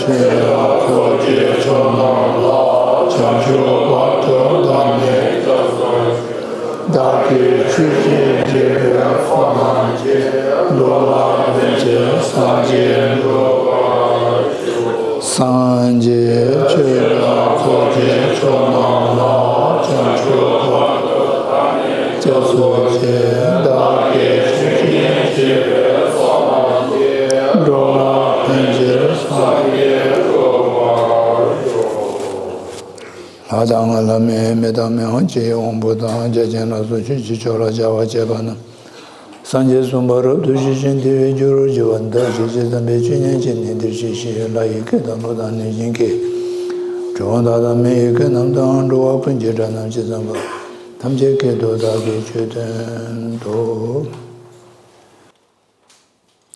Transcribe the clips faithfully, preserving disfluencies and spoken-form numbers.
ཆོས་དང་འཁོར་གྱི་ཕྱོགས་རྣམས་ལ། བྱང་ཆུབ་བར་དུ་བདག་ནི་སྐྱབས་སུ་མཆི། བདག་གིས་ཆོས་ཀྱི་རྒྱལ་པོའི་ཚོགས་རྣམས་ཀྱིས། འགྲོ་ལ་ཕན་ཕྱིར་སངས་རྒྱས་འགྲུབ་པར་ཤོག། སངས་རྒྱས་ཆོས་དང་འཁོར་གྱི་ཕྱོགས་རྣམས་ལ། བྱང་ཆུབ་བར་དུ་བདག་ནི་སྐྱབས་སུ་མཆི། བདག་གིས་ཆོས་ཀྱི་རྒྱལ་པོའི་ཚོགས་རྣམས་ཀྱིས། འགྲོ་ལ་ཕན་ཕྱིར་སངས་རྒྱས་འགྲུབ་པར་ཤོག། ལྷ་དང་ལྷ་མིན་མི་དང་མི་དབང་ཆེ་བའི་དབང་པོ་དང་། རྒྱལ་ཆེན་ལ་སོགས་ཆོས་ཀྱི་མཆོག་ལ་སྦྱར་བ་བཅས་པ་རྣམས། སངས་རྒྱས་གསུམ་པ་རབ་ཏུ་ཞི་ཞིང་བདེ་བའི་རྒྱུ་རུ་གྱུར་པ་འདི་ཕྱིར་ཇི་ཙམ་པའི་ཆོས་ཉན་བྱས་ནས། འདིར་གཤེགས་ཤིང་ལྷ་ཡི་སྐད་དང་ཀླུ་དང་གནོད་སྦྱིན་སྐད། གྲུལ་བུམ་དག་དང་མི་ཡི་སྐད་རྣམས་དང་། འགྲོ་བ་ཀུན་གྱི་སྒྲ་རྣམས་ཇི་ཙམ་པ། ཐམས་ཅད་སྐད་དུ་བདག་གིས་ཆོས་བསྟན་ཏོ།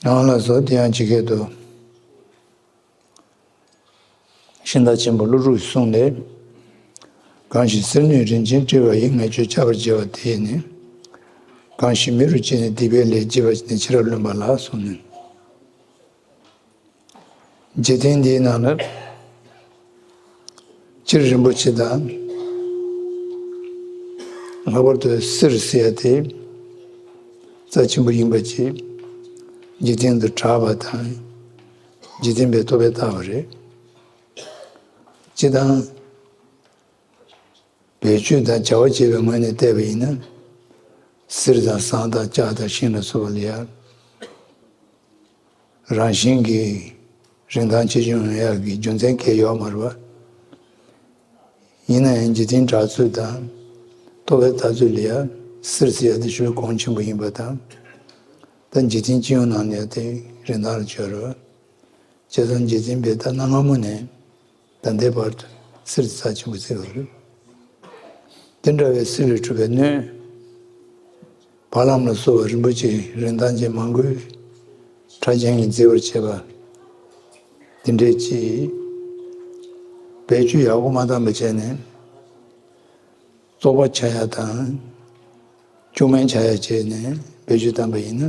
ཡང་ལ་སོགས་དེ་ཡང་ཇི་སྐད་དུ། ཤིང་རྟ་ཆེན་པོ་ཀླུ་སྒྲུབ་ཀྱི་གསུང་ལས། གང་ཞིག་གསེར་སྣོད་རིན་ཆེན་སྤྲས་པ་ཡིས། ངེས་བྱུང་ཁྱབ་པར་བྱེད་པ་དེ་ཡིས་ནི། གང་ཞིག་མེ་རུ་བཅིལ་ནས་སྡིག་པའི་ལས་བགྱིས་པ་ནི་ཕྱི་རབས་བླུན་པ་ལགས་གསུངས་ནས། འཇིག་རྟེན་འདིའི་ནང་ན་སྤྱིར་རིན་པོ་ཆེ་དང་། ལྷག་པར་དུ་གསེར་ཟེར་ཡ་དེ་རྩ་ཆེན་པོ་ཡིན་པ་ཅིག། འཇིག་རྟེན་དུ་གྲགས་པ་དང་། འཇིག་རྟེན་པས་རྟོག་པས་བཏགས་པ་རེད། སྤྱིར་བཏང་། བེད་སྤྱོད་དང་བྱ་བ་བྱེད་པའི་ངོས་ནས་བལྟས་པ་ཡིན་ན། གསེར་དང་ཟངས་དང་ལྕགས་དང་ཤིང་ལ་སོགས་པ་ལ་ཡང་། རང་བཞིན་གྱིས་རིན་ཐང་ཆེ་ཆུང་ཡོང་ཡག་གི་རྒྱུ་མཚན་གང་ཡང་ཡོད་མ་རེད་པ། ཡིན་ན་ཡང་འཇིག་རྟེན་གྲགས་ཚུལ་དང་། རྟོག་པའི་ལྟ་ཚུལ་ལ་ཡང་གསེར་ཟེར་ཡ་དེ་ཞེ་པོ་གོང་ཆེན་པོ་ཡིན་པ་དང་། ད་འཇིག་རྟེན་སྤྱི་ཡོངས་ནང་ལ་ཡང་དེ་རིན་ཐང་ལ་བརྩི་རེད་པ། བྱས་ཙང་འཇིག་རྟེན་པས་ད་གནའ་སྔ་མོ་ནས་ད་ལྟའི་བར་དུ་གསེར་དེ་རྩ་ཆེན་པོ་བརྩི་བ་རེད། དེ་འདྲ་བའི་གསེར་ལས་གྲུབ་པའི་སྣོད། བ་ལང་ལ་སོགས་པ་རིན་པོ་ཆེའི་རིན་ཐང་ཅན་མང་པོའི་ཕྲ་རྒྱན་གྱིས་མཛེས་པར་བྱས་པ། དེ་འདྲའི་ཅིག་བེད་སྤྱོད་ཡག་པོ་མ་བཏང་བ་བྱས་ནས། བཙོག་པ་ཆགས་ཡ་དང་། བཅུད་མེད་ཆགས་ཡ་བྱས་ནས་བེད་སྤྱོད་བཏང་པ་ཡིན་ན།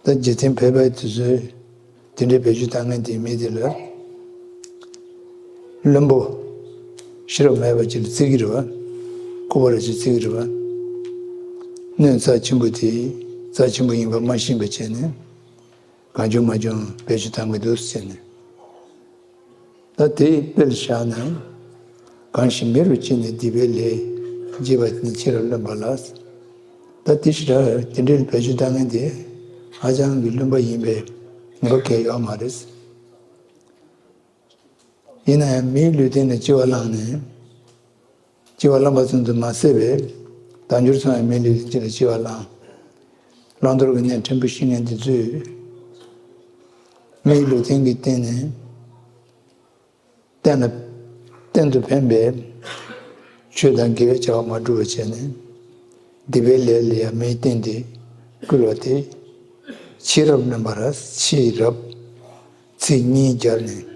ད་འཇིག་རྟེན་ཕལ་པའི་དུས་ཚོད་དེ་འདྲའི་བེད་སྤྱོད་བཏང་མཁན་དེའི་མི་དེ་ལ། བླུན་པོ། ཤེས་རབ་མེད་པ་ཅིག་ལ་བརྩི་གི་རེད་པ། ལྐུགས་པ་རེད་ཅེས་བརྩི་གི་རེད་པ། སྣོད་རྩ་ཆེན་པོ་དེ་རྩ་ཆེན་པོ་ཡིན་པ་མ་ཤེས་པ་བྱས་ནས། གང་བྱུང་མང་བྱུང་བེད་སྤྱོད་བཏང་གི་འདུག་ཟེར་ནས། ད་དེའི་དཔེ་ལ་བཞག་ན། གང་ཞིག་མེ་རུ་བཅིལ་ནས་སྡིག་པའི་ལས་བགྱིས་པ་ནི་ཕྱི་རབས་བླུན་པ་ལགས། ད་དེ་ཞེ་དྲག་དེ་འདྲའི་བེད་སྤྱོད་བཏང་མཁན་དེ་ཧ་ཅང་གི་བླུན་པ་ཡིན་པའི་ངེས་པ་གང་ཡང་ཡོད་མ་རེད། ཡིན་ན་ཡང་མིའི་ལུས་རྟེན་ལ་ལྕི་བ་བླངས་ནས། ལྕི་བ་བླངས་པ་ཙམ་དུ་མ་ཟད་པའི་བདག་འགྱུར་སོང་བའི་མིའི་ལུས་རྟེན་ཅིག་ལ་ལྕི་བ་བླངས། བླང་དོར་གྱི་གནས་ཕྲན་བུ་ཤེས་མཁན་དེ་ཚོས་མིའི་ལུས་རྟེན་གྱི་སྟེང་ནས་གཏན་ལ་གཏན་དུ་ཕན་པའི་ཆོས་དང་དགེ་བའི་བྱ་བ་མ་བསྒྲུབས་པ་བྱས་ནས་སྡིག་པའི་ལས་ལ་ཡང་མིའི་རྟེན་དེ་བསྐུལ་བ་དེ་ཕྱི་རབས་བླུན་པ་ར་ཕྱི་རབས་ཚིག་གཉིས་སྦྱར་ནས།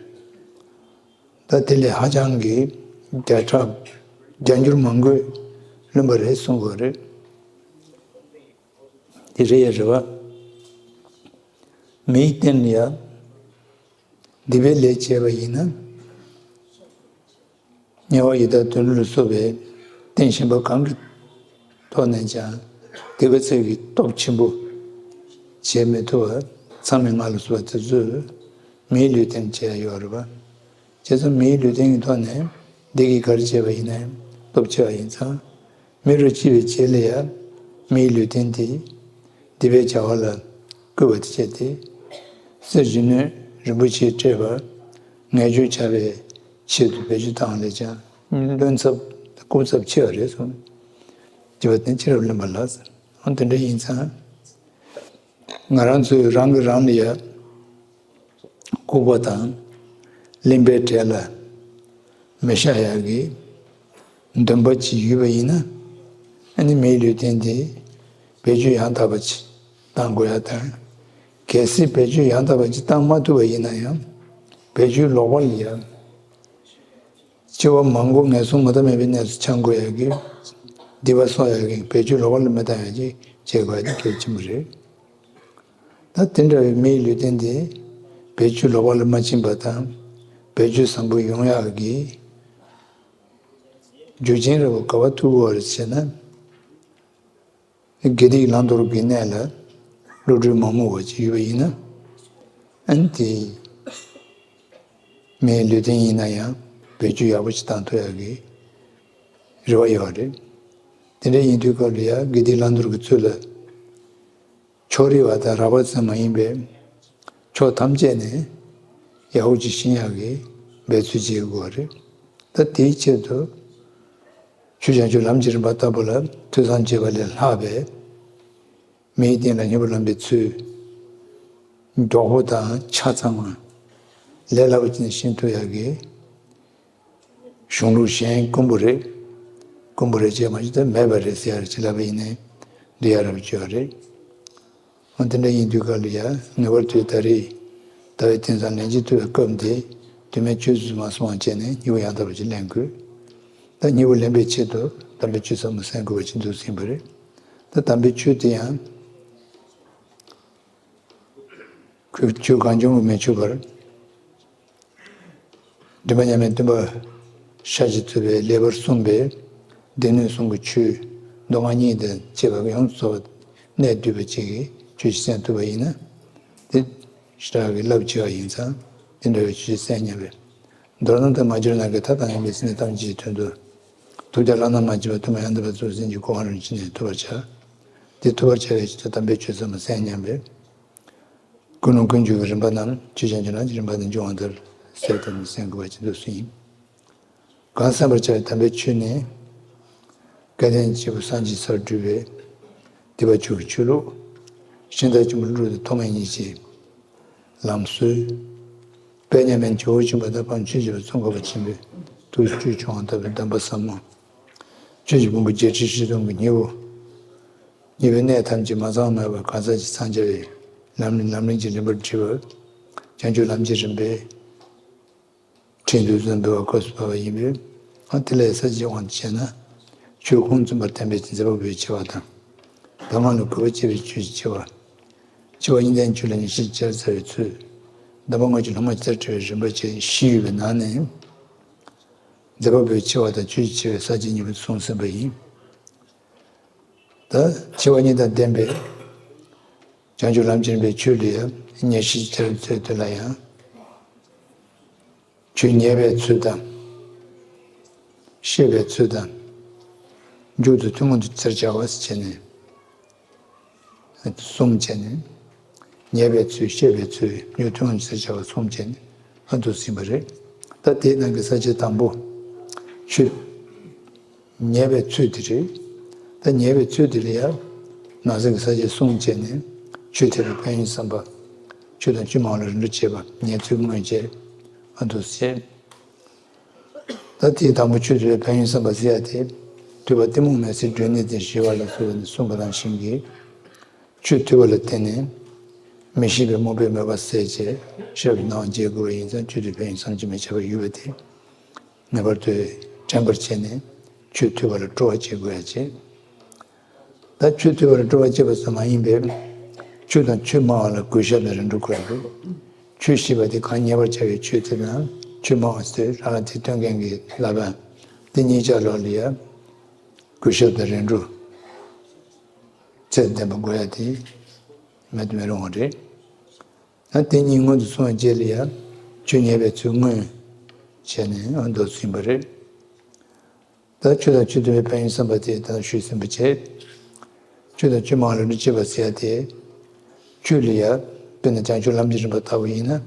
ད་དེ་ལས་ཧ་ཅང་གི་བརྒྱ་ཕྲག་བརྒྱ་འགྱུར་མང་པོས་བླུན་པ་རེད་གསུང་དགོས་རེད། དེ་རེད་ཡ་རེད་བ། མིའི་རྟེན་ལ་ཡ་སྡིག་པའི་ལས་བྱས་པ་ཡིན་ན། དམྱལ་བ་ཡི་དྭགས་དུད་འགྲོ་ལ་སོགས་པའི་རྟེན་གཞན་པ་གང་གི་ཐོག་ནས་ཀྱང་སྡིག་པའི་ཚིག་གི་སྟོབས་ཆེན་པོ་བྱེད་མི་ཐུབ་པ། མཚམས་མེད་ལྔ་ལ་སོགས་པ་དེ་ཚོས་མིའི་ལུས་རྟེན་བྱས་ཡོད་རེད་པ། བྱས་ཙང་མིའི་ལུས་རྟེན་གྱི་ཐོག་ནས་སྡིག་གིས་ག་རེ་བྱས་པ་ཡིན་ནའི་སྟོབས་ཆེ་བ་ཡིན་ཙང་། མེ་རུ་བཅིལ་བའི་རྗེས་ལ་ཡང་མིའི་ལུས་རྟེན་དེ་སྡིག་པའི་བྱ་བ་ལ་བསྐུལ་བ་དེ་བྱས་ཏེ། གསེར་གྱི་སྣོད་རིན་པོ་ཆེས་སྤྲས་པ་ངེས་འབྱུང་ཁྱབ་པའི་ཆེད་དུ་བེད་སྤྱོད་བཏང་ལས་ཀྱང་བླུན་ཚབས་ལྐུགས་ཚབས་ཆེ་བ་རེད་གསུངས། བྱས་པ་དེ་ཕྱི་རབས་བླུན་པ་ལགས། འོ་དེ་འདྲ་ཡིན་ཙང་། ང་རང་ཚོས་རང་གིས་རང་ལ་ཡ་ལྐུགས་པ་དང་གླེན་པའི་གྲས་ལ་མི་བཞག་ཡག་གི་འདུན་པ་ཅིག་ཡོད་པ་ཡིན་ན། ཨ་ནི་མིའི་ལུས་རྟེན་དེ་བེད་སྤྱོད་ཡང་དག་པ་ཅིག་བཏང་དགོས་ཡ་དང་། གལ་སྲིད་བེད་སྤྱོད་ཡང་དག་པ་ཅིག་བཏང་མ་ཐུབ་པ་ཡིན་ན་ཡང་། བེད་སྤྱོད་ལོག་པ་ལ་ཡ་འཆི་བ་མང་པོ་ངན་སོང་མ་ཐག་མེད་པའི་གནས་སུ་འཁྱམས་དགོས་ཡག་གི། སྡིག་པ་གསོག་ཡག་གི་བེད་སྤྱོད་ལོག་པ་ལ་མི་བཏང་ཡག་ཅིག་བྱེད་དགོས་ཡ་དེ་གལ་ཆེན་པོ་རེད། ད་དེ་འདྲ་བའི་མིའི་ལུས་རྟེན་དེ་ བེད་སྤྱོད་ལོག་པ་ལ་མ་ཕྱིན་པ་དང་། བེད་སྤྱོད་བཟང་པོ་ཡོང་ཡག་གི་རྒྱུ་རྐྱེན་རེ་བ་ག་པར་ཐུག་དགོས་རེད་ཟེར་ན། དགེ་སྡིག་བླང་དོར་གྱི་གནས་ལ་བློ་གྲོས་མ་རྨོངས་པ་ཅིག་ཡོད་པ་ཡིན་ན། ཨ་ནི་དེ་མིའི་ལུས་རྟེན་ཡིན་ན་ཡང་བེད་སྤྱོད་ཡག་པོ་ཅིག་བཏང་ཐུབ་ཡག་གི་རེ་བ་ཡོད་རེད། དེ་འདྲ་ཡིན་དུས་སྐབས་ལ་ཡང་དགེ་སྡིག་བླང་དོར་གྱི་ཚུལ་ལ། ཕྱོགས་རིས་པ་དང་རགས་པ་ཙམ་མ་ཡིན་པའི་ཕྱོགས་ཐམས་ཅད་ནས་ཡག་པོ་ཅིག་ཤེས་ཡག་གི་འབད་རྩོལ་བྱེད་དགོས་པ་རེད། ད་དེའི་ཆེད་དུ་ཆོས་བྱང་ཆུབ་ལམ་གྱི་རིམ་པ་ལྟ་བུ་ལ་ཐོས་བསམ་བྱེད་པ་ལས་ལྷག་པའི་མིའི་རྟེན་ལ་སྙིང་པོ་བསླང་པའི་ཚུལ་མགྱོགས་པོ་དང་ཆ་ཚང་བ་ལས་སླ་པོ་ཅིག་ནས་ཤེས་ཐུབ་ཡག་གི་གཞུང་ལུགས་གཞན་དཀོན་པོ་རེད། དཀོན་པོ་རེད་ཅེས་མ་ཞུ་ད་མེད་པ་རེད་ཟེར་ཡ་རེད་ཅེས་ལབ་པ་ཡིན་ནའི་འགྲིག་ཡ་རབ་བྱོས་པ་རེད། འོ་དེ་འདྲ་ཡིན་དུས་སྐབས་ལ་ཡ་ངེས་པར་དུ་ད་རེས་ད་བའི་དེང་སང་ལན་གཅིག་ཐུབ་པའི་སྐབས་འདི་དུས་མེད་ཆོས་ཚུལ་མ་སོང་བ་བྱས་ནས་སྙིང་པོ་ཡང་དག་པ་ཅིག་ལེན་དགོས། ད་སྙིང་པོ་ལེན་པའི་ཆེད་དུ་དམ་པའི་ཆོས་ཟབ་མོ་གསན་དགོས་པ་ཅིག་འདུག་ཟིན་པ་རེད། ད་དམ་པའི་ཆོས་དེ་ཡང་ཁོས་ཆོས་གང་བྱུང་དུ་མི་ཆོས་པར། མགྲིན་པ་མཉམ་མེད་སྟོན་པ་ཤཱཀྱ་ཐུབ་པས་ལེགས་པར་གསུངས་པའི་སྡེ་སྣོད་གསུམ་གྱི་ཆོས་མདོ་སྔགས་གཉིས་དང་བཅས་པ་ཡོངས་སུ་རྫོགས་པ་གནད་བསྡུས་པ་ཅིག་གིས་ཆོས་ཤིག་གསན་ཐུབ་པ་ཡིན་ན། དེ་ཞེ་དྲག་གི་རླབས་ཆེ་བ་ཡིན་ཙང་དེ་འདྲ་བའི་ཆོས་ཤིག་གསན་སྙམ་པས། མདོར་ན་ད་མ་གྱུར་ནམ་མཁའི་མཐའ་དང་མཉམ་པའི་སེམས་ནི་ཐམས་ཅད་ཀྱི་དོན་དུ། ཐུགས་ཀྱང་བླ་ན་མ་མཆིས་པ་ཐུན་མོང་ཡང་དག་པར་རྫོགས་སེམས་ཀྱི་གོ་འཕང་རིན་ཆེན་ནི་ཐོབ་པར་བྱ། དེ་ཐོབ་པར་བྱ་བའི་ཕྱིར་དུ་དམ་པའི་ཆོས་ཟབ་མོ་གསན་སྙམ་པས། ཀུན་སློང་ཀུན་འབྱུང་གི་རིམ་པ་རྣམས་ཆོས་ཅན་གྱི་ལམ་གྱི་རིམ་པ་ནས་འབྱུང་བ་ལྟར་གསལ་བཏབ་ནས་གསན་དགོས་པ་ཅིག་འདུག་སེ་ཡིན། གང་གསན་པར་བྱ་བའི་དམ་པའི་ཆོས་ནི། སྐལ་ལྡན་སྐྱེས་བུ་སངས་རྒྱས་སར་གྲུབ་པའི་ཐེག་པ་ཆོས་ཀྱི་ཆོས་ལུགས། ཤིང་རྟ་ཆེན་པོ་ཀླུ་སྒྲུབ་ཀྱི་ཐོགས་མེད་ཉིད་ཀྱི་ལམ་སྲོལ། དཔལ་མཉམ་མེད་ཇོ་བོ་ཆེན་པོ་དང་དཔལ་ཆོས་རྗེ་པ་ཙོང་ཁ་པ་ཆེན་པོའི་ཐུགས་སུ་ཆོས་འབྱུང་བ་ལྟ་བུའི་གདམས་པ་ཟབ་མོ། ཆོས་ཀྱི་ཕུང་པོ་བརྒྱད་ཁྲི་བཞི་སྟོང་གི་སྙིང་པོ། སྙིང་པོའི་གནད་ཐམས་ཅད་མ་ཚང་མེད་པར་གང་ཟག་གཅིག་འཚང་རྒྱ་བའི་ལམ་རིམ་ལམ་རིམ་གྱི་རིམ་པར་བྲིས་པ། བྱང་ཆུབ་ལམ་གྱི་རིམ་པའི་ཁྲིད་འདུལ་ཟབ་མོའི་སྐབས་སུ་བབས་པ་ཡིན་པས། ཨ་དེ་ལས་ས་བཅད་དབང་དུ་བྱས་ན། ཆོས་ཁུངས་བཙུན་པར་བསྟན་པའི་མཛད་པ་པོའི་ཆེ་བ་དང་། གདམས་ངག་ལ་གུས་པ་བསྐྱེད་པའི་ཆོས་ཀྱི་ཆེ་བ། ཆེ་བ་གཉིས་ལྡན་ཆོས་ལ་ཉེར་ཞིར་བཅར་ཚར་བའི་ཚུལ། གདམས་པ་དངོས་ཀྱི་སློབ་མ་ཅིག་ལྟར་བཀྲི་བའི་རིམ་པ་བཅས་བཞི་ཡོད་པའི་ནང་ནས། མཛད་པ་པོའི་ཆེ་བ་དང་ཆོས་ཀྱི་ཆེ་བའི་ས་བཅད་གཉིས་པོ་གསུངས་ཟིན་པ་ཡིན། ད་ཆེ་བ་གཉིས་དང་ལྡན་པའི་བྱང་ཆུབ་ལམ་གྱི་རིམ་པའི་ཆོས་ལ་ཡང་ཉེར་ཞིར་བཅར་ཚུལ་དེ་ལ་ཡང་། ཆོས་ཉེས་པའི་ཚུལ་དང་། ཤེས་པའི་ཚུལ་དང་། མཇུག་ཏུ་ཐུན་མོང་དུ་ཚིར་བྱ་བ་ཟེར་བྱས་ནས། གསུམ་བྱས་ནས། ཉེས་པའི་ཚུལ་ཤེས་པའི་ཚུལ་མཇུག་ཐུན་མོང་དུ་ཚིར་བྱ་བ་གསུམ་བྱས་ནས་ཨ་འདུག་ཟིན་པ་རེད། ད་དེའི་ནང་གི་ས་བཅད་དང་པོ། ཆོས། ཉེས་པའི་ཚུལ་དེ་རེད། ད་ཉེས་པའི་ཚུལ་དེ་ལ་ཡང་། ནང་གསེས་ཀྱི་ས་བཅད་གསུམ་བྱས་ནས། ཆོས་ཐོས་པའི་ཕན་ཡོན་བསམ་པ། ཆོས་དང་ཆོས་སྨྲ་བ་ལ་རིམ་གྲོ་བྱེད་པ་ཉེས་ཚུལ་དངོས་བཅས། ཨ་འདུག་ཟེར། ད་དེའི་དང་པོ་ཆོས་ཐོས་པའི་ཕན་ཡོན་བསམ་པ་ཟེར་ཡ་དེ། ཐོས་པ་གཏི་མུག་མེད་སའི་སྒྲོན་ནི་དེ་ཞི་བ་ལ་སོགས་པ་ནས་གསུངས་པ་ནང་བཞིན་གྱི། ཆོས་ཐོས་པ་ལ་བརྟེན་ནས། མི་ཤེས་པའི་རྨོངས་པའི་མོས་པ་སེལ་བྱེད་ཤེས་རབ་སྣང་བ་རྒྱས་དགོས་པ་ཡིན་ཙང་ཆོས་ཐོས་པའི་ཕན་ཡོན་བསམ་གྱིས་མི་ཁྱབ་པ་ཡོད་པ་དེ། ངེས་པར་དུ་དྲན་པར་བྱས་ནས་ཆོས་ཐོས་པ་ལ་སྤྲོ་བ་བསྐྱེད་དགོས་ཡ་བྱེད། ད་ཆོས་ཐོས་པ་ལ་སྤྲོ་བ་བསྐྱེད་པ་ཙམ་མ་ཡིན་པའི། ཆོས་དང་ཆོས་སྨྲ་བ་ལ་གུས་ཞབས་དང་རིམ་གྲོ་དགོས་ཡ་འདུག་ཆོས་ཞེས་པ་དེ་གང་ཉན་པར་བྱ་བའི་ཆོས་དེ་དང་ཆོས་སྨྲ་བ་ཟེར་རང་ལ་དེ་སྟོན་མཁན་གྱི་བསླབ་པ་དེ་གཉིས་ཆ་ལོག་ལ་ཡ། གུས་ཞབས་དང་རིམ་གྲོ། ཚད་ལྡན་པ་དགོས་ཡ་དེ་མེད་དུ་མི་རུང་བ་རེད། ད་དེ་གཉིས་སྔོན་དུ་སོང་བའི་རྗེས་ལ་ཡང་ཆོས་ཉན་པའི་ཚུལ་དངོས་བྱས་ནས་ཨ་མདོ་ཟིན་པ་རེད། ད་ཆོས་དང་ཆོས་ཐོས་པའི་ཕན་ཡོན་བསམ་པ་དེ་ད་ཞུས་ཟིན་པ་བྱས། ཆོས་དང་ཆོས་སྨྲ་བ་ལ་རིམ་གྲོ་བྱེད་པ་ཟེར་ཡ་དེ། ཆོས་ལ་ཡ། དཔེར་ན་བྱང་ཆུབ་ལམ་གྱི་རིམ་པ་ལྟ་བུ་ཡིན་ན།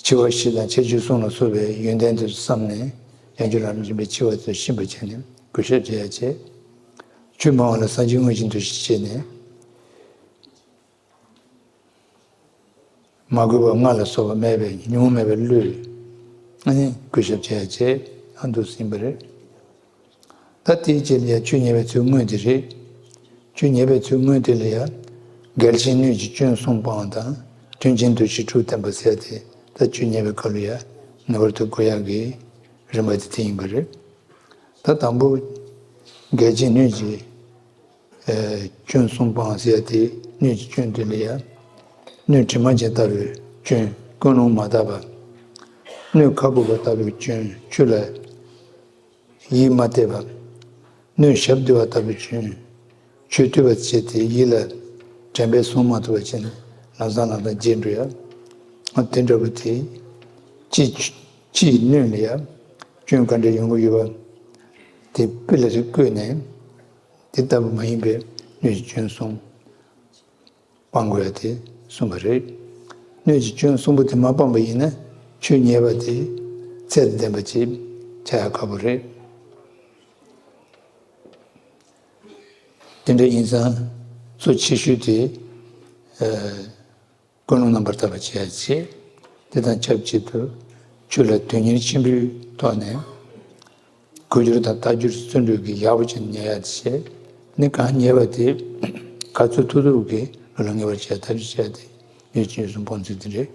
འཆི་བ་ཤི་དང་ཁྱད་ཆོས་གསུམ་ལ་སོགས་པའི་ཡོན་ཏན་དེ་ཚོ་བསམ་ནས་བྱང་ཆུབ་ལམ་རིམ་པའི་འཆི་བ་དེ་ཚོ་ཤེས་པར་བྱས་ནས་གུས་ཞབས་བྱེད་ཡ་བྱས། ཆོས་སྨྲ་བ་ལ་སངས་རྒྱས་དངོས་ཀྱི་འདུ་ཤེས་བྱས་ནས། མ་གུས་པ་ལྔ་ལ་སོགས་པ་མེད་པའི་ཉོན་མོངས་མེད་པའི་བློས་ཨ་ནི་གུས་ཞབས་བྱེད་ཡ་བྱས་ཨ་འདུག་ཟིན་པ་རེད། ད་དེའི་རྗེས་ལ་ཡང་ཆོས་ཉན་པའི་ཚུལ་དངོས་དེ་རེད། ཆོས་ཉན་པའི་ཚུལ་དངོས་དེ་ལ་ཡང་འགལ་རྐྱེན་སྣོད་ཀྱི་སྐྱོན་གསུམ་སྤང་བ་དང་མཐུན་རྐྱེན་འདུ་ཤེས་དྲུག་བསྟེན་པ་ཟེར་ཏེ་ད་ཆོས་ཉན་པའི་སྐབས་ལ་ཡང་ངེས་པར་དུ་དགོས་ཡག་གི་རིམ་པ་དེ་དེ་ཡིན་པ་རེད། ད་དང་པོ་འགལ་རྐྱེན་སྣོད་ཀྱི་སྐྱོན་གསུམ་སྤང་ཟེར་ཡ་དེ་སྣོད་ཀྱི་སྐྱོན་དེ་ལ་ཡ། སྣོད་དྲི་མ་ཅན་ལྟ་བུའི་སྐྱོན་ ཀུན་སློང་མ་དག་པ། སྣོད་ཁ་སྦུབ་པ་ལྟ་བུའི་སྐྱོན། ཆོས་ལ་ཡིད་མ་གཏད་པ། སྣོད་ཞབས་བསྡུ་བ་ལྟ་བུའི་སྐྱོན། ཆོས་ཐོས་པར་བྱས་ཏེ་ཡིད་ལ་དྲན་པས་བཟུང་མ་ཐུབ་པ་བྱས་ནས་ལམ་སང་ལམ་སང་བརྗེད་འགྲོ་ཡ། དེ་འདྲ་བོ་དེ་ཅི་ཅིའི་སྣོད་ལ་ཡ་སྐྱོན་ག་འདྲ་ཡོང་གི་ཡོད་པ་དེ་དཔེ་ལ་རིགས་བཀོད་ནས། དེ་ལྟ་བུ་མ་ཡིན་པའི་སྣོད་ཀྱི་སྐྱོན་གསུམ་སྤང་དགོས་ཡ་དེ་གསུངས་པ་རེད། སྣོད་ཀྱི་སྐྱོན་གསུམ་པོ་དེ་མ་སྤངས་པ་ཡིན་ན་ཆོས་ཉེས་པ་དེ་ཚད་དང་ལྡན་པ་ཅིག་ཆགས་ཡ་ཁག་པོ་རེད། དེ་འདྲ་ཡིན་ཙང་གཙོ་ཆེ་ཤོས་དེ། ཨ། ཀུན་སློང་རྣམ་པར་དག་པ་བྱེད་ཡ་བྱེད། དེ་དང་ཆབས་ཅིག་ཏུ་ཆོས་ལ་དོན་གཉེར་ཆེན་པོའི་ཐོག་ནས་གོ་བསྒྱུར་དང་ལྟ་སྒྱུར་བརྩོན་འགྲུས་ཀྱིས་ཡག་པོ་བྱས་ནས་ཉར་ཡ་བྱེད། ནི་གང་ཉེས་པ་དེ་ག་ཚོད་ཐུབ་ཐུབ་ཀྱིས་བློ་ལ་ངེས་པར་བྱེད་ཡ་ཐབས་ཤེས་བྱས་ཏེ་ཡོད་ཅིང་ཡོད་གསུམ་སྤོང་ཚུལ་དེ་རེད།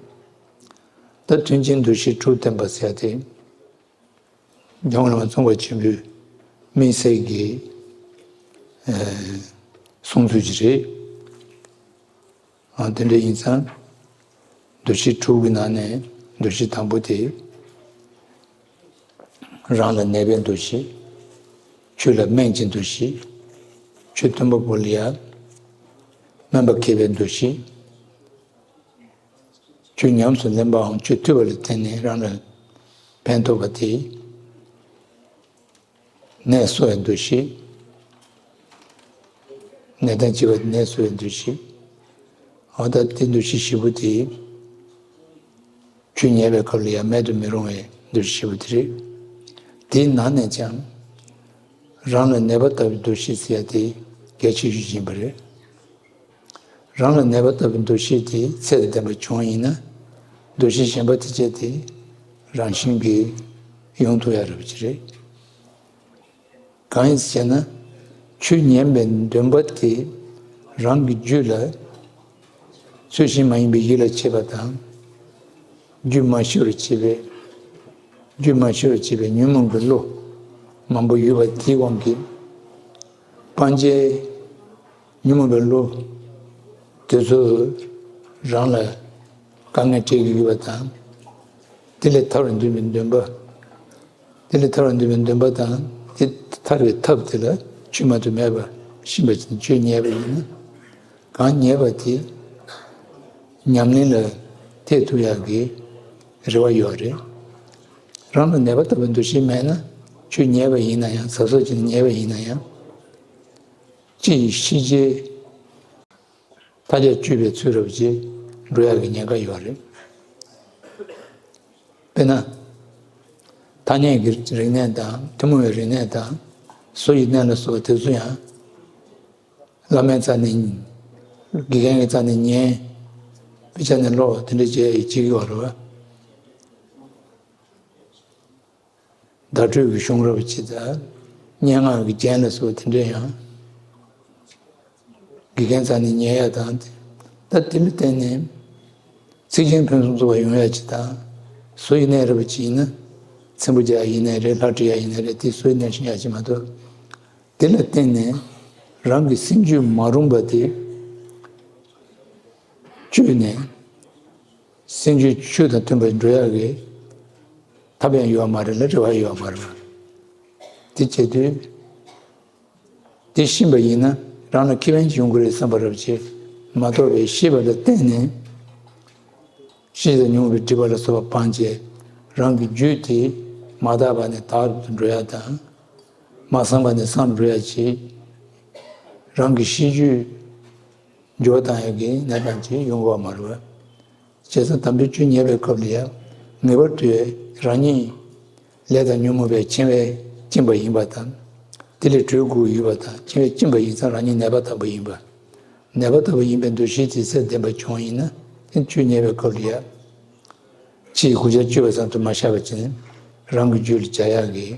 ད་དོན་གྱི་འདུ་ཤེས་དྲུག་བསྟེན་པ་ཟེར་ཡ་དེ། འཇམ་མགོན་བླ་མ་ཙོང་ཁ་ཆེན་པོའི་དམིགས་བསལ་གྱི་ཨ་གསུང་ཚུལ་ཅིག་རེད། ཨ། དེ་འདྲ་ཡིན་ཙང་། འདུ་ཤེས་དྲུག་གི་ནང་ནས་འདུ་ཤེས་དང་པོ་དེ། རང་ལ་གནས་པའི་འདུ་ཤེས། ཆོས་ལ་སྨན་གྱི་འདུ་ཤེས། ཆོས་སྟོན་པ་པོ་ལ་ཡ་སྨན་པ་མཁས་པའི་འདུ་ཤེས། ཆོས་ཉམས་སུ་ལེན་པའམ་ཆོས་ཐོས་པ་ལ་བརྟེན་ནས་རང་ལ་ཕན་ཐོགས་པ་དེ། ནད་གསོ་བའི་འདུ་ཤེས། ནད་དང་བཅས་པ་ནད་གསོ་བའི་འདུ་ཤེས། འོ་ད་དེ་འདུ་ཤེས་བཞི་པོ་དེ། ཆོས་ཉན་པའི་སྐབས་ལ་ཡང་མེད་དུ་མི་རུང་བའི་འདུ་ཤེས་བཞི་པོ་དེ་རེད། དེའི་ནང་ནས་ཀྱང་། རང་ལ་ནད་པ་ལྟ་བུའི་འདུ་ཤེས་ཟེར་ཡ་དེ་གལ་ཆེ་ཤོས་ཡིན་པ་རེད། རང་ལ་ནད་པ་ལྟ་བུའི་འདུ་ཤེས་དེ་ཚད་དང་ལྡན་པ་བྱུང་བ་ཡིན་ན། འདུ་ཤེས་གཞན་པ་དེ་བཅས་དེ་རང་བཞིན་གྱིས་ཡོང་ཐུབ་ཡ་རེད་པ་ཅིག་རེད། གང་ཡིན་ཟེར་ན། ཆོས་ཉན་པའི་འདུན་པ་དེ་རང་གི་རྒྱུད་ལ་ཚུལ་བཞིན་མ་ཡིན་པའི་ཡིད་ལ་བྱེད་པ་དང་། རྒྱུད་མ་ཞི་བར་བྱེད་པའི། རྒྱུད་མ་ཞི་བར་བྱེད་པའི་ཉོན་མོངས་ཀྱི་བློ་མང་པོ་ཡོད་པ་དེའི་དབང་གིས། སྤང་བྱའི་ཉོན་མོངས་པའི་བློ་དེ་ཚོ་རང་ལ་དཀའ་ངལ་སྤྲད་ཀྱི་ཡོད་པ་དང་། དེ་ལས་ཐར་བར་འདུན་པའི་འདུན་པ། དེ་ལས་ཐར་བར་འདུན་པའི་འདུན་པ་དང་། དེ་ཐར་བའི་ཐབས་དེ་ལ་ཆོས་མ་ཐོབ་མེད་པར་ཤེས་པ་ཅིག་ཆོས་ཉན་པ་ཡིན་ན། གང་ཉན་པ་དེ་ཉམས་ལེན་ལ་ཐེག་ཐུབ་ཡག་གི་རེ་བ་ཡོད་རེད། རང་ལ་ནད་པ་ལྟ་བུའི་འདུ་ཤེས་མེད་ན། ཆོས་ཉན་པ་ཡིན་ན་ཡང་གཟབ་གཟབ་བྱས་ནས་ཉན་པ་ཡིན་ན་ཡང་། ཅི་ཡིན་ཤེས་བྱའི་ཐ་ཆད་གཅོད་པའི་ཚུལ་རབ་ཅིག་འགྲོ་ཡག་གི་ཉེན་ཁ་ཡོད་རེད། དཔེར་ན། ཐ་སྙད་ཀྱི་རིག་གནས་དང་ཐུན་མོང་བའི་རིག་གནས་དང་། བཟོ་ཡི་གནས་ལ་སོགས་པ་དེ་ཚོ་ཡང་། བླ་མའི་རྩ་ནས། དགེ་རྒན་གྱི་རྩ་ནས་ཉན། དཔེ་ཆ་ནས་ཀློག་དེ་འདྲ་བྱས་ཡི་བྱེད་ཀྱི་ཡོད་རེད་བ། བརྡ་སྤྲོད་ཀྱི་གཞུང་རབ་ཅིག་དང་། སྙན་ངག་གི་རྒྱན་ལ་སོགས་དེ་འདྲ་ཡང་། དགེ་རྒན་རྩ་ནས་ཉན་ཡ་དང་། ད་དེ་ལ་བརྟེན་ནས། ཚིག་རྒྱན་ཕུན་སུམ་ཚོགས་པ་ཡོང་ཡ་ཅིག་དང་། བཟོ་ཡི་གནས་རབ་ཅིག་ཡིན་ན། ཚེམ་བུ་རྒྱག་ཡ་ཡིན་ནའི་རེད། ལྷ་བྲིས་ཡ་ཡིན་ནའི་རེད། དེ་བཟོ་ཡི་གནས་ཤིག་ཡ་ཅིག་མ་གཏོགས། དེ་ལ་བརྟེན་ནས་རང་གི་སེམས་རྒྱུད་མ་རུངས་པ་དེ་བཅོས་ནས། སེམས་རྒྱུད་ཆོས་དང་མཐུན་པར་འགྲོ་ཡག་གི་ཐབས་ཡང་ཡོད་མ་རེད་ལ། རེ་བ་ཡོད་མ་རེད་པ། དེ་བྱེད་དུས། དེ་ཤེས་པ་ཡིན་ན་རང་ལ་ཁེ་ཕན་ཅིག་ཡོང་གི་རེད་བསམ་པ་རབ་ཅིག་མ་གཏོགས་པའི་ཤེས་པ་ལ་བརྟེན་ནས། ཤེས་དང་ཉོན་མོངས་པའི་སྒྲིབ་པ་ལ་སོགས་པ་སྤངས་བྱས། རང་གི་རྒྱུད་དེ་མ་དག་པ་ནས་དག་ཏུ་འགྲོ་ཡ་དང་། མ་སངས་པ་ནས་སངས་འགྲོ་ཡ་ཅིག་རང་གི་ཤེས་རྒྱུད་འགྱུར་བ་བཏང་ཡ་གི་གནས་སྟངས་ཅིག་ཡོང་གི་ཡོད་མ་རེད་པ། བྱས་ཙང་དམ་པའི་ཆོས་ཉན་པའི་སྐབས་ལ་ཡང་ངེས་པར་དུ་རང་ཉིད་ལས་དང་ཉོན་མོངས་པའི་འཆིང་བས་བཅིངས་པ་ཡིན་པ་དང་། དེ་ལས་གྲོལ་དགོས་ཡོད་པ་དང་། འཆིང་བས་བཅིངས་པ་ཡིན་ཙང་རང་ཉིད་ནད་པ་ལྟ་བུ་ཡིན་པ། ནད་པ་ལྟ་བུ་ཡིན་པའི་འདུ་ཤེས་དེ་ཚད་ལྡན་པ་བྱུང་བ་ཡིན་ན། དེ་ཆོས་ཉན་པའི་སྐབས་ལ་ཡང་། ཕྱིའི་གུས་ཕྱག་བཅོས་པ་ཙམ་དུ་མ་བཞག་པ་བྱས་ནས། རང་གི་རྒྱུད་ལ་སྦྱར་ཡག་གི་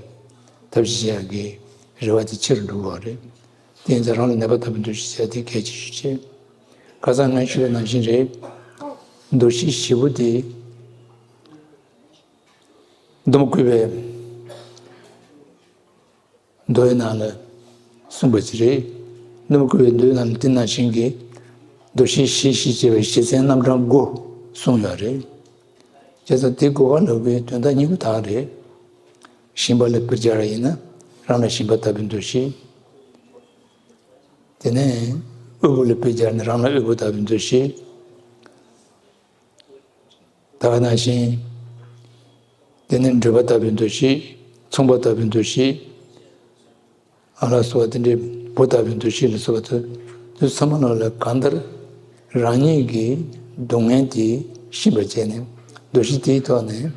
ཐབས་ཤེས་བྱ་ཡག་གི་རེ་བ་དེ་ཆེ་རུ་འགྲོ་གི་ཡོད་རེད། དེ་ཡིན་ཙང་རང་ལ་ནད་པ་ལྟ་བུའི་འདུ་ཤེས་བྱ་དེ་གལ་ཆེ་ཤོས་ཆེ། ཁ་སང་ངས་ཞུས་པ་ནང་བཞིན་རེད། འདུ་ཤེས་བཞི་པོ་དེ། འདུན་མ་བསྐུལ་བའི་མདོའི་ནང་ལ་གསུངས་པ་ཅིག་རེད། འདུན་མ་བསྐུལ་བའི་མདོའི་ནང་ལ་དེ་ནང་བཞིན་གྱི་འདུ་ཤེས་བཞི་ཞེས་བྱ་བའི་བཞེད་ཚན་རྣམ་གྲངས་དགུ་གསུངས་ཡོད་རེད། བྱས་ཙང་དེ་དགུ་པ་ལབ་པའི་དོན་དག་གཉིས་པོ་དག་རེད། ཞེན་པ་ལ་དཔེ་སྦྱར་བ་ཡིན་ན་རང་ལ་ཞེན་པ་ལྟ་བུའི་འདུ་ཤེས། དེ་ནས་དབུལ་པོ་ལ་དཔེ་སྦྱར་ན་རང་ལ་དབུལ་པོ་ལྟ་བུའི་འདུ་ཤེས། ད་ག་ནང་བཞིན། དེ་ནས་འགྲོད་པ་ལྟ་བུའི་འདུ་ཤེས། མཚུངས་པ་ལྟ་བུའི་འདུ་ཤེས། ཨ་ལ་སོགས་པ་དེ་འདྲའི་བུ་ལྟ་བུའི་འདུ་ཤེས་ལ་སོགས་པ་དེ་ཚོ་ཚང་མ་ལ་གང་ལྟར་རང་ཉིད་ཀྱི་སྡུག་བསྔལ་དེ་ཤེས་པར་བྱས་ནས་འདུ་ཤེས་དེའི་ཐོག་ནས།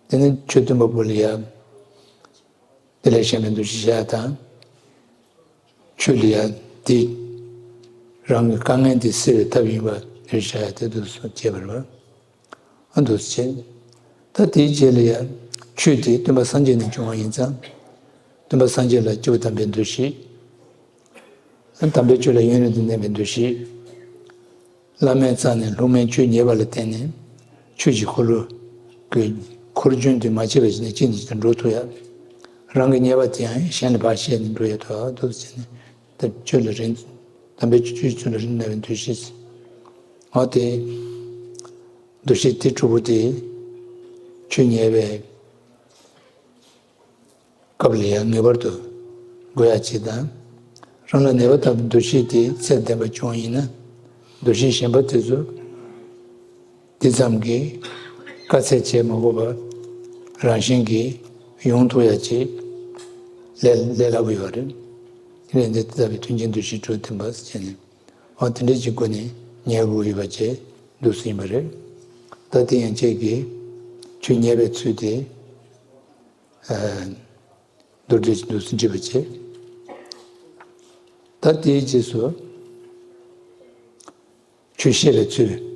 དེ་ནས་ཆོས་སྟོན་པ་པོ་ལ་ཡང་དེ་ལས་གཞན་པའི་འདུ་ཤེས་བཞག་ཡ་དང་། ཆོས་ལ་ཡང་དེ་རང་གི་དཀའ་ངལ་དེ་སེལ་བའི་ཐབས་ཡིན་པ་རེ་བཞག་ཡ་དེ་འདུ་སེམས་བསྐྱེད་པར་བ། ཨ་འདུ་བྱེད། ད་དེའི་རྗེས་ལ་ཡང་ཆོས་དེ་སྟོན་པ་སངས་རྒྱས་ནས་བྱུང་བ་ཡིན་ཙང་། སྟོན་པ་སངས་རྒྱས་ལ་སྐྱེས་བུ་དམ་པའི་འདུ་ཤེས། དམ་པའི་ཆོས་ལ་ཡུན་རིང་དུ་གནས་པའི་འདུ་ཤེས། བླ་མའི་རྩ་ནས་སློབ་མའི་ཆོས་ཉན་པ་ལ་བརྟེན་ནས་ཆོས་ཀྱི་འཁོར་ལོ་གི་འཁོར་རྒྱུན་དེ་མ་ཆད་པ་ཞིག་ནས་གཅིག་ནས་གཅིག་ཏུ་འགྲོ་ཐུབ་ཡ། རང་གི་ཉེས་པ་དེ་ཡང་གཞན་ལ་ཕར་བཤད་ནས་འགྲོ་ཡ་ཐུབ་ཡ་འདུག་ཟེར་ནས་དམ་ཆོས་ལ་རིང་དམ་པའི་ཆོས་ཀྱི་ཚུལ་ལ་རིང་གནས་པའི་འདུ་ཤེས། འོ་དེ། འདུ་ཤེས་དེ་དྲུག་པོ་དེ་ཆོས་ཉན་པའི་སྐབས་ལ་ཡང་ངེས་པར་དུ་དགོས་ཡ་ཅིག་དང་། རང་ལ་ནད་པ་ལྟ་བུའི་འདུ་ཤེས་དེ་ཚད་ལྡན་པ་བྱུང་བ་ཡིན་ན། འདུ་ཤེས་གཞན་པ་དེ་ཚོ་དེ་ཙམ་གྱིས་དཀའ་ཚེགས་བྱེད་མ་དགོས་པར་རང་བཞིན་གྱིས་ཡོང་ཐུབ་ཡ་ཅིག་ལས་ལས་སླ་པོ་ཡོད་རེད། དེ་ལས་འདི་ལྟ་བུའི་མཐུན་རྐྱེན་འདུ་ཤེས་དྲུག་ལྡན་པ་ཟེར་ནས། འོ་དེ་འདྲ་ཅིག་སྒོ་ནས་ཉལ་དགོས་ཡོད་པ་བཅས་འདུག་སེ་ཡིན་པ་རེད། ད་དེ་ཡན་ཆད་ཀྱིས་ཆོས་ཉན་པའི་ཚུལ་དེ། མདོར་བསྡུས་ཀྱི་འདུག་སེ་འདྲི་བ་བྱས། ད་དེའི་རྗེས་སུ་ཆོས་བཤད་པའི་ཚུལ།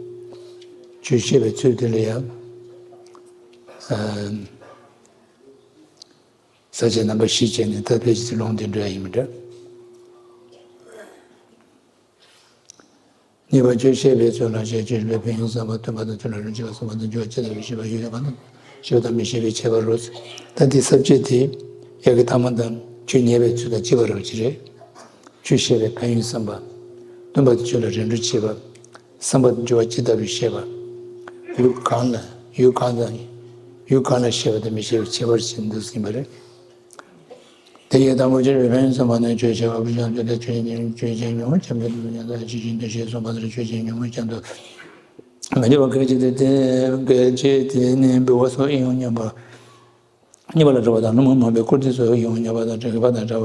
ཆོས་བཤད་པའི་ཚུལ་དེ་ལ་ཡང་ས་བཅད་རྣམ་པ་བཞི་བྱས་ནས་ད་ཕལ་ཆེར་ལུང་འདི་འགྲོ་ཡ་ཡིན་མི་འདྲ། གཉིས་པ་ཆོས་བཤད་པའི་ཚུལ་ལ་བཤད་ཆོས་བཤད་པའི་ཕན་ཡོན་བསམ་པ་སྟོན་པ་དང་ཆོས་ལ་རིགས་གཅིག་པ་གསུངས་པ་དང་འཇུག་པ་ཇི་ལྟ་བུར་ཤེས་པ་ཡོད་ཡོད་པ་དང་ཤེས་པ་དང་མི་ཤེས་པའི་ཁྱད་པར་རོ། ད་འདི་ས་བཅད་དེ་ཡ་གི་ཐ་མ་དང་ཆོས་ཉན་པའི་ཚུལ་དང་གཅིག་པ་རང་ཅི་རེད། ཆོས་བཤད་པའི་ཕན་ཡོན་བསམ་པ། སྟོན་པ་དང་ཆོས་ལ་རིགས་གཅིག་པ་བསམ་པ་དང་འཇུག་པ་ཇི་ལྟ་བུར་ཤེས་པ། ཡུལ་གང་ལ་ཡུལ་གང་དང་ཡུལ་གང་ལ་ཤེས་པ་དང་མི་ཤེས་པའི་ཁྱད་པར་ཅི་འདུག་ཟིན་པ་རེད། དེ་ཡི་དང་པོ་ཆོས་ཀྱི་ཕན་ཡོན་བསམ་པ་ནི་ཆོས་བཤད་པ་པོ་ཅན་དུ་ལས་ཆོས་ཉན་ཆོས་བཤད་མྱོང་བ་ཅན་དུ་ཉན་ལ་ཆོས་ཀྱི་འདུ་ཤེས་གསུངས་པ་ལྟར་ཆོས་བཤད་མྱོང་བ་ཅན་དུ་མ་གྱུར་པ་གལ་ཆེ་སྟེ། དེ་གལ་ཆེ་དེ་ནི་འབུལ་བ་སོགས་ཡིད་འོང་སྙམ་པ་སྙམ་པ་ལ་སྒྲུབ་པ་དང་སློབ་མ་མང་པོས་བཀུར་སྟི་སོགས་ཡིད་འོང་སྙམ་པ་དང་འགྲེལ་པ་དང་འདྲ་བ་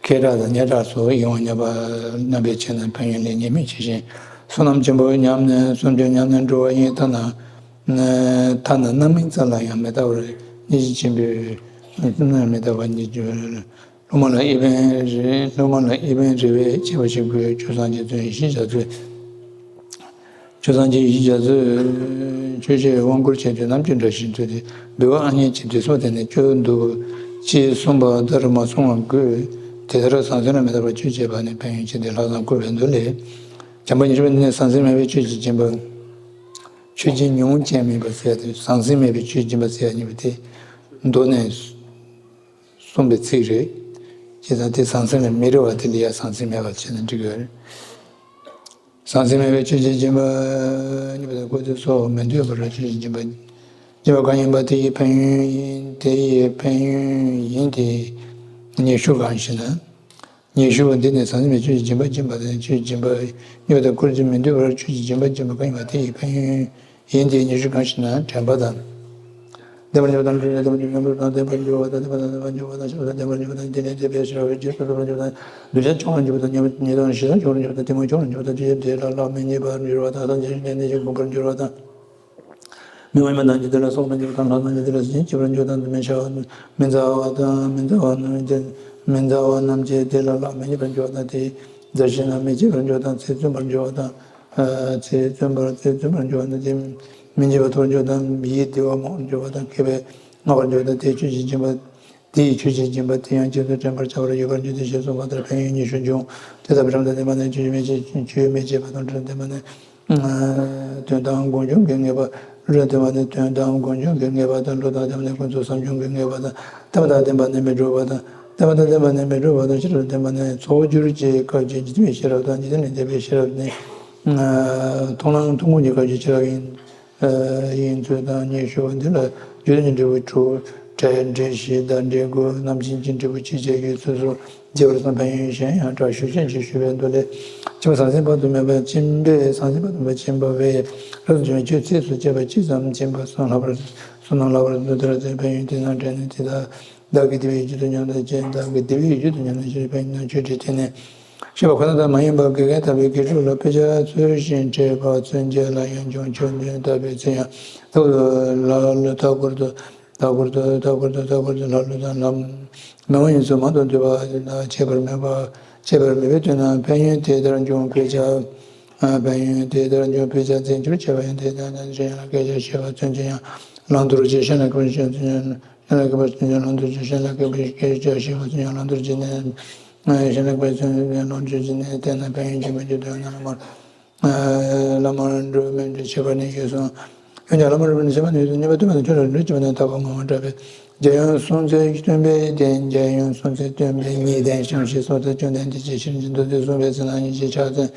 ཁེ་གྲགས་དང་སྙན་གྲགས་སོགས་ཡིད་འོང་སྙམ་པ་རྣམ་པའི་ཆེད་ན་ཕན་ཡོན་ལས་ཉེས་དམིགས་ཆེ་ཞིང་བསོད་ནམས་ཆེན་པོ་ཉམས་ནས་བསོད་ནམས་ཉམས་ནས་འགྲོ་བ་ཡི་ཐ་ན། ཐ་ན་རྣམ་སྨིན་ཙམ་ལ་ཡང་མི་ལྟ་བར་སྙིང་རྗེ་ཆེན་པོས་མི་ལྟ་བར་སྙིང་རྗེ་སློབ་མ་ལ་ཨེ་བན་རེ་སློབ་མ་ལ་ཨེ་བན་རེ་བས་ཆེ་བ་ཞིག་དགོས། ཆོས་སངས་རྒྱས་དོན་ཡིད་བཞིན་བྱ་ཚུལ། ཆོས་སངས་རྒྱས་ཡིད་བཞིན་བྱ་ཚུལ། ཆོས་བཤད་དབང་བསྐུར་བྱེད་དུས་ནམ་རྒྱུན་འདྲ་ཞིག་མཛོད་དེ་འབུལ་བ་ཨ་མྱེས་ཀྱི་དུས་སོགས་དེ་ནས་སྐྱོ་འདུག་ཅེས་གསུངས་པ་ལྟར་མ་གསུང་བ་དགོས། དེ་ལྟར་ཟང་ཟིང་ལ་མི་ལྟ་བར་ཆོས་བྱེད་པ་ནི་ཕན་ཡོན་ཆེ་སྟེ་ལྷག་བསམ་བསྐུར་བའི་མདོ་ལས། བྱམས་པ་ཉེར་བཞི་པ་འདི་ནི་ཟང་ཟིང་མེད་པའི་ཆོས་ཀྱི་སྦྱིན་པ། ཆོས་བྱེད་མྱོང་ཅན་མིན་པ་ཟེར་ཡ་དེ་ཟང་ཟིང་མེད་པའི་ཆོས་སྦྱིན་པ་ཟེར་ཡ་གཉིས་པོ་དེ་མདོ་ནས་གསུངས་པའི་ཚིག་རེད། བྱས་ཙང་དེ་ཟང་ཟིང་ལ་མི་རེ་བ་དེ་ལ་ཡ་ཟང་ཟིང་མེད་པ་བྱས་ནས་འགྲིག་གི་ཡོད་རེད། ཟང་ཟིང་མེད་པའི་ཆོས་ཀྱི་སྦྱིན་པ་གཉིས་པ་དང་ཀུན་ཏུ་སོགས་མི་འདོད་པར་ཆོས་ཀྱི་སྦྱིན་པ། སྦྱིན་པ་གང་ཡིན་པ་དེ་ཡི་ཕན་ཡོན་ཡིན་དེ་ཡི་ཕན་ཡོན་ཡིན་ཏེ། ཉི་ཤུ་གང་ཞེ་ན། ཉི་ཤུ་པ་འདི་ནི་ཟང་ཟིང་མེད་ཆོས་ཀྱི་སྦྱིན་པ་སྦྱིན་པ་དང་ཆོས་ཀྱི་སྦྱིན་པ་ཉེས་པ་དང་བཀུར་སྟི་མི་འདོད་པར་ཆོས་ཀྱི་སྦྱིན་པ་སྦྱིན་པ་གང་ཡིན་པ་དེ་ཡི་ཕན་ཡོན་ཡིན་ཏེ། ཉི་ཤུ་གང་ཞེ་ན་དྲན་པ་དང་། ལྡན་པར་འགྱུར་བ་དང་། ལྡན་པར་འགྱུར་བ་དང་། ལྡན་པར་འགྱུར་བ་དང་། ལྡན་པར་འགྱུར་བ་དང་། ཤེས་པ་དང་ལྡན་པར་འགྱུར་བ་དང་། དེ་ནས་དེ་བས་ཤེས་རབ་ཀྱི་རྗེས་སུ་བདག་པར་འགྱུར་བ་དང་། གདུལ་བྱ་ཆུང་རུ་འགྱུར་བ་དང་། ཉེས་དང་ཞེ་སྡང་ཆུང་རུ་འགྱུར་བ་དང་། གཏི་མུག་ཆུང་རུ་འགྱུར་བ་དང་། དེ་ལ་ལྷག་མི་རྙེད་པར་འགྱུར་བ་དང་། སངས་རྒྱས་ཀྱི་ལས་ནི་ཞིག་གོམས་པར་འགྱུར་བ་དང་། མི་དབང་མི་དང་ཉིད་དེ་ལ་སོགས་པར་འགྱུར་བ་དང་། ལྷ་དང་ཉིད་དེ་ལ་སོགས་པར་འགྱུར་བ་དང་། མི་བྱ་བ་མི་བྱ་བ་དང་མི་བྱ་བ་རྣམས་ཀྱི་མི་བྱ་བ་རྣམས་ཀྱི་དེ་ལ་ལྷག་མི་རྙེད་པར་འགྱུར་བ་དང་། དེའི་མཛའ་བཤེས་རྣམས་མི་བརྗེད་པར་འགྱུར་བ་དང་། ཚེ་བཙོན་པར་འགྱུར་བ་དང་། ཚེ་བཙོན་པར་ཚེ་བཙོན་པར་འགྱུར་བ་དང་། དེ་མི་བརྗེད་པར་ཐོབ་པར་འགྱུར་བ་དང་། ཡིད་བདེ་བ་མང་བར་འགྱུར་བ་དང་། མཁས་པས་བསྔགས་པར་འགྱུར་བ་དང་། དེའི་ཆོས་ཀྱི་སྦྱིན་པ། དེ་ཡི་ཆོས་ཀྱི་སྦྱིན་པ་དེ་ཡང་ཁྱེད་ཚོས་དྲན་པར་བྱ་བར་ཡོད་པར་འགྱུར་ཏེ། ཞེས་གསུངས་པ་ལྟར་ཕན་ཡོན་ཉི་ཤུ་འབྱུང་། དེ་ལྟ་བུའི་བྱམས་དང་ལྡན་པ་ནི་ཆོས་མེད་ཅེས་ཆོས་མེད་ཅེས་པ་དང་། བློ་དང་ལྡན་པ་ནི་དོན་དམ་སྒོམ་བྱུང་གི་ངེས་པ། བློ་དང་ལྡན་པ་ནི་དོན་དམ་སྒོམ་བྱུང་གི་ངེས་པ་དང་། བློ་དང་ལྡན་པ་ནི་ཀུན་རྫོབ་བསམ་བྱུང་གི་ངེས་པ་དང་། ལྡན་པ་དང་ལྡན་པ་ནི་མི་འགྲོ་བ་དང་། ལྡན་པ་དང་ལྡན་པ་ནི་མི་འགྲོ་བ་དང་། ཤེས་རབ་ལྡན་པ་ནི་ཚོགས་སྦྱོར་གྱི་སྐབས་ཀྱི་འཇིག་རྟེན་པའི་ཤེས་རབ་དང་། འཇིག་རྟེན་ལས་འདས་པའི་ཤེས་རབ་ནི་མཐོང་ལམ་མཐོང་སྒོམ་གྱི་སྐབས་ཀྱི་ཤེས་རབ་ཡིན། ཡིན་ཚུལ་དང་། སྙན་ཞུ་བ་འདི་ལ་རྒྱུ་དོན་གྱི་འབྲས་བུ་དྲུག། འབྲས་འབྲས་བཞི་དང་འབྲས་དགུ། རྣམ་མཁྱེན་གྱི་འབྲས་བུ་བཅུ་བཅས་ཀྱི་ཚུལ་སོགས་རྒྱས་པར་གསུངས། ཕན་ཡོན་གཞན་ཡང་དྲག་ཤོས་ཤིན་ཏུ་ཞུས་པའི་མདོ་ལས། སྦྱིན་པ་ཟང་ཟིང་དཔག་ཏུ་མེད་པ་སྦྱིན་པས། ཟང་ཟིང་དཔག་ཏུ་མེད་པ་སྦྱིན་པ་བས། རབ་ཏུ་བྱུང་བའི་ཆོས་ཚིགས་སུ་བཅད་པ་ཇི་ཙམ་བྱིན་པ་སོགས་ལྷག་པར་གསུངས་ན། ལྷག་པར་དུ་དེ་ལ་བརྟེན་ཕན་ཡོན་དེ་དང་འབྲས་ནི་དེ་དག་བདག་གི་བདེ་བའི་རྒྱུ་དང་མཉམ་དུ་བྱས། བདག་གི་བདེ་བའི་རྒྱུ་དང་མཉམ་དུ་བྱས་པའི་ཕན་ཡོན་དང་ཆོས་འབྲེལ་དེ་ནི། ཞེས་པ་ཁོ་ན་དང་མ་ཡིན་པ་དགེ་རྒན་ལྟ་བུའི་དགེ་ཕྲུག་ལ་དཔེ་ཆ་འཚོལ་ཞིང་སྤྲད་པ་ཚུན་ཆད་ལ་ཡང་འབྱུང་། ཆོས་འདོན་ལྟ་བུའི་ཚེ་ཡང་ལྷག་ལྷག་ལྷག་པར་དུ་ལྷག་པར་དུ་ལྷག་པར་དུ་ལྷག་ལྷུག་དང་ལམ་མེ་མོ་ཡིན་ཚུལ་མང་དུ་འདུས་པ་ལ་ཁྱད་པར་མེད་པ། ཁྱད་པར་མེད་པའི་དོན་ནི་ཕན་ཡོན་དེ་ལྟར་འབྱུང་། དཔེ་ཆ་ཕན་ཡོན་དེ་ལྟར་འབྱུང་། དཔེ་ཆ་རྫས་འགྱུར་བྱས་པ་ཡང་དེ་ལྟར་འབྱུང་ཡང་སྐད་ཆ་བཤད་པ་ཚུན་ཆད་ཡང་བླང་དོར་གྱི་ཤེས་ལ་ཁྱབ་པ་ཤེས་ཚུན་ཆད་ཡང་ལ་ཁྱབ་པ་ཤེས་ཚུན་ཆད་བླང་དོར་གྱི་ཤེས་ལ་ཁྱབ་པ་ཤེས་ཚུན་ཆད་བཤད་པ་ཚུན་ཆད་བླང་དོར་གྱི་གནས་ཤེས་ལ་ཁྱབ་པ་ཤེས་ཚུན་ཆད་བླང་དོར་གྱི་གནས་བསྟན་ན་ཕན་ཡོན་གྱི་མི་འགྱུར་དོན་ན་བླ་མར་བླ་མར་འགྲོ་མི་འགྲོ་ཁྱད་པར་ནི་ཞེས་གསུངས། འོན་ཀྱང་བླ་མར་འགྲོ་མི་འགྲོ་ཁྱད་པར་ནི་ཡོད་དོ། གཉིས་པ་སྟོན་པ་དང་ཆོས་ལ་ལུས་ཀྱི་བ་ནི་དག་པ་ངོ་བོ་འདྲ་བའི་རྒྱལ་ཡུམ་གསུང་ཚེ་སྟོན་པའི་རྟེན། རྒྱལ་ཡུམ་གསུང་ཚེ་སྟོན་པའི་རྟེན་བཞེངས་ཤིང་གསོལ་ཚེ་བཅོམ་ལྡན་འདས་ཀྱི་ཞལ་བཞེངས་མདོ་སྡེ་གསུངས་པའི་ཚེ་ན་ཉིད་ཀྱི་ཕྱག་མཚན།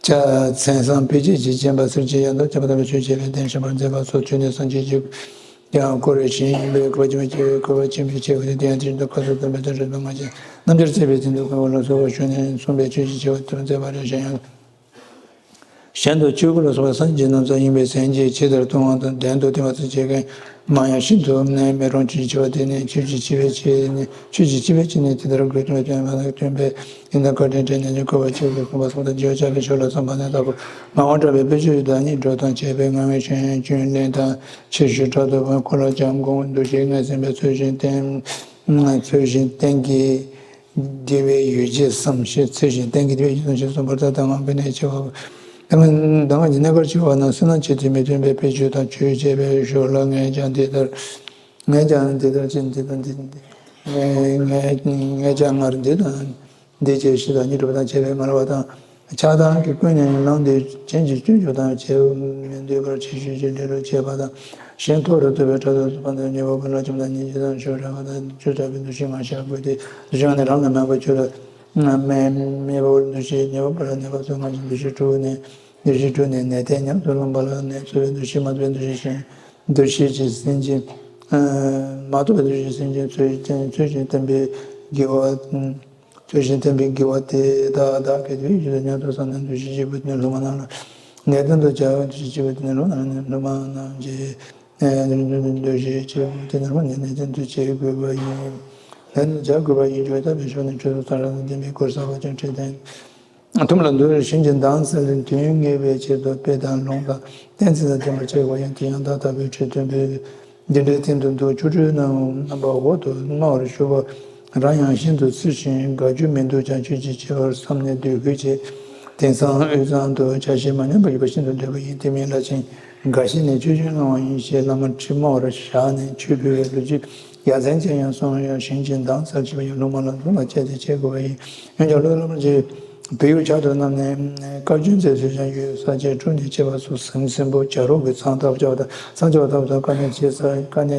ཕྱག་མཚན་བཟང་པོས་ཅི་ཞིག་བྱིན་པ་སེལ་ཅི་ཡང་དུ་ཁྱབ་པ་དམ་པའི་ཆོས་བྱས་པའི་རྟེན་བཞེངས་པར་མཛད་པ་སོགས་ཆོས་ནི་སངས་རྒྱས་ཀྱིས་ཀྱང་བསྐོར་བའི་ཞིང་ཡིན་པས་བསྐོར་བ་ཆེན་པོའི་ཆེ་བསྐོར་བ་ཆེན་པོའི་ཆེ་བ་དེ་རྟེན་ཅན་དུ་ཁ་ཚུར་སྟོན་པའི་དོན་རེད་པ། ང་ཅག་རྣམས་ཀྱང་བརྩེ་བའི་རྟེན་དུ་བསྐོར་བ་ལ་གསོལ་བ་ཞུ་ནས་གསུངས་པའི་ཆོས་ཀྱི་ཆེ་བ་དེར་མཛད་པ་རེད། གཞན་ཡང་གཞན་དུ་ཆོས་སྐུ་ལ་སོགས་པ་སངས་རྒྱས་རྣམས་སུ་ཡིན་པའི་མཚན་གྱིས་ཇི་ལྟར་མཐོང་བ་དང་ལྡན་དུ་བསྟན་པ་དང་བཅས་ཀྱང་མང་ཡང་ཤིན་ཏུ་མི་རུང་། ཆོས་ཀྱི་ཆེ་བ་དེ་ནི་ཆོས་ཀྱི་ཆེ་བའི་ཆེད་ནི་ཆོས་ཀྱི་ཆེ་བའི་ཆེད་ནི་དེ་ལྟར་དགོས་དོན་སྟོན་པ་དང་སྟོན་པའི་ཡིན་དང་བཀའ་དྲིན་དྲན་ནས་ཀྱང་བསྐལ་པ་གཅིག་ལ་གོམས་པ་གསུམ་དང་བརྗེ་བ་བྱ་བའི་ཆོས་ལ་བསམ་པ་ནི་ལྟ་བུ། ངག་དབང་གྲགས་པའི་དཔེ་ཆོས་བདག་ཉིད་སྒྲོ་དང་བཅས་པའི་ངག་དབང་གཞུང་རྒྱུན་གླེང་དང་ཕྱིར་ཞུ་དྲག་ཏུ་འཁོར་ལོ་བརྒྱ་འགོང་འདུ་ཤེས་ལྔའི་སེམས་དཔའི་ཚུལ་བཞིན་བསྟན་ཚུལ་བཞིན་བསྟན་གྱི་བདེ་བའི་ཡུལ་གྱི་བསམ་ཞེས་ཚུལ་བཞིན་བསྟན་གྱི་བདེ་བའི་ཡུལ་གྱི་བསམ་ཞེས་གསུངས་པར་ཐལ། གདམས་ངག་གི་གནད་ཆེ་བ། གདམས་ངག་གི་གནད་འགག་ཆེ་བ་ན་བསོད་ནམས་ཆེ་སྟེ་མི་མཐུན་པའི་དཔེ་ཆོས་དང་ཆོས་བྱས་པའི་ཞོར་ལ་ངས་ཀྱང་འདི་ལྟར་ངས་ཀྱང་འདི་ལྟར་ཅི་འདི་དང་འདི་ངས་ངས་ཀྱང་སྔར་འདི་དང་འདི་བྱས་ཞེས་དང་གཉིས་སྒྲུབ་པ་དང་བྱས་པའི་ངལ་བ་དང་། ཆགས་སྡང་གིས་ཀུན་ནས་བསླངས་ཏེ་གཞན་གྱི་སྐྱོན་བརྗོད་དང་བྱེད་མི་འདོད་པར་ཆེ་ཤོས་ཀྱི་ལེ་ལོ་བྱེད་པ་དང་གཞན་ཐོག་རུ་ཐུབ་པའི་དྲག་ཏུ་བཟོད་པ་དང་ཉེ་བར་བུ་ལ་ཁྱིམ་དང་ཉེ་ཆོས་དང་ཆོས་དྲག་པ་དང་ཆོས་དྲག་པའི་འདུ་ཤེས་ང་བཞག་དགོས་ཏེ་འདུ་ཤེས་ནི་རང་ལ་མེད་པ་ཆོས་ལ་མེད་མེད་པར་འདུ་ཤེས་ཉེ་བར་བུ་ལ་ནད་པ་ཚོས་ང་བཞིན་འདུ་ཤེས་དྲུག་ནས་འདུ་ཤེས་དྲུག་ནས་ནད་དེ་ཉམས་སུ་བླངས་པ་ལ་ནད་ཚོལ་བའི་འདུ་ཤེས་མ་ཐུབ་པའི་འདུ་ཤེས་ཤིང་འདུ་ཤེས་ཀྱི་སེམས་ཅན་མ་ཐུབ་པའི་འདུ་ཤེས་སེམས་ཅན་ཚུལ་ཅན་ཚུལ་བཞིན་བསྟན་པའི་དགེ་བ། ཚུལ་བཞིན་བསྟན་པའི་དགེ་བ་དེ་དག་བདག་གི་དུས་ཀྱི་ཉམས་སུ་བསམ་ནས་འདུ་ཤེས་སྐྱེས་བུ་དེ་ནི་སློབ་མ་རྣམས་ལ་ནས་དོན་དུ་བྱ་བའི་འདུ་ཤེས་སྐྱེས་བུ་དེ་ནི་སློབ་མ་རྣམས་ཀྱི་འདུ་ཤེས་སྐྱེས་བུ་དེ་ནི་སློབ་མ་ནས་ནས་དོན་དུ་བྱེད་དགོས་པ་ཡིན། ནས་དོན་དུ་བྱ་དགོས་པ་ཡིན། ཇི་ལྟ་བའི་ཕྱོགས་ནས་འཕྲོད་དུ་ཚང་རག་ལ་ལྡན་པའི་གོ་ས་བ་ཅན་ཁྲིད་དང་། ཐུམ་ལ་འདུ་ཞིང་གི་མདངས་གསལ་དོན་ངེས་པའི་ཆེད་དུ་དཔེ་དང་ལུང་དང་གཏན་ཚིགས་དང་ལྡན་པར་བྱེད་དགོས་ཡང་དེ་ཡང་བདག་ལྟ་བུའི་ཁྲིད་སྟོན་པའི་འདི་འདྲའི་སྟེང་དུ་འདུག་ཆོ་འཕྲུལ་རྣམ་པ་འོག་ཏུ་སྨྲ་བར་ཞུ་བ་རང་ཡང་ཤིན་ཏུ་བརྩི་ཞིང་དགའ་རྒྱུ་མི་འདུག་ཀྱང་ཆོས་ཀྱི་ཆེ་བར་བསམ་ནས་འདོད་དགོས་ཀྱི། དེང་སང་དབུས་གཙང་དུ་ཆ་ཤས་མ་ཉམས་པ་ཡོད་པ་ཤིན་ཏུ་འདོད་པ་ཡིན། དེ་མིན་བླ་ཆེན་འགའ་ཞིག་ནས་ཆོས་བརྒྱུད་གནང་བ་ཡིན་ཞེས་བླ་མར་ཁྲིད་སྨྲ་བར་བཞག་ནས་ཆོས་ཕུལ་བའི་ལོ་རྒྱུས་ཡ་མཚན་ཅན་ཡང་གསུངས་ཡང་ཞིང་གི་མདངས་གསལ་བྱེད་པ་ཡང་སློབ་མ་ལ་འཛུམ་ལ་བཅས་ཏེ་བྱེད་དགོས་པ་ཡིན། འོན་ཀྱང་སློབ་སློབ་མར་བྱེད། བོད་ཡུལ་ཆགས་སྡང་རྣམས་ནས་བཀའ་བཀྱོན་མཛད་ཚུལ་ཀྱང་ཡོད། ས་བཅད་དྲུག་ནས་བྱེད་པ་སོགས་ཟིན་ཟིན་པོ་བྱ་རོག་གི་མཚང་ལྟ་བུ་བྱ་བ་དང་མཚང་ཆེ་བ་ལྟ་བུ་དང་དཀའ་གནད་ཆེ་ས་དཀའ་གནད་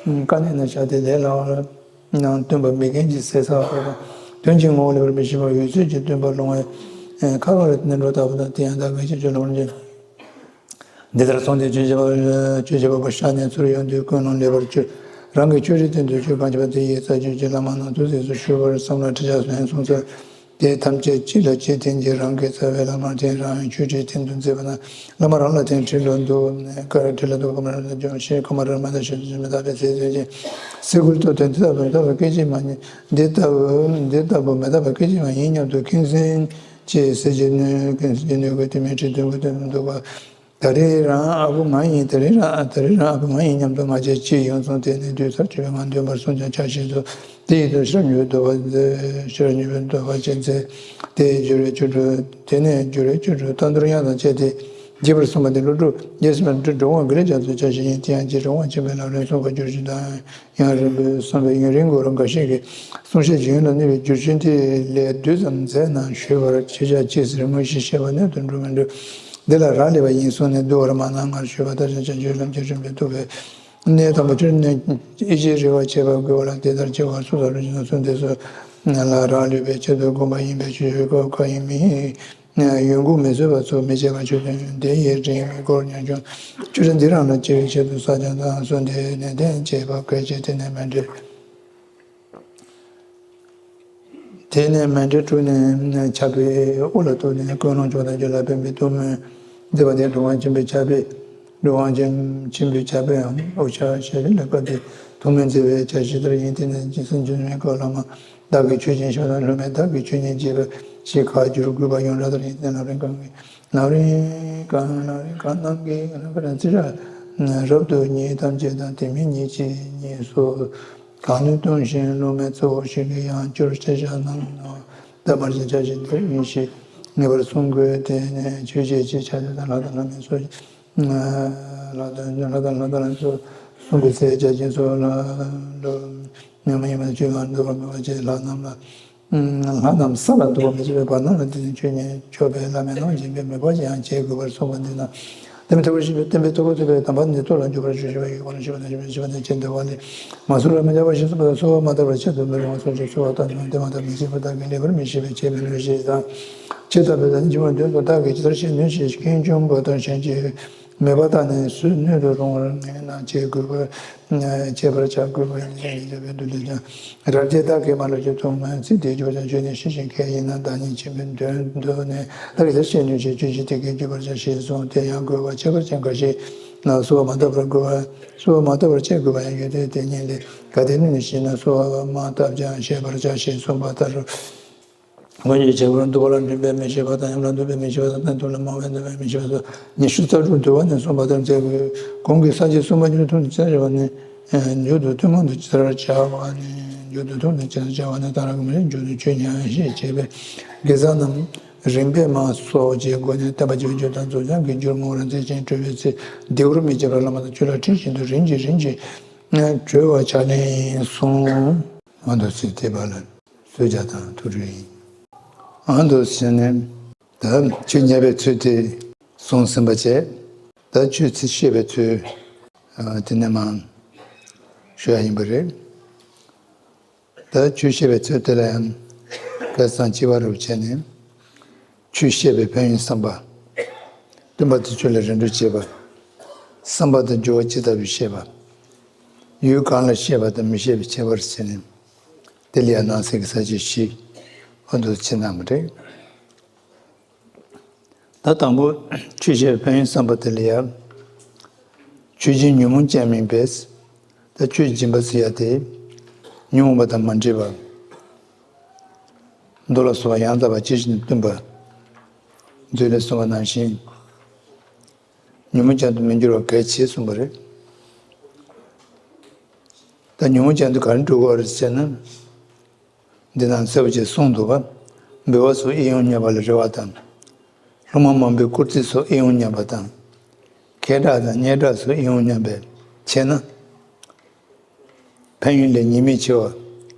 དཀའ་གནད་ན་བཞག་སྟེ་ལས་སླ་བ་ནང་སྟོན་པ་མི་རྒན་གྱི་ཟས་ཟ་བ་དང་དོན་གྱི་ངོ་བོ་ལེགས་པར་མི་ཤེས་པ་འོད་ཚོད་ཀྱིས་སྟོན་པ་ལོང་བའི་ཁ་བ་རུ་ནས་འགྲོ་ལྟ་བུ་དང་དེ་ཡང་དག་པའི་ཆེད་དུ་སློབ་མར་བྱེད། འདི་ལྟར་སོང་སྟེ་ཆོས་བྱེད་པ་ཆོས་བྱེད་པ་པོ་ཤ་ནས་ཚུར་ཡོང་དུས་ཀུན་སློང་ལེགས་པར་བཅོས། རང་གི་ཆོས་རིག་སྟེང་དུ་ཆོས་གང་བྱེད་པ་དེ་ཡི་རྩ་རྒྱུད་ཀྱི་བླ་མ་རྣམས་ཐུགས་གཟིགས་སུ་ཞུ་བར་བསམ་ལ་ཁྲིད་བྱ་སོ་ཡང་གསུངས་ཚུལ་དེ་ཐམས་ཅད་གཅིག་ལ་གཅིག་བརྟེན་གྱི་རང་གི་རྩ་བའི་བླ་མར་བརྟེན། རང་ཡང་ཆོས་རིག་སྟེང་དུ་མཛད་པ་ན་བླ་མ་རང་ལ་བརྟེན་ཁྲིད་ལ་འདུག་ནས་ཁར་ཁྲིད་ལ་འདུག་ཁ་མ་ར་ལ་འབྱུང་ཞེས་ཁ་མ་ར་མ་དང་ཞེས་མི་དག་པའི་ཚེ་ཚེ་ཅན་སེ་གོལ་གཏུབས་ཏེ་འདི་ལྟ་བུ་མི་དག་པའི་སྐད་ཅིག་མ་ཉིད་འདི་ལྟ་བུ་འདི་ལྟ་བུ་མི་དག་པའི་སྐད་ཅིག་མ་ཡིན་སྙམ་དུ་ཁེངས་སེམས་ཀྱིས་ཟེར་གྱི་ནུས་ཀྱིས་ཟེར་གྱི་ནུས་ཀྱི་དེ་མིན་ཁྲིད་འདོན་དགོས་དོན་དུ་འདུག་པ། ད་རེས་རང་ཨ་ཁུ་ང་ཡིན། ད་རེས་རང་ད་རེས་རང་ཨ་ཁུ་ང་ཡིན་སྙམ་དུ་ང་བཅས་ཀྱིས་ཡོངས་སུ་དེ་ནས་བསྡུས་ཚར་བྱས་པའི་ང་འདོན་པར་གསུངས་ཀྱང་ཆ་ཤས་སུ་དེ་ཡི་དོན་ཤེས་རབ་མྱུར་བའི་བཟློག་པ་མཛད། ཤེས་རབ་མྱུར་བའི་བཟློག་པ་ཅན་མཛད། དེ་ཡི་སྦྱོར་བའི་སྤྱོད་འགྲོས་དེ་ནས་སྦྱོར་བའི་སྤྱོད་འགྲོས་རྟ་འདུར་དབྱངས་དང་བཅས་ཏེ་རྒྱས་པར་གསུངས་པ་འདི་ཀླུ་སྒྲུབ་རྒྱལ་སྲས་འབྲི་གྲུབ་དབང་གི་ལས་རྒྱ་མཚོའི་ཆ་ཤས་ཡིན། དེ་ཡང་རྗེ་གྲུབ་དབང་ཆེན་པོའི་ལམ་རིམ་གསུངས་པ་བསྒྱུར་བཅོས་དང་། ཡང་རིང་པོའི་བསམ་པའི་ཡུན་རིང་གོ་རིམ་འགའ་ཞིག་གིས་གསུང་བཤད་ཀྱི་ཡུན་ལ་གནས་པའི་བསྒྱུར་བཅོས་འདི་ལས་བསྡུས་ཙམ་མཛད་ན་ཞུས་པར་ཁྱེད་ཅག་ཅི་ཟེར། དངོས་གཞི་བཤད་པ་གནད་དུ་འགྲོ་མི་འགྲོ། འདི་ལ་རག་ལས་པ་ཡིན་གསུངས་ནས་བསྡུ་བར་མ་གནང་སྔར་ཞུས་པ་ལྟར་བྱ་བྱ་རྒྱུད་ལམ་གྱི་རིམ་པས་བསྡུ་བའི་གནད་དང་པོ་ཕྱིར་ནས་ཨི་ཤེས་རེ་བ་བྱེད་པ་དགོས་པ་ལ་དེ་ལྟར་བྱེད་པ་སོ་སོ་ལུས་ཀྱི་ནང་གསུངས་དེ་ཚོ་ལ་རག་ལུས་པའི་ཆེད་དུ་དགོངས་པ་ཡིན་པའི་ཆོས་ཡོད་སྐབས་ཁ་ཡིན་མིན། ཡོན་ཁུངས་མི་བཟོད་པ་ཚུལ་མི་འཆལ་བ་ཆོས་ཅན། དེ་ཡི་དྲིན་མི་འཁོར་ཉམ་ཆུང་། ཆོས་དྲིན་འདི་རང་ལ་སྐྱེ་བའི་ཆེད་དུ། བསགས་ཀྱང་དང་གསོན་དེ་ནས་བརྟེན་བྱས་པ། གལ་ཆེ་དེ་ནས་མ་འདྲེས། དེ་ནས་མཎྜལ་སྤྲུལ་ནས་ཆར་པའི་དབུ་ལ་གཏུགས་ནས་ཀུན་སློང་མཆོག་དང་རྒྱུད་ལ་ཕན་པའི་ཐུགས་སྨོན་མཛད་པ་དེ་སྒྲུབ་དབང་ཆེན་པོའི་ཆར་པས། སྒྲུབ་དབང་ཆེན་ཆེན་པོའི་ཆར་པའམ་དབུ་ཆར་ཞེས་ལ་བཀའ་སྟེ་ཐུགས་སྨོན་མཛད་པའི་ཆར་ཇི་ལྟར་ཡིན། དེ་ནས་སེམས་ཅན་མི་དགེ་བ་ལ་མ་བདག་གིས་ཆོས་ཀྱི་ཞིང་དང་སློབ་མས་བདག་གིས་ཆོས་ཉིད་བྱས་པ་ཞེས་ཁ་བསྒྱུར་དགོས་པ་ཡང་ལ་དར་ཡིན་ཏེ། ལམ་རིམ་གང་གིས་ལམ་རིམ་གང་ལམ་རིམ་གང་རྣམས་ཀྱིས་ལམ་རིམ་ཚིག་རབ་ཏུ་ཉིད་ཐམས་ཅད་དང་དེ་མིན་ཉིད་ཀྱི་ཉིད་སོགས། གང་ནུས་གཏོང་ཞིང་སློབ་མའི་གཙོ་བོ་ཞིག་ལ་ཡང་བསྐྱར་ཤེས་བྱ་རྣམས་ནི་བདག་ཕར་ཕྱིན་བྱ་ཞིག་འདིར་ཡིན་ཞེས་ངེས་པར་གསུང་དགོས། དེ་ནས་ཆོས་བཤད་ཀྱི་ཕྱག་རྒྱ་དང་ལྷ་དང་ལྷ་མིན་སོགས་ལྷ་དང་ལྷ་དང་ལྷ་དང་ལྷ་མིན་སོགས་གསུངས་པའི་ཚེ་བརྒྱ་བྱིན་སོགས་ལ་ལོ་མྱ་ངམ་ཡིན་པ་ཆོས་ལ་འདུ་བར་མི་བ་བཅས་ལྷ་རྣམས་ལ། ལྷ་རྣམས་ས་ལ་འདུ་བ་མི་བྱེད་པའི་བར་སྣང་ལ་བརྟེན་ནས་ཆོས་ཉིད་མཆོད་པའི་བླ་མའི་གནང་སྦྱིན་པའི་མོས་པ་ཡང་བྱེད་དགོས་པར་གསུངས་པ་འདི་ན། དེ་མིན་ཐུབ་པར་ཤེས་པའི་བསྟན་པའི་ཐུ་བོ་ཐུབ་པའི་དམ་པ་ནི་ཐུགས་ལ་འཇུག་པར་ཞུ་ཞུ་བ་ཡོད་པ་ལ་ཞུ་བ་དང་ཞུ་བ་ཞུ་བ་དང་བཅས་འདུལ་བ་ལས། མ་གསུངས་ལ་མི་བྱ་བ་ཞིག་གསུངས་པ་དང་གསོལ་བ་མ་བཏབ་པར་ཆེད་དུ་མི་རུང་བ་སོགས་ཀྱི་གསོལ་བ་བཏབ་མྱོང་། དེ་མ་ཐག་མི་བྱེད་པ་དག་གིས་ལེགས་པར་མི་ཤེས་པས་བྱེད་མི་ནུས་ཞེས་དང་། ཇི་ལྟ་བུའི་དང་ནི་འབྱུང་བ་དོན་དུ་བདག་གིས་ཇི་ལྟར་ཤེས་ནུས་ཞེས་ཁེངས་སྐྱུང་དགོས་དང་ཞེན་ཅིང་མོས་པ་དག་ནི་སུས་སྣོད་དུ་རུང་བར་ངེས་ན་བྱེད་དགོས་པར། བྱེད་པར་བྱ་དགོས་པ་ཡིན་ཞེས་བྱ་བའི་མདོ་ལས་ཀྱང་། རབ་བྱེད་བདག་གིས་མ་ལབ་ཀྱང་ཐུགས་སྨོན་ཚིག་དེའི་བརྗོད་བྱ་བརྗོད་ནས་ཤེས་བཞིན་མཁས་ཡིན་ན་བདག་ཉིད་ཆེན་པོའི་དོན་དུ་ནི་བདག་གིས་ཤེས་ནུས་ཞེས་ཆོས་ཅན་དེ་སྐད་བརྗོད་པར་བྱ་ཞེས་གསུངས། དེ་ཡང་དགོས་པ་ཁྱད་པར་ཅན་འགའ་ཞིག་ལ་གསོལ་བ་མ་བཏབ་པར་དགོས་པ། གསོལ་བ་མ་བཏབ་པར་བྱེད་དགོས་པ་ཡང་ཡོད་དེ། དེ་ཉིད་ལས་ག་དེ་ནུས་ནས་ཤེས་ན་གསོལ་བ་མ་བཏབ་ཀྱང་བྱེད་པར་བྱ་ཞེས་གསུངས་པ་ལྟར། སྔོན་གྱི་བྱེད་པོར་འདུ་བ་ལ་འདུན་པས་མི་ཤེས་པ་དང་། ཡུམ་ལ་འདུན་པས་མི་ཤེས་པ་དང་། གཏན་དུ་ལ་སྨྲ་བས་འདུན་པས་མི་ཤེས་པ་སོགས་ཉི་ཤུ་རྩ་དྲུག་འདུལ་བ་ནས་གསུངས་པ་ལྟར་མཛད་དགོས། གོང་གི་ས་བཅད་གསུམ་པ་མཇུག་ཏུ་ཐུགས་ནི་ཅི་ལྟར་བྱ་བ་ནི། མཇུག་ཏུ་ཐུན་མོང་དུ་ཅི་ལྟར་བྱ་བ་ནི། མཇུག་ཏུ་ཐུགས་ནི་ཅི་ལྟར་བྱ་བ་ནི། གཏང་རག་གི་མི་ལས་མཇུག་ཏུ་ཆོས་ཉིད་ཨང་ཞེས་བྱས་པའི་དགེ་རྩ་རྣམས་རིམ་པས་མ་སོགས་ཀྱི་སྒོ་ནས་བསྟན་པ་རྒྱས་པའི་རྒྱུ་དང་རྫོགས་བྱང་གི་རྒྱུར་བསྔོ་བར་མཛད་ཅིང་གྲོལ་བའི་ཚེ་བདེ་བར་མི་སྐྱེ་བར་བླ་མ་དང་ཆོས་ལ་ཁྲིད་བཞིན་དུ་རིམ་གྱིས་རིམ་གྱིས་གྲོལ་བར་བྱ་ནི་གསུངས། མ་འདུག་ཚེ་དེ་བ་ལ། གསོལ་ཇ་དང་ཐུགས་རེ་ཡིན། ཨ་མདོ་ཟེར་ནས་ད་ཆོས་ཉན་པའི་ཚུལ་དེ་གསུངས་ཟིན་པ་བྱས། ད་ཆོས་ཚིག་བཤད་པའི་ཚུལ་དེ་ནས་མང་ཞུ་ཡ་ཡིན་པ་རེད། ད་ཆོས་བཤད་པའི་ཚུལ་དེ་ལ་ཡང་སྐལ་བཟང་ལྕི་བ་རུ་བྱས་ནས། ཆོས་བཤད་པའི་ཕན་ཡོན་བསམ་པ། སྟོན་པ་དང་ཆོས་ལ་རེ་འདོད་བྱེད་པ། བསམ་པ་དང་སྦྱོར་བ་ཇི་ལྟ་བུའི་བཤད་པ། ཡུལ་གང་ལ་བཤད་པ་དང་མི་བཤད་པའི་ཁྱད་པར་ཟེར་ནས། དེ་ལ་ཡང་ནང་གསེས་ཀྱི་ས་བཅད་བཞི། ཨ་མདོ་ཕྱི་ནང་མ་རེད། ད་དང་པོ་ཆོས་བཤད་པའི་ཕན་ཡོན་བསམ་པ་དེ་ལ་ཡང་། ཆོས་སྦྱིན་ཉོན་མོངས་ཅན་མིན་པས། ད་ཆོས་སྦྱིན་པ་ཟེར་ཡ་དེ། ཉོན་མོངས་པ་དང་མ་འདྲེས་པ། མདོ་ལ་སོགས་པ་ཡང་དག་པ་ཇི་བཞིན་དུ་སྟོན་པ། མཛོད་ལས་གསུངས་པ་ནང་བཞིན། ཉོན་མོངས་ཅན་དུ་མི་འགྱུར་བ་གལ་ཆེ་གསུངས་པ་རེད། ད་ཉོན་མོངས་ཅན་དུ་ག་རེ་འགྲོ་དགོས་རེད་ཟེར་ན། འདི་ན་གསལ་པོ་ཅིག་གསུངས་འདུག་པ། འབུལ་བ་སོགས་ཨེ་ཡོང་སྙམ་པ་ལ་རེ་བ་དང་། སློབ་མ་མང་པོའི་བཀུར་སྟི་སོགས་ཨེ་ཡོང་སྙམ་པ་དང་། ཁེ་གྲགས་དང་སྙན་གྲགས་སོགས་ཨེ་ཡོང་སྙམ་པས་ཆེ་ན། ཕན་ཡོན་ལས་ཉེས་དམིགས་ཆེ་བ།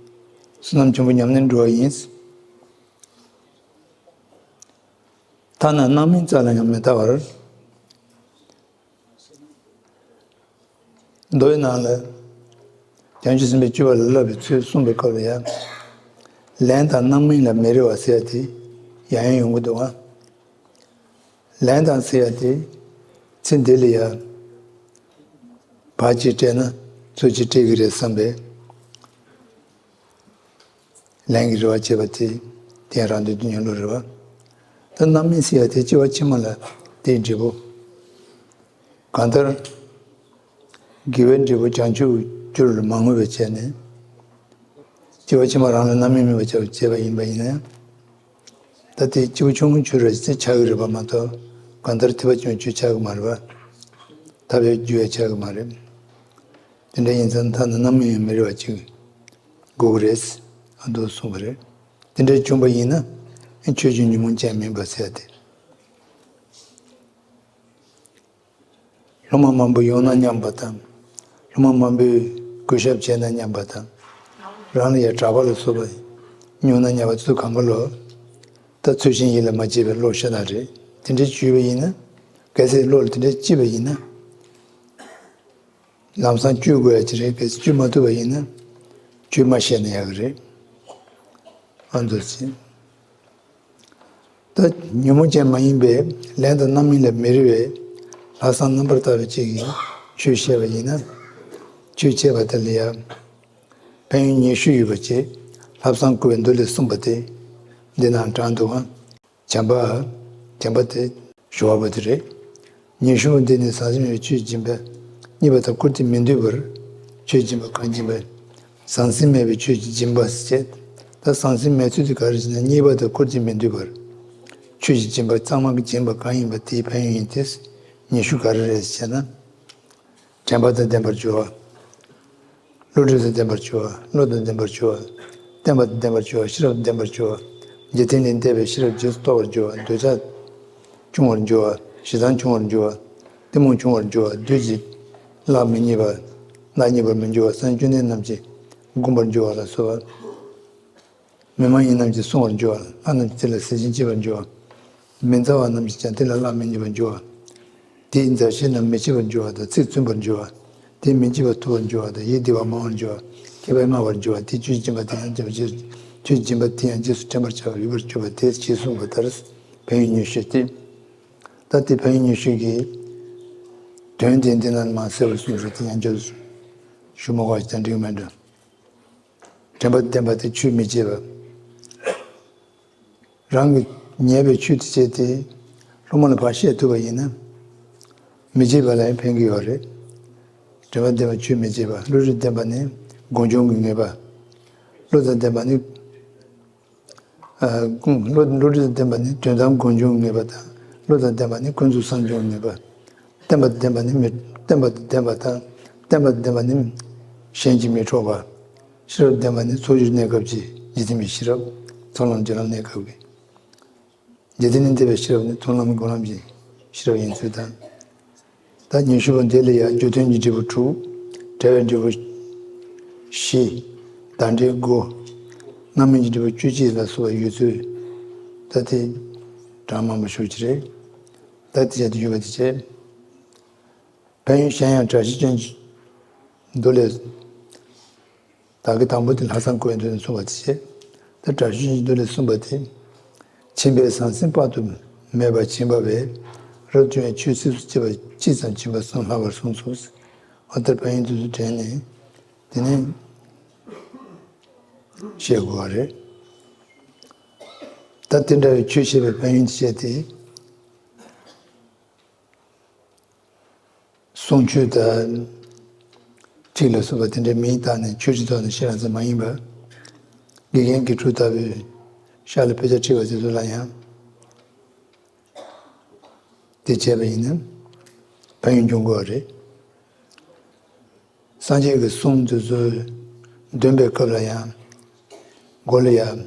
བསོད་ནམས་ཆེན་པོ་ཉམས་ལེན་འགྲོ་བ་ཡིན། ཐ་ན་སྣང་མིན་རྩ་ལ་ཡང་མི་ལྟ་བར། མདོའི་ནང་ལ། བྱང་ཆུབ་སེམས་དཔའི་སྤྱོད་པ་ལ་བསླབ་པའི་ཚུལ་གསུངས་པའི་སྐབས་ལ་ཡང་། ལན་དང་རྣམ་སྨིན་ལ་མི་རེ་བ་ཟེར་ཡ་དེ་ཡང་ཡང་ཡོང་གི་འདུག་ཨ། ལན་དང་ཟེར་ཡ་དེ་ཚེ་འདི་ལ་ཡང་བར་གཅིག་སྤྲད་ན་ཚུར་གཅིག་སྤྲད་ཀྱི་རེད་བསམ་པའི། ལན་གྱི་རེ་བ་བྱེད་པ་དེ་དེ་རང་དོན་དུ་ཉོན་ལོ་རེད་བ། ད་རྣམ་སྨིན་ཟེར་ཡ་དེ་སྐྱེ་བ་ཕྱི་མ་ལ་དེའི་འབྲས་བུ། གང་ལྟར། དགེ་བའི་འབྲས་བུ་བྱང་ཆུབ་རྒྱུར་མ་བསྔོས་པའི་ཆ་ནས། སྐྱེ་བ་ཕྱི་མ་རང་ལ་རྣམ་སྨིན་མེད་པ་བྱ་བ་བྱས་པ་ཡིན་པ་ཡིན་ན་ཡང་། ད་དེ་སྐྱེ་བ་ཆུང་ངུ་ཆུ་ར་ཅིག་ཆགས་ཀྱི་རེད་པ་མ་གཏོགས་གང་ལྟར་ཐེག་པ་ཆུང་ཆུ་ཆགས་ཀྱི་མ་རེད་པ། ཐར་པའི་རྒྱུ་ཡང་ཆགས་ཀྱི་མ་རེད། དེ་འདྲ་ཡིན་ཙང་ཐ་ན་རྣམ་སྨིན་ཡང་མི་རེ་བ་ཅིག་དགོས་ཀྱི་རེད། ཨ་མདོ་གསུངས་པ་རེད། དེ་འདྲ་བྱུང་པ་ཡིན་ན་ཆོས་ཀྱི་ཉོན་མོངས་ཅན་མིན་པ་ཟེར་ཏེ། སློབ་མ་མང་པོ་ཡོང་ན་སྙམ་པ་དང་། སློབ་མ་མང་པོས་གུས་ཞབས་བྱས་ན་སྙམ་པ་དང་། རང་ལ་ཡང་གྲགས་པ་ལ་སོགས་པ་ཉོན་ན་སྙམ་པ་ཚུལ་གང་ག་ལོ། ད་ཚུལ་བཞིན་ཡིད་ལ་མ་སྐྱེས་པའི་བློ་ཤ་སྟག་རེད། དེ་འདྲའི་བྱུས་པ་ཡིན་ན། གལ་སྲིད་བློ་ལ་དེ་འདྲའི་སྐྱེས་པ་ཡིན་ན། ལམ་སང་བཅོས་དགོས་ཡ་ཅིག་རེད། གལ་སྲིད་བཅོས་མ་ཐུབ་པ་ཡིན་ན། བཅོས་མ་བཤད་ན་ཡག་གི་རེད། ཨ་མདོ་ཟེར། ད་ཉོན་མོངས་ཅན་མ་ཡིན་པའི་ལན་དང་རྣམ་སྨིན་ལ་མི་རུང་བའི་ལྷག་བསམ་རྣམ་པར་དག་པའི་ཆོས་ཀྱི་ཆོས་བཤད་པ་ཡིན་ན། ཆོས་འཆད་པ་དེ་ལ་ཡང་ཕན་ཡོན་ཉི་ཤུ་ཡོད་པ་བཅས་ལྷག་བསམ་བསྐུལ་བའི་མདོ་ལས་གསུངས་པ་སྟེ། འདི་ན་དྲངས་འདུག་གམ། བྱམས་པ། བྱམས་པ་དེ་ཞི་བ་པོ་དེ་རེད། ཉི་ཤུ་པོ་འདི་ནི་ཟང་ཟིང་མེད་པའི་ཆོས་ཀྱི་སྦྱིན་པ། རྙེད་པ་དང་བཀུར་སྟི་མི་འདོད་པར་ཆོས་སྦྱིན་པ་གང་སྦྱིན་པ། ཟང་ཟིང་མེད་པའི་ཆོས་ཀྱི་སྦྱིན་པ་ཟེར། ད་ཟང་ཟིང་མེད་ཚུལ་དེ་ག་རེ་ཟེར་ན། རྙེད་པ་དང་བཀུར་སྟི་མི་འདོད་པར་ཆོས་ཀྱི་སྦྱིན་པ་གཙང་མ་གི་སྦྱིན་པ་གང་ཡིན་པ་དེའི་ཕན་ཡོན་ཡིན་ཏེ། ཉི་ཤུ་ག་རེ་རེད་ཟེར་ན། དྲན་པ་དང་ལྡན་པར་འགྱུར་བ། བློ་གྲོས་དང་ལྡན་པར་འགྱུར་བ། བློ་དང་ལྡན་པར་འགྱུར་བ། བརྟན་པ་དང་ལྡན་པར་འགྱུར་བ། ཤེས་རབ་དང་ལྡན་པར་འགྱུར་བ། འཇིག་རྟེན་ལས་འདས་པའི་ཤེས་རབ་རྗེས་སུ་རྟོགས་པར་འགྱུར་བ། འདོད་ཆགས་ཆུང་བར་འགྱུར་བ། ཞེ་སྡང་ཆུང་བར་འགྱུར་བ། གཏི་མུག་ཆུང་བར་འགྱུར་བ། བདུད་ཀྱིས་གླགས་མི་རྙེད་པ། གླགས་རྙེད་པར་མི་འགྱུར་བ། སངས་རྒྱས་བཅོམ་ལྡན་འདས་རྣམས་ཀྱིས་བསྒོམ་པར་འགྱུར་བ་ལ་སོགས་པ། མི་མ་ཡིན་རྣམས་ཀྱིས་བསྲུང་བར་འགྱུར་བ། ལྷ་རྣམས་ཀྱིས་དེ་ལ་ཟས་སྦྱིན་བྱེད་པར་འགྱུར་བ། མི་མཛའ་བ་རྣམས་ཀྱིས་ཀྱང་དེ་ལ་གླགས་མི་རྙེད་པར་འགྱུར་བ། དེའི་མཛའ་བཤེས་རྣམས་མི་ཕྱེད་པར་འགྱུར་བ་དང་། ཚིག་བཙུན་པར་འགྱུར་བ། དེ་མི་འཇིགས་པ་ཐུབ་པར་འགྱུར་བ་དང་། ཡིད་བདེ་བ་མང་བར་འགྱུར་བ། མཁས་པས་བསྔགས་པར་འགྱུར་བ། དེ་ཆོས་ཀྱི་སྦྱིན་པ་དེ་ཡང་ཆོས་ཀྱི་སྦྱིན་པ་དེ་ཡང་རྗེས་སུ་དྲན་པར་བྱ་བར་འོས་པར་གྱུར་པ་དེ། ཞེས་གསུངས་པ་ལྟར་ཕན་ཡོན་ཉི་ཤུ་སྟེ། ད་དེ་ཕན་ཡོན་ཉི་ཤུ་གི་དོན་དེ་འདི་ན་མ་གསལ་བར་གསུངས་སོ། དེ་ཡང་རྗེས་སུ་ཞུ་མ་དགོས་ཀྱང་འགྲིག་མེད་འགྲོ། དྲན་པ་ལྡན་པ་དེ་ཆོས་མི་བྱེད་པ། རང་གི་ཉེས་པའི་ཆོས་དེ་བྱས་ཏེ་སློབ་མ་ལ་ཕར་བཤད་ཐུབ་པ་ཡིན་ན། མི་བྱེད་པ་ལ་ཡང་ཕན་གྱི་ཡོད་རེད། དྲན་པ་ལྡན་པ་ཆོས་མི་བྱེད་པ། བློ་གྲོས་ལྡན་པ་ནི་སྒོམ་བྱུང་གི་ངེས་པ། བློ་དང་ལྡན་པ་ནི། ཨ། བློ་བློ་གྲོས་དང་ལྡན་པ་ནི་དོན་དམ་སྒོམ་བྱུང་ངེས་པ་དང་། བློ་དང་ལྡན་པ་ནི་ཀུན་རྫོབ་བསམ་བྱུང་ངེས་པ། བརྟན་པ་དང་ལྡན་པ་ནི་མི་བརྟན་པ་དང་ལྡན་པ་དང་། བརྟན་པ་དང་ལྡན་པ་ནི་གཞན་གྱིས་མི་འཕྲོག་པ། ཤེས་རབ་ལྡན་པ་ནི་ཚོགས་ཞུགས་གནས་སྐབས་ཀྱི་འཇིག་རྟེན་པའི་ཤེས་རབ། ཚོགས་ལམ་སྒྱུ་ལམ་གནས་སྐབས་ཀྱི། འཇིག་རྟེན་ལས་འདས་པའི་ཤེས་རབ་ནི་མཐོང་ལམ་སྒོམ་ལམ་གྱི་ཤེས་རབ་ཡིན་ཚུལ་དང་། ད་ཉི་ཤུ་པ་འདི་ལ་ཡང་རྒྱུ་མཐུན་གྱི་འབྲས་བུ་དྲུག། བྲལ་བའི་འབྲས་བུ་བཞི། བདག་འབྲས་དགུ། རྣམ་སྨིན་གྱི་འབྲས་བུ་བཅུ་གཅིག་ལ་སོགས་པ་ཡོད་ཚུལ། ད་དེ་གྲངས་མང་པོ་ཞུ་རྒྱུ་རེད། ད་དེ་བྱས་ཏེ་ཡོད་པ་དེ་བྱས། ཕན་ཡོན་གཞན་ཡང་དྲག་ཤུལ་ཅན་གྱི་མདོ་ལས། བདག་གིས་དང་པོ་དེ་ལྷག་བསམ་བསྐུལ་བའི་མདོ་ནས་གསུངས་པ་དེ་བྱས། ད་དྲག་ཤུལ་ཅན་གྱི་མདོ་ལས་གསུངས་པ་དེ། ཁྱིམ་པས་ཟང་ཟིང་དཔག་ཏུ་མེད་པ་བྱིན་པ་བས། རབ་བྱུང་བའི་ཆོས་ཚིགས་སུ་བཅད་པ་གཅིག་ཙམ་བྱིན་པ་གསུམ་ལྷག་པར་གསུངས་སོ། འོ་ལྟར་ཕན་ཡོན་དེ་ཚོ་དྲངས་ནས། དེ་ནས་བཤད་དགོས་པ་རེད། ད་དེ་འདྲ་བའི་ཆོས་བཤད་པའི་ཕན་ཡོན་དེ་བཤད་དེ། གསུང་ཆོས་དང་། ཁྲིད་ལ་སོགས་པ་དེ་འདྲའི་མིང་བཏགས་ནས་ཆོས་ཀྱི་ཐོག་ནས་བཤད་པ་ཙམ་མ་ཡིན་པར། དགེ་རྒན་དགེ་ཕྲུག་ལྟ་བུའི་ཤག་ལ་དཔེ་ཆ་ཁྲིད་པ་དེ་ཚོ་ལ་ཡང་དེ་བྱས་པ་ཡིན་ན་ཕན་ཡོན་འབྱུང་དགོས་པ་རེད། སངས་རྒྱས་ཀྱི་གསུང་དེ་ཚོ་འདོན་པའི་སྐབས་ལ་ཡང་། མགོ་ལ་ཡང་།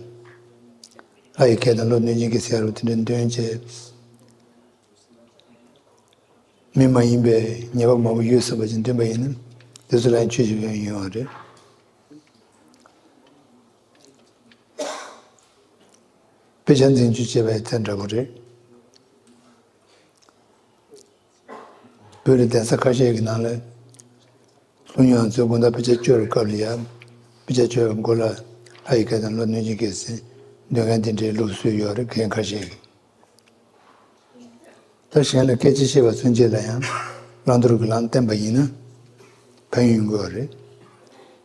ལྷ་ཡི་སྐད་དང་ཀླུ་གནོད་སྦྱིན་སྐད་ཟེར་བ་དེ་འདྲ་འདོན་བྱས། མི་མ་ཡིན་པའི་ཉེས་པ་མང་པོ་ཡོད་བསམ་པ་ཅིག་འདོན་པ་ཡིན་ན། དེ་ཚོ་ལ་ཡང་ཆོས་ཀྱི་ཕན་ཡོན་ཡོང་བ་རེད། དཔེ་ཆ་འཛིན་སྐྱོང་བྱེད་པ་ཡང་དེ་འདྲ་པོ་རེད། བོད་ལ་གདན་ས་ཁ་ཤས་ཀྱི་ནང་ལ། ཀླུ་སྨྱོན་ཚོས་དགོང་དག་དཔེ་ཆ་སྐྱོར་བའི་སྐབས་ལ་ཡང་། དཔེ་ཆ་སྐྱོར་བའི་མགོ་ལ་ལྷ་ཡི་སྐད་དང་ཀླུ་གནོད་སྦྱིན་སྐད་ཟེར་འདོན་མཁན་དེ་འདྲའི་ལུགས་སྲོལ་ཡོད་རེད། རྒན་ཁ་ཤས་ཀྱིས། ད་གཞན་ལ་སྐད་ཆ་བཤད་པ་ཚུན་ཆད་ལ་ཡང་བླང་དོར་གྱི་ལམ་བསྟན་པ་ཡིན་ན་ཕན་ཡོན་ཡོང་གི་ཡོད་རེད།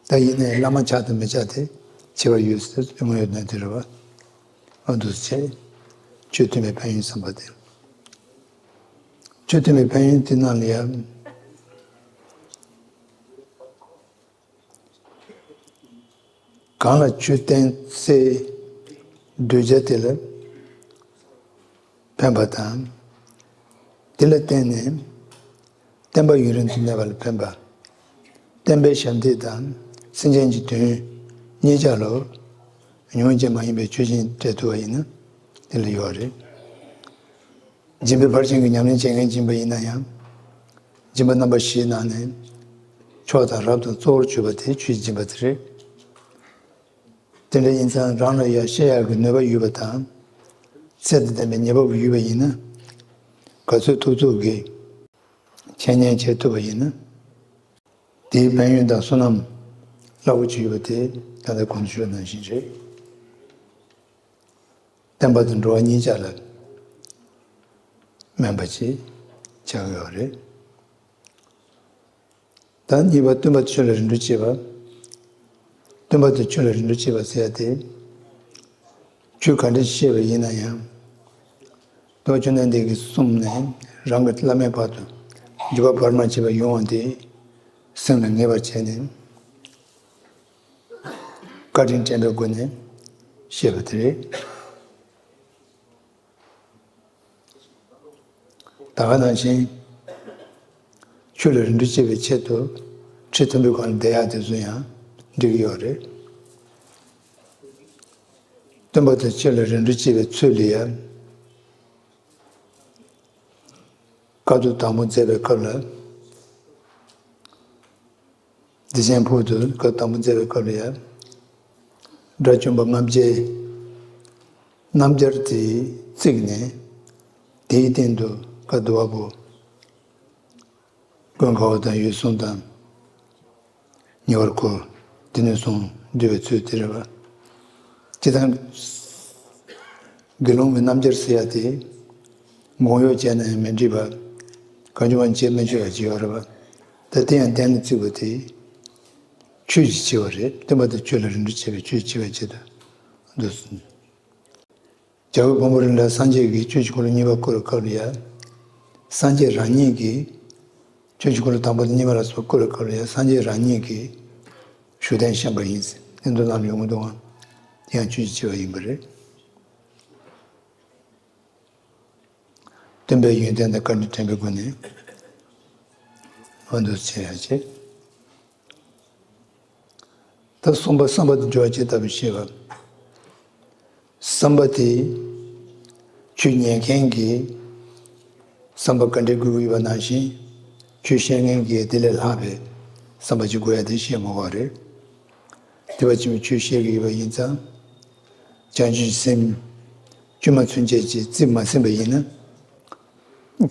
ད་ཡིན་ནའི་བླ་མ་ཆགས་དང་མི་ཆགས་དེ་ཁྱད་པར་ཡོད་ཟེར་དངོས་ཡོད་གནས་དེ་རེད་བ། ཨ། འདུག་སེ་བྱས། ཆོས་ཐོས་པའི་ཕན་ཡོན་བསམ་པ་དེ། ཆོས་ཐོས་པའི་ཕན་ཡོན་དེ་ནང་ལ་ཡང་། གང་ལ་ཆོས་བསྟན་སའི་གདུལ་བྱ་དེ་ལ་ཕན་པ་དང་། དེ་ལ་བརྟེན་ནས་བསྟན་པ་ཡུན་རིང་དུ་གནས་པ་ལ་ཕན་པ། བསྟན་པའི་ཞབས་འདེགས་དང་སེམས་ཅན་གྱི་དོན་གཉིས་ཆ་ལ་ཉོན་ཅན་མ་ཡིན་པའི་ཆོས་ཅན་སྤྲད་ཐུབ་པ་ཡིན་ན་དེ་ལ་ཡོད་རེད། སྦྱིན་པའི་ཕར་ཕྱིན་གྱི་ཉམས་ལེན་བྱེད་མཁན་སྦྱིན་པ་ཡིན་ན་ཡང་། སྦྱིན་པ་རྣམ་པ་བཞིའི་ནང་ནས་མཆོག་དང་རབ་དང་གཙོ་བོར་གྱུར་པ་དེ་ཆོས་ཀྱི་སྦྱིན་པ་དེ་རེད། དེ་འདྲ་ཡིན་ཙང་རང་ལ་ཡང་བཤད་ཡག་གི་ནུས་པ་ཡོད་པ་དང་། ཚད་དང་ལྡན་པའི་ཉེར་བག་ཡོད་པ་ཡིན་ན། ག་ཚོད་ཐུབ་ཐུབ་ཀྱིས་འཆད་ཉན་བྱེད་ཐུབ་པ་ཡིན་ན། དེའི་ཕན་ཡོན་དང་བསོད་ནམས་རླབས་པོ་ཆེ་ཡོད་པ་དེ་ད་ལྟ་གོང་དུ་ཞུས་པ་ནང་བཞིན་རེད། བསྟན་པ་དང་འགྲོ་བ་གཉིས་ཆར་ལ་ དམན་པ་ཅིག་ཆགས་ཡོད་རེད། ད་གཉིས་པ་སྟོན་པ་དེ་ཆོས་ལ་རིན་པོ་ཆེ་བྱེད་པ། སྟོན་པ་དེ་ཆོས་ལ་རིན་པོ་ཆེ་བྱེད་པ་ཟེར་ཡ་དེ། ཆོས་ག་འདྲ་བཤད་པ་ཡིན་ན་ཡང་། རྟོགས་བརྗོད་རྣམ་འདྲེན་གྱི་གསུང་ནས་རང་གི་བླ་མའི་བར་དུ་འཇུག་པ་བར་མ་ཆད་པ་ཡོང་བ་དེ་སེམས་ལ་ངེས་པར་བྱས་ནས། བཀའ་དྲིན་དྲན་པའི་སྒོ་ནས་བཤད་པ་དེ་རེད། ད་ག་ནང་བཞིན། ཆོས་ལ་རིན་པོ་ཆེ་བྱེད་པའི་ཆེད་དུ་ཁྲི་མཐོན་པོའི་སྒང་ལ་བསྡད་ཡག་དེ་ཚོ་ཡང་འགྲིག་གི་ཡོད་རེད། སྟོན་པ་དང་ཆོས་ལ་རིན་པོ་ཆེ་བྱེད་པའི་ཚུལ་ལ་ཡང་། བཀའ་བསྡུ་དང་པོ་མཛད་པའི་སྐབས་ལ། བདེ་ཆེན་ཕུག་ཏུ་བཀའ་དང་པོ་མཛད་པའི་སྐབས་ལ་ཡང་། དགྲ་བཅོམ་པ་ལྔ་བརྒྱའི་རྣམ་རྒྱལ་དེ་བརྩིགས་ནས། དེའི་སྟེང་དུ་བཀའ་བསྡུ་བ་པོ། ཀུན་དགའ་བོ་དང་འོད་སྲུང་དང་། ཉེ་བར་འཁོར། དེ་ནས་བཟུང་འདུས་པའི་ཚུལ་དེ་རེད་པ། སྤྱིར་བཏང་། དགེ་སློང་གི་རྣམ་རྒྱལ་ཟེར་ཡ་དེ། དགོངས་ཡོད་བྱས་ན་ཡང་མི་འགྲིག་པ། གང་བྱུང་བ་བྱེད་མི་ཆོག་ཡ་ཅིག་ཡོད་རེད་པ། ད་དེ་ཡང་གཏན་ལ་བརྩིས་པ་དེ། ཆོས་ཀྱི་ཆེ་བ་རེད། སྟོན་པ་དང་ཆོས་ལ་རིན་པོ་ཆེ་བའི་ཆོས་ཆེ་བའི་ཆེད་དུ་འདུག་སེ། རྒྱལ་བའི་བུ་མོ་རིགས་ལ་སངས་རྒྱས་ཀྱིས་ཆོས་ཀྱི་འཁོར་ལོ་གཉིས་པ་བསྐོར་བའི་སྐབས་ལ་ཡ། སངས་རྒྱས་རང་ཉིད་ཀྱིས། ཆོས་ཀྱི་འཁོར་ལོ་དང་པོ་དང་གཉིས་པ་ལ་སོགས་བསྐོར་བའི་སྐབས་ལ་ཡ་སངས་རྒྱས་རང་ཉིད་ཀྱིས་བཞུགས་གདན་བཤམས་པ་ཡིན། ཨེ་འདུག་ནང་ལ་ཡོང་གི་འདུག་ཨང་། དེ་ཡང་ཆོས་ཀྱི་ཆེ་བ་ཡིན་པ་རེད། སྟོན་པའི་ཡོན་ཏན་དང་བཀའ་དྲིན་དྲན་པའི་སྒོ་ནས་ཨ་འདུག་བྱེད་ཡ་བྱེད། ད་གསུམ་པ་བསམ་པ་དང་སྦྱོར་བ་ཇི་ལྟ་བུ་ཤེས་པ། བསམ་པ་དེ། ཆོས་ཉན་མཁན་གྱིས་བསམ་པ་ག་འདྲའི་དགོས་ཀྱི་ཡོད་པ་ནང་བཞིན། ཆོས་བཤད་མཁན་གྱིས་དེ་ལས་ལྷག་པའི་བསམ་པ་ཅིག་དགོས་ཡ་དེ་བཤད་མ་དགོས་པ་རེད། དེ་བ་ཕྱི་མའི་ཆོས་བཤད་ཀྱི་ཡོད་པ་ཡིན་ཙང་། བྱང་ཆུབ་སེམས་བཅོས་མ་ཚུན་ཆད་ཀྱི་རྩིས་མ་ཟིན་པ་ཡིན་ན།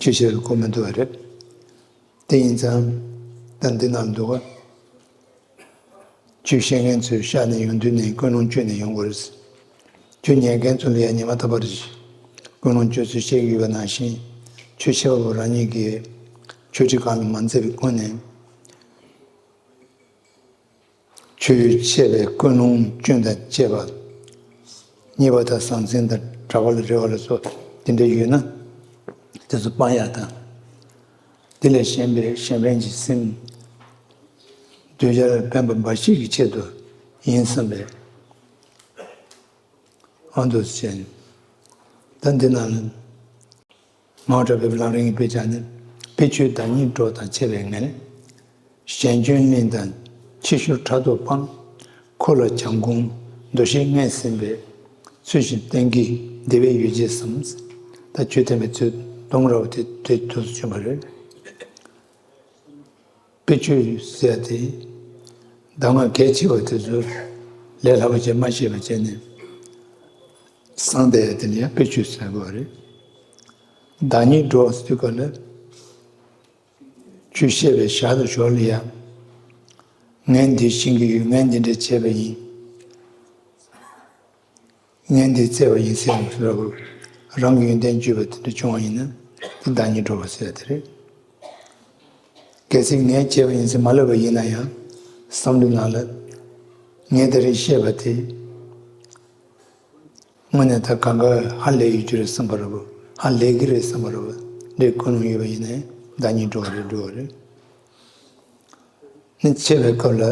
ཆོས་བཤད་པའི་གོ་མི་འདུག་པ་རེད། དེ་ཡིན་ཙང་། ད་འདི་ནང་འདུག་ག་ཆོས་བཤད་མཁན་ཚོས་ཤག་ནས་ཡོང་དུས་ནས་ཀུན་སློང་བཅོས་ནས་ཡོང་དགོས་རེད། ཆོས་ཉན་མཁན་ཚོ་ལ་ཡང་ཉི་མ་རྟག་པར་ཀུན་སློང་བཅོས་ཚུལ་བཤད་ཀྱི་ཡོད་པ་ནང་བཞིན། ཆོས་བཤད་པ་པོ་རང་ཉིད་ཀྱིས་ཆོས་ཁྲིད་གང་ལ་མ་འཛེམས་པའི་སྒོ་ནས། ཆོས་འཆད་པའི་ཀུན་སློང་སྐྱོན་དང་བཅས་པ། ཉེས་པ་དང་ཟང་ཟིང་དང་གྲགས་པ་ལ་རེ་བ་ལ་སོགས་དེ་འདྲ་ཡོད་ན། དེ་ཚོ་སྤང་ཡག་དང་། དེ་ལས་གཞན་པའི་གཞན་ཕན་གྱི་སེམས། གདུལ་བྱར་ཕན་པ་འབའ་ཞིག་གི་ཆེད་དུ་ཡིན་བསམ་པའི། ཨ་འདུག་སེ་བྱས། ད་འདི་ནང་ལ། མང་གྲགས་པའི་ལམ་རིམ་གྱི་དཔེ་ཆ་ནི། དཔེ་ཆོས་བདག་ཉིད་སྒྲོག་དང་འཆད་པའི་ངལ། གཞན་སྐྱོན་གླེང་དང་ཕྱི་བཤོལ་ཕྲག་དོག་སྤང་། འཁོར་ལ་བྱམས་སྒོམ་འདུ་ཤེས་ལྔས་ཟིན་པའི། ཚུལ་བཞིན་བསྟེན་གྱིས་བདེ་བའི་ཡུལ་བྱེད་བསམ། ད་ཆོས་བསྟན་པའི་ཚུལ་སྡོམ་ར་བ་དེ་དེ་དུས་སུ་བྱུང་བ་རེད། དཔེ་ཆོས་ཟེར་ཏེ། གདམས་ངག་གལ་ཆེ་བ་དེ་ཚོ་ལས་སླ་པོ་བྱས་མ་ཤེས་པ་བྱས་ནས། སངས་བསྡད་ཡ་དེ་ལ་ཡང་དཔེ་ཆོས་ཟེར་དགོས་པ་རེད། བདག་ཉིད་སྒྲོག་ཟེར་དུས་སྐབས་ལ། ཆོས་བཤད་པའི་ཞར་དང་ཞོར་ལ་ཡང་། ངས་འདི་ཤེས་ཀྱི་ཡོད། ངས་འདི་འདྲ་བྱས་པ་ཡིན། ངས་འདི་བཙལ་བ་ཡིན་ཟེར་ཡང་ཟེར་བ། རང་གི་ཡོན་ཏན་བརྗོད་པ་དེ་འདྲ་བྱུང་བ་ཡིན་ན། དེ་བདག་ཉིད་སྒྲོག་པ་ཟེར་ཡ་དེ་རེད། གལ་སྲིད་ངས་བྱས་པ་ཡིན་ཟེར་མ་ལབ་པ་ཡིན་ན་ཡང་། བསམ་བློའི་ནང་ལ། ངས་དེ་རིང་བཤད་པ་དེ། དངོས་གནས་ད་གང་ག་ཧ་ལས་ཡོད་རྒྱུ་རེད་བསམ་པ་རེད་པ། ཧ་ལས་ཀྱི་རེད་བསམ་པ་རེད་པ། འདྲའི་ཀུན་སློང་ཡོད་པ་ཡིན་ན་ཡང་བདག་ཉིད་སྒྲོག་པ་རེད། སྒྲོག་པ་རེད། ནི་འཆད་པའི་སྐབས་ལ།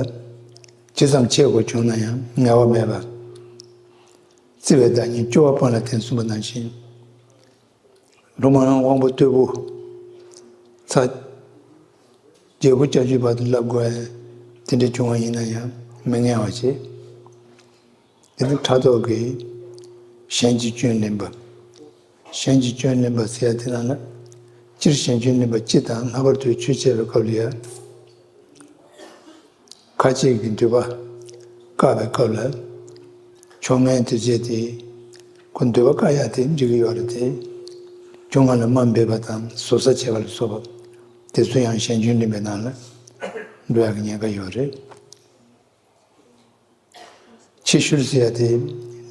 ཇི་ཙམ་འཆད་དགོས་བྱུང་ན་ཡང་ངལ་བ་མེད་པ། བརྩེ་བའི་བདག་ཉིད་སྐྱོ་བ་སྤངས་ལ་བརྟེན་གསུངས་པ་ནང་བཞིན། སློབ་མ་རང་དབང་པོ་རྟུལ་པོ། ཚར། བརྒྱད་དགུ་བརྒྱད་ཅུའི་བར་དུ་བསླབ་དགོས། དེ་འདྲ་བྱུང་བ་ཡིན་ན་ཡང་མི་ངལ་བ་བྱེད། དེ་ནི་ཕྲག་དོག་གིས་གཞན་གྱི་སྐྱོན་གླེང་བ། གཞན་གྱི་སྐྱོན་གླེང་བ་ཟེར་ཡ་དེ་ནང་ལ། སྤྱིར་གཞན་སྐྱོན་གླེང་བ་སྤྱི་དང་། ལྷག་པར་དུ་ཆོས་འཆད་པའི་སྐབས་ལ་ཡང་། ཁ་ཅིག་གི་འདོད་པ་བཀག་པའི་སྐབས་ལ། ཕྱོགས་ངན་དེ་བྱས་ཏེ། ཁོ་འདོད་པ་བཀག་ཡ་དེ་འགྲིག་གི་ཡོད་རེད་དེ། ཕྱོགས་ངན་ལ་དམའ་འབེབས་པ་དང་ཟུར་ཟ་བྱེད་པ་ལ་སོགས་པ། དེ་ཚོ་ཡང་གཞན་སྐྱོན་གླེང་བའི་ནང་ལ་འགྲོ་ཡ་གི་ཉེན་ཁ་ཡོད་རེད། ཕྱི་བཤོལ་ཟེར་ཡ་དེ་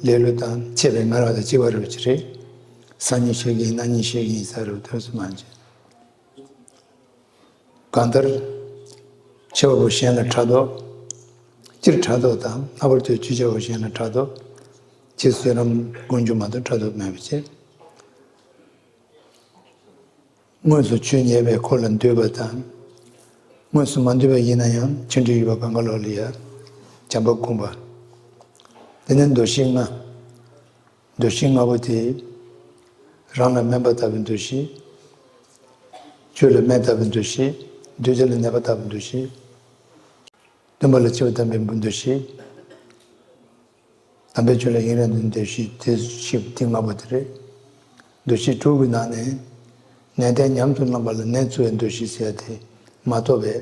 ལེ་ལོ་དང་ཆད་པའི་ངལ་བ་དང་གཅིག་པ་རེད་པ་ཅིག་རེད། སང་ཉིན་བཤད་ཀྱི་ཡིན། གནངས་ཉིན་བཤད་ཀྱི་ཡིན་ཟེར་རོ་ཐོས་སུ་མ་མཆིས། གང་ལྟར། འཆི་བ་པོ་གཞན་ལ་ཕྲག་དོག་སྤྱིར་ཕྲག་དོག་དང་། ལྷག་པར་དུ་ཆོས་བྱ་བ་གཞན་ལ་ཕྲག་དོག་སྤྱིར་བསོད་ནམས་དཀོན་མཆོག་མ་གཏོགས་ཕྲག་དོག་མེད་པ་བྱེད། དངོས་སུ་ཆོས་ཉན་པའི་འཁོར་ལ་འདུས་པ་དང་། དངོས་སུ་མ་འདུས་པ་ཡིན་ན་ཡང་ཆོས་འབྲེལ་ཡོད་པ་གང་ག་ལོག་ལ་ཡང་བྱམས་པ་སྒོམ་པ། དེ་ནས་འདུ་ཤེས་ལྔ། འདུ་ཤེས་ལྔ་པོ་དེ། རང་ལ་སྨན་པ་ལྟ་བུའི་འདུ་ཤེས། ཆོས་ལ་སྨན་ལྟ་བུའི་འདུ་ཤེས། གདུལ་བྱ་ལ་ནད་པ་ལྟ་བུའི་འདུ་ཤེས། སྟོན་པ་ལ་སྤྱི་བོ་བསྟན་པའི་འདུ་ཤེས། དམ་པའི་ཆོས་ལ་ཡུན་རིང་དུ་འདུ་ཤེས། དེ་བཞི་དེ་ལྔ་པོ་དེ་རེད། འདུ་ཤེས་དྲུག་གི་ནང་ནས་ནན་ཏན་ཉམས་སུ་བླངས་པ་ལ་ནད་འཚོ་བའི་འདུ་ཤེས་ཟེར་ཡ་དེ་མ་གཏོགས་པའི་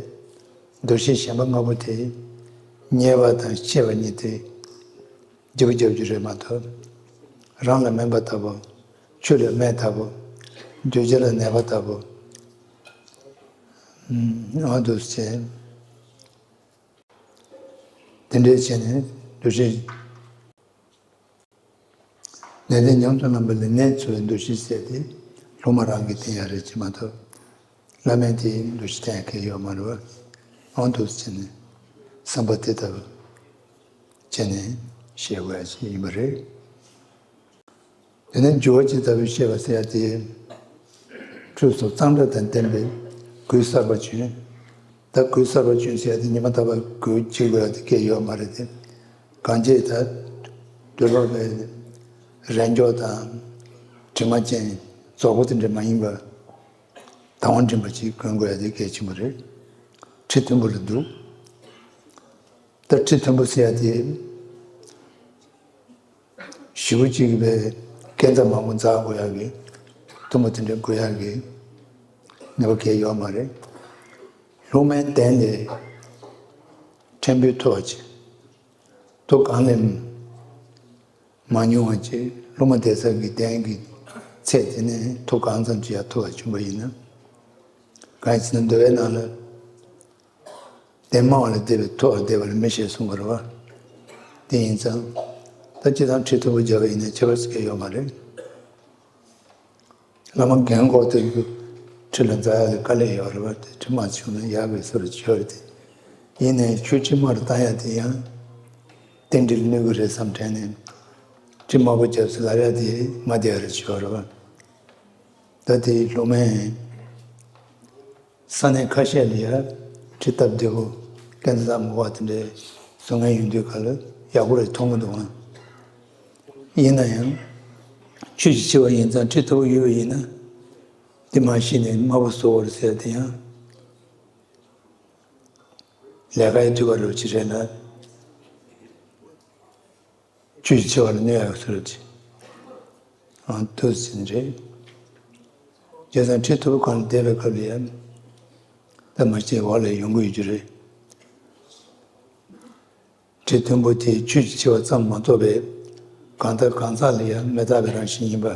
འདུ་ཤེས་གཞན་པ་ལྔ་པོ་དེ་ཉེས་པ་དང་སྐྱེས་པ་གཉིས་དེ་བརྗེ་པོ་རྒྱབ་རྒྱུ་རེད་མ་གཏོགས། རང་ལ་སྨན་པ་ལྟ་བུ། ཆོས་ལ་སྨན་ལྟ་བུ། གདུལ་བྱ་ལ་ནད་པ་ལྟ་བུ། ཨ་འདུ་བྱེད། དེ་འདྲའི་བྱས་ནས་འདུ་ཤེས། ནན་ཏན་ཉམས་སུ་བླངས་པ་ལ་ནད་འཚོ་བའི་འདུ་ཤེས་ཟེར་ཏེ། སློབ་མ་རང་གིས་བསྟེན་ཡ་རེད་ཅེས་མ་གཏོགས། བླ་མས་དེའི་འདུ་ཤེས་བསྟེན་མཁན་ཡོད་མ་རེད་བ། འོ་འདུག་བྱས་ནས་བསམ་པ་དེ་ལྟ་བུ་བྱས་ནས་བཤད་དགོས་ཡ་ཞིག་ཡིན་པ་རེད། དེ་ནས་སྦྱོར་བ་ཇི་ལྟ་བུའི་བཤད་པ་ཟེར་ཡ་དེ། ཁྲུས་གསོལ་གཙང་སྦྲ་དང་ལྡན་པའི་གོས་གསར་པ་གྱོན། ད་གོས་གསར་པ་གྱོན་ཟེར་ཡ་དེ་ཉི་མ་རྟག་པར་གོས་གཅིག་དགོས་ཡ་དེ་གས་ཡོད་མ་རེད་དེ། གང་ཅི་ད་དུས་ལོག་པའི་རས་འགྱོག་དང་དྲི་མ་ཅན་རྫོགས་པ་དེ་འདྲ་མ་ཡིན་པ། དང་བ་འདྲེན་པ་ཅིག་གོན་དགོས་ཡ་དེ་གལ་ཆེན་པོ་རེད། ཁྲི་མཐོན་པོ་ལ་འདུག་ད་ཁྲི་མཐོན་པོ་ཟེར་ཡ་དེ། ཞེ་པོ་ཅིག་པའི་སྐས་འཛེག་མང་པོ་འཛེག་དགོས་ཡག་གི། མཐུན་པོ་དེ་འདྲ་དགོས་ཡག་གི་ངེས་པ་གང་ཡང་ཡོད་མ་རེད། སློབ་མའི་གདན་ལས་ཕྲན་བུ་མཐོ་བ་ཅིག་མཐོ་གང་ལས་མ་ཉུང་བ་ཅིག་སློབ་མ་བསྡད་ས་གི་གདན་གྱི་ཚད་དེ་ནས་མཐོ་གང་ཙམ་ཅིག་ཡར་མཐོ་བ་བྱུང་པ་ཡིན་ན། གང་ཡིན་ཟེར་ན་འདུལ་བའི་ནང་ལ། གདན་དམའ་བ་ལས་བསྡད་པའི་མཐོ་བར་བསྡད་པ་ལ་མི་ཞེས་གསུངས་པ་རེད་བ། དེ་ཡིན་ཙང་། ད་སྤྱིར་བཏང་ཁྲི་མཐོན་པོ་བརྒྱབ་པ་ཡིན་ན་ཁྱད་པར་ཅི་གང་ཡོད་མ་རེད། བླ་མ་རྒན་འཁོགས་དེ་ཚོ་ཁྲི་ལ་འཛེག་ཡག་ལ་དཀའ་ལས་ཡོད་རེད་བ། དེ་ཁྲི་དམའ་བྱུང་ན་ཡག་པའི་བཟོ་འདྲ་ཅིག་ཡོད་རེད་དེ། ཡིན་ནའི་ཁྲི་དམའ་རུ་བཏང་ཡག་དེ་ཡང་རྟེན་འབྲེལ་གནོད་ཀྱི་རེད་བསམ་དྲན་ནས། ཁྲི་དམའ་པོ་བརྒྱབ་ཟེར་ལབ་ཡག་དེ་མ་བདེ་བ་རེ་ཅིག་ཡོད་རེད་བ། ད་དེ་སློབ་མས། ས་གནས་ཁ་ཤས་ལ་ཡང་ཁྲི་སྟབས་བདེ་པོ་སྐས་འཛེག་མང་པོ་དེ་འདྲའི་བཟོ་མཁན་ཡོང་དུས་ག་ལ་ཡག་པོ་རེ་མཐོང་གི་འདུག་ཨང་། ཡིན་ན་ཡང་ཆོས་ཀྱི་ཆེ་བ་ཡིན་ཙང་ཁྲི་མཐོ་པོ་ཡོད་པ་ཡིན་ན་དེ་མ་གཞི་ནས་དམའ་པོ་བཟོ་བར་ཟེར་དེ་ཡང་ལས་ཀ་ཡི་དུས་བ་རུ་ཅི་རེད་ན། ཆོས་ཀྱི་ཆེ་བ་ལ་གནོད་ཡག་ཟེར་གྱི། ཨང་། དུ་ཟིན་རེད། བྱས་ཙང་ཁྲི་མཐོ་པོ་གང་ལ་བསྡད་པའི་སྐབས་ལ་ཡང་། ད་མ་སྐྱེས་འོག་ལ་ཡོང་གི་ཡོད་རྒྱུ་རེད། ཁྲི་མཐོན་པོ་དེ་ཆོས་ཀྱི་ཆེ་བ་ཙམ་མ་གཏོགས་པའི་གང་ལྟར་གང་ཟག་ལ་ཡང་མི་རྟག་པའི་རང་བཞིན་ཡིན་པ་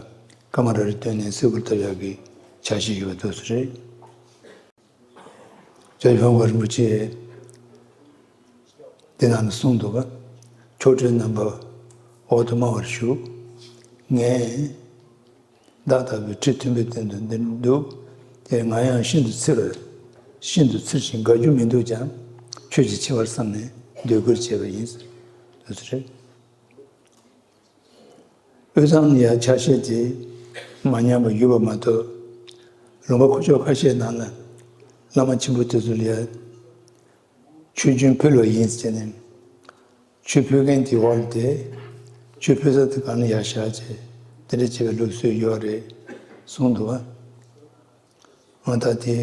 ཀ་མ་ར་རི་སྟོན་ནས་གསལ་པོར་བཏབ་ཡག་གི་འཆར་གཞི་ཡོད་པ་འདུག་ཟེར་རེད། སྐྱབས་མགོན་རིན་པོ་ཆེས་འདི་ནང་ལ་གསུངས་འདུག་ག་མཆོག་སྤྲུལ་རྣམ་པ་འོག་ཏུ་དམའ་བར་བཞུགས། ངས་བདག་ལྟ་བུའི་ཁྲི་མཐོན་པོའི་སྟེང་དུ་འདིར་འདུག་དེ་ང་ཡང་ཤིན་ཏུ་ཚེར་བ། ཤིན་ཏུ་ཚེར་ཞིང་དགའ་རྒྱུ་མི་འདུག་ཀྱང་ཆོས་ཀྱི་ཆེ་བར་བསམས་ནས་འདོད་དགུར་བྱས་པ་ཡིན། འདུག་ཟེར་རེད། དབུས་གཙང་ལ་ཡང་ཆ་ཤས་དེ་མ་ཉམས་པ་ཡོད་པ་མ་གཏོགས། ལུང་པ་ཁུག་ཀྱོག་ཁ་ཤས་ནང་ལ་བླ་མ་ཆེན་པོ་དེ་ཚོ་ལ་ཡང་ཆོས་རྒྱུན་ཕུལ་བ་ཡིན་ཟེར་ནས། ཆོས་ཕུལ་མཁན་དེ་འོག་ལ་བསྡད། ཆོས་ཕུལ་ས་དེ་གང་ལ་ཡར་བཞག་བྱས་དེ་འདྲ་བྱས་པའི་ལུགས་སྲོལ་ཡོད་རེད་གསུངས་འདུག་བ། ང་ད་དེ་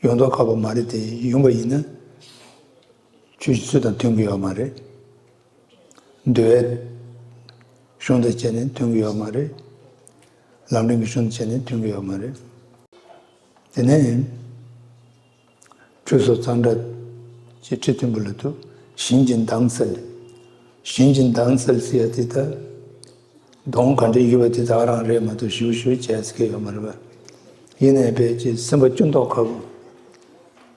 ཡོང་མདོག་ཁ་པོ་མ་རེད་དེ། ཡོང་པ་ཡིན་ན་ཆོས་ཀྱི་ཚུལ་དང་མཐུན་གྱི་ཡོད་མ་རེད། འདུལ་བའི་གཞུང་དང་བཅས་ནས་མཐུན་གྱི་ཡོད་མ་རེད། ལམ་རིམ་གྱི་གཞུང་དང་བཅས་ནས་མཐུན་གྱི་ཡོད་མ་རེད། དེ་ནས་ཁྲུས་གསོལ་གཙང་སྦྲ་ཅེས་ཁྲི་མཐོན་པོ་ལ་འདུག་ཞིང་གི་མདངས་གསལ། ཞིང་གི་མདངས་གསལ་ཟེར་ཡ་དེ་ད། གདོང་ག་འདྲ་ཡོད་པ་དེ་དག་རང་རེད་མ་གཏོགས་ཞིབ་ཞིབ་བྱས་ཟེར་གྱི་ཡོད་མ་རེད་པ། ཡིན་ནའི་ཕལ་ཆེར་སེམས་པ་སྐྱོ་མདོག་ཁ་པོ།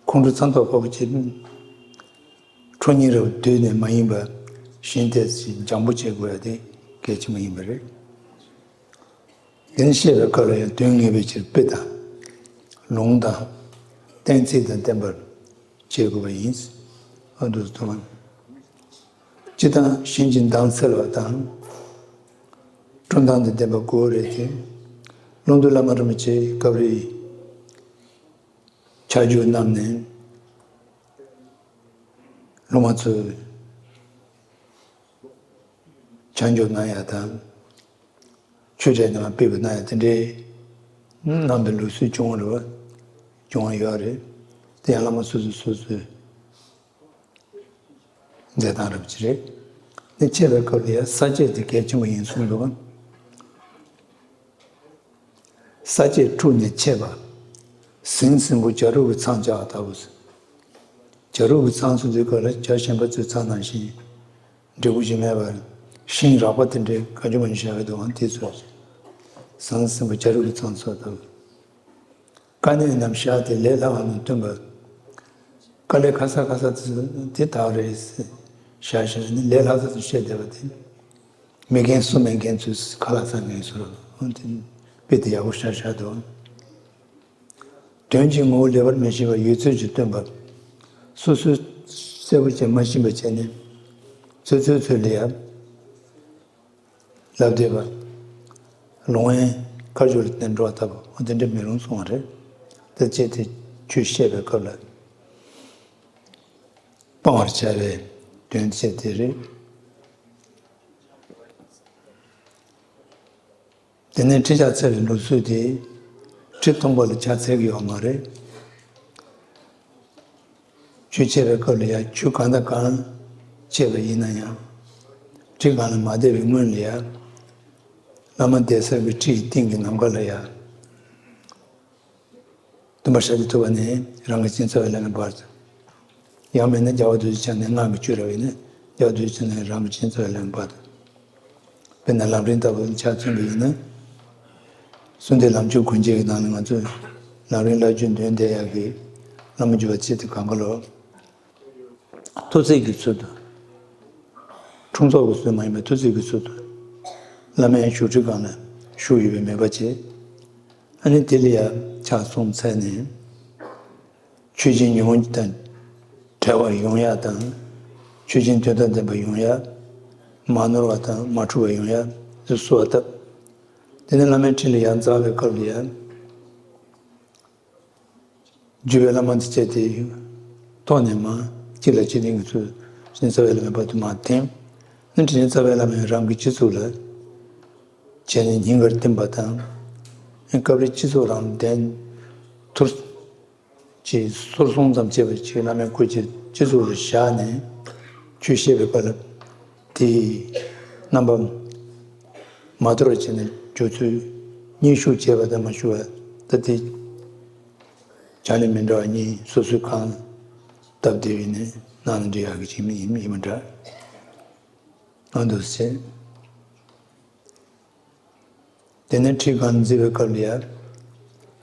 ཁོང་ཁྲོ་ཚ་མདོག་ཁ་པོ་བྱེད། ཁྲོ་སྙིང་རེ་བ་སྡུད་ནས་མ་ཡིན་པ། གཞན་དེ་ཚོ་སྦྱང་པོ་བྱེད་དགོས་ཡ་དེ་གལ་ཆེན་པོ་ཡིན་པ་རེད། དེ་ནི་བཤད་པའི་སྐབས་ལ་ཡང་དོན་ངེས་པའི་ཕྱིར་དཔེ་དང་། ལུང་དང་། གཏན་ཚིགས་དང་ལྡན་པར་བྱེད་དགོས་པ་ཡིན། ཨ་འདུག་སེ་མཐོང་། སྤྱིར་བཏང་གཞན་གྱི་མདངས་འཚེར་བ་དང་། སྤྲོ་མདངས་དང་ལྡན་པ་དགོས་རེད་དེ། ཀློང་རྡོལ་བླ་མ་རིན་པོ་ཆེ་སྐབས་རེ་ཕྱག་རྒྱུགས་བསྣམས་ནས། སློབ་མ་ཚོས་ཕྱག་རྒྱུགས་གནང་ཡ་དང་། ཆོས་འབྲེལ་ནང་སྤེལ་བ་གནང་ཡ་དེ་འདྲའི་གནང་པའི་ལུགས་སྲོལ་བྱུང་བ་རེད་བ། བྱུང་བ་ཡོད་རེད། དེ་ཡང་བླ་མ་སོ་སོས་སོ་སོའི་མཛད་སྟངས་རབ་ཅིག་རེད། ནི་འཆད་པའི་སྐབས་ལ་ཡང་ས་བཅད་དེ་གལ་ཆེན་པོ་ཡིན་གསུངས་འདུག་ས་བཅད་འཁྲུགས་ནས་འཆད་པ། ཟིང་ཟིང་པོ་བྱ་རོག་གི་ཚང་བྱ་བ་ལྟ་བུ་ཟེར། བྱ་རོག་གི་ཚང་ཟེར་དུས་སྐབས་ལ་བྱ་གཞན་པ་ཚོའི་ཚང་ནང་བཞིན་འབྲས་བུ་ཞིག་མེད་པར་ཤིང་རགས་པ་དེ་འདྲའི་ག་ཅུང་མ་ཅུང་བཞག་གི་འདུག་ཨང་། དེ་ཚོ་ཟིང་ཟིང་པོ་བྱ་རོག་གི་ཚང་ཟེར་དུས། དཀའ་གནད་རྣམས་བཞག་སྟེ་ལས་སླ་བ་རྣམས་སྟོན་པ། དཀའ་ལས་ཁ་སང་ཁ་སང་དེ་དག་རེད་ཟེར་བཞག་བཞག་ནས་ལས་སླ་ས་ཚོ་བཤད་བསྡད་པ་དེ། མི་རྒན་སུ་མེད་མཁན་ཚོས་ཁ་ལག་ཟ་མཁན་ཚོར་དཔེ་དེ་ཡག་པོ་བཞག་བཞག་འདུག་དོན་གྱི་ངོ་བོ་ལེགས་པར་མི་ཤེས་པ་ཡོད་ཚོད་ཀྱིས་སྟོན་པ། སོ་སོས་གསལ་པོ་བྱས་མ་ཤེས་པ་བྱས་ནས་ཚོད་ཚོད་ཚོད་ལ་ཡ། ལབ་བསྡད་པ། ལུང་ཡན་མཁའ་སྤྱོད་ལ་བརྟེན་འགྲོ་བ་ལྟ་བུ་འོ་དེ་འདྲ་མི་རུང་གསུང་བ་རེད། དེ་བྱས་ཏེ་ཆོས་བཤད་པའི་སྐབས་ལ་སྤང་བར་བྱ་བའི་དོན་བྱེད་དེ་རེད། དེ་ནས་ཁྲི་ཕྱག་འཚལ་བའི་ལུགས་སྲོལ་དེ་ཁྲི་མཐོན་པོ་ལ་ཕྱག་འཚལ་གྱི་ཡོད་མ་རེད། ཆོས་འཆད་པའི་སྐབས་ལ་ཡང་ཆོས་གང་དང་གང་འཆད་པ་ཡིན་ན་ཡང་། ཁྲི་སྒང་ལ་མ་བསྡད་པའི་སྔོན་ལ་ཡང་། བླ་མ་བསྡད་ས་གི་ཁྲི་ཡི་སྟེང་གི་ནམ་མཁའ་ལ་ཡང་། སྟོན་པ་ཤཱཀྱ་ཐུབ་པ་ནས་རང་གི་སྤྱན་རྩ་བའི་བླ་མའི་བར་དུ། ཡང་མིན་ན་རྒྱལ་བ་རྡོ་རྗེ་འཆང་ནས་སྔགས་ཀྱི་བཅུ་ར་བས་ན་རྒྱལ་བ་རྡོ་རྗེ་འཆང་ནས་རང་གི་སྤྱན་རྩ་བའི་བླ་མའི་བར་དུ། དཔེར་ན་ལམ་རིམ་ལྟ་བུ་ཆ་མཚོན་པ་ཡིན་ན། གསོལ་འདེབས་ལམ་གྱི་གོ་འབྱེད་ཀྱི་ནང་ནས་ང་ཚོས་ལམ་རིམ་བླ་བརྒྱུད་འདོན་བསྡད་ཡག་གི་བླ་མ་བརྒྱུད་པ་ཚེ་འདི་གང་ག་ལོ། ཐུགས་བརྩེ་གི་ཚུལ་དུ། ཁྲུང་ཚོགས་ཀྱི་ཚུལ་མ་ཡིན་པའི་ཐུགས་བརྩེ་གི་ཚུལ་དུ། བླ་མའི་བཞུགས་ཁྲི་སྒང་ལ་བཞུགས་ཡོད་པའི་མོས་པ་བྱས། ཨ་ནི་དེ་ལ་ཡང་ཕྱག་གསུམ་འཚལ་ནས། ཆོས་ཅན་ཉོན་མོངས་དང་བྲལ་བ་ཡོང་ཡ་དང་། ཆོས་ཅན་དོན་དང་ལྡན་པ་ཡོང་ཡ། མ་ནོར་བ་དང་མ་འཁྲུལ་བ་ཡོང་ཡ་དེ་གསོལ་བ་བཏབ། དེ་ནས་བླ་མའི་ཁྲི་ལ་ཡར་འཛེགས་པའི་སྐབས་ལ་ཡང་། བརྒྱུད་པའི་བླ་མ་འདི་བྱས་ཏེ། ཐོག་ནས་མར་གཅིག་ལ་གཅིག་བརྟེན་གྱི་ཚུལ་ནས་རྩ་བའི་བླ་མའི་བར་དུ་མར་འཐེན། ནི་དེ་ནས་རྩ་བའི་བླ་མས་རང་གི་སྤྱི་གཙུག་ལ། བྱས་ནས་སྙིང་གར་བསྟིམ་པ་དང་། སྐབས་རེ་སྤྱི་གཙུག་རང་གདན་ཐུར། ཅིག་སོར་གསུམ་ཙམ་བྱས་པ་ཅིག་བླ་མའི་སྐུ་ལྕེ་སྤྱི་གཙུག་ལ་བཞག་ནས་ཆོས་བཤད་པའི་སྐབས་ལ་དེའི་རྣམ་པ་མ་དོར་བ་བྱས་ནས་སྦྱོར་ཚུལ་གཉིས་ཤུགས་བྱས་པ་དང་མ་ཤུགས་པ་ད་དེ་བྱ་ལས་མི་འདྲ་བ་གཉིས་སོ་སོའི་གང་སྟབས་བདེ་བའི་ནས་གནང་ནས་འབྲི་ཡག་གི་ཅིག་མི་ཡིན་མི་འདྲ་ཨ་འདུག་ཟེར། དེ་ནས་ཁྲི་སྒང་འཛེགས་པའི་སྐབས་ལ་ཡ།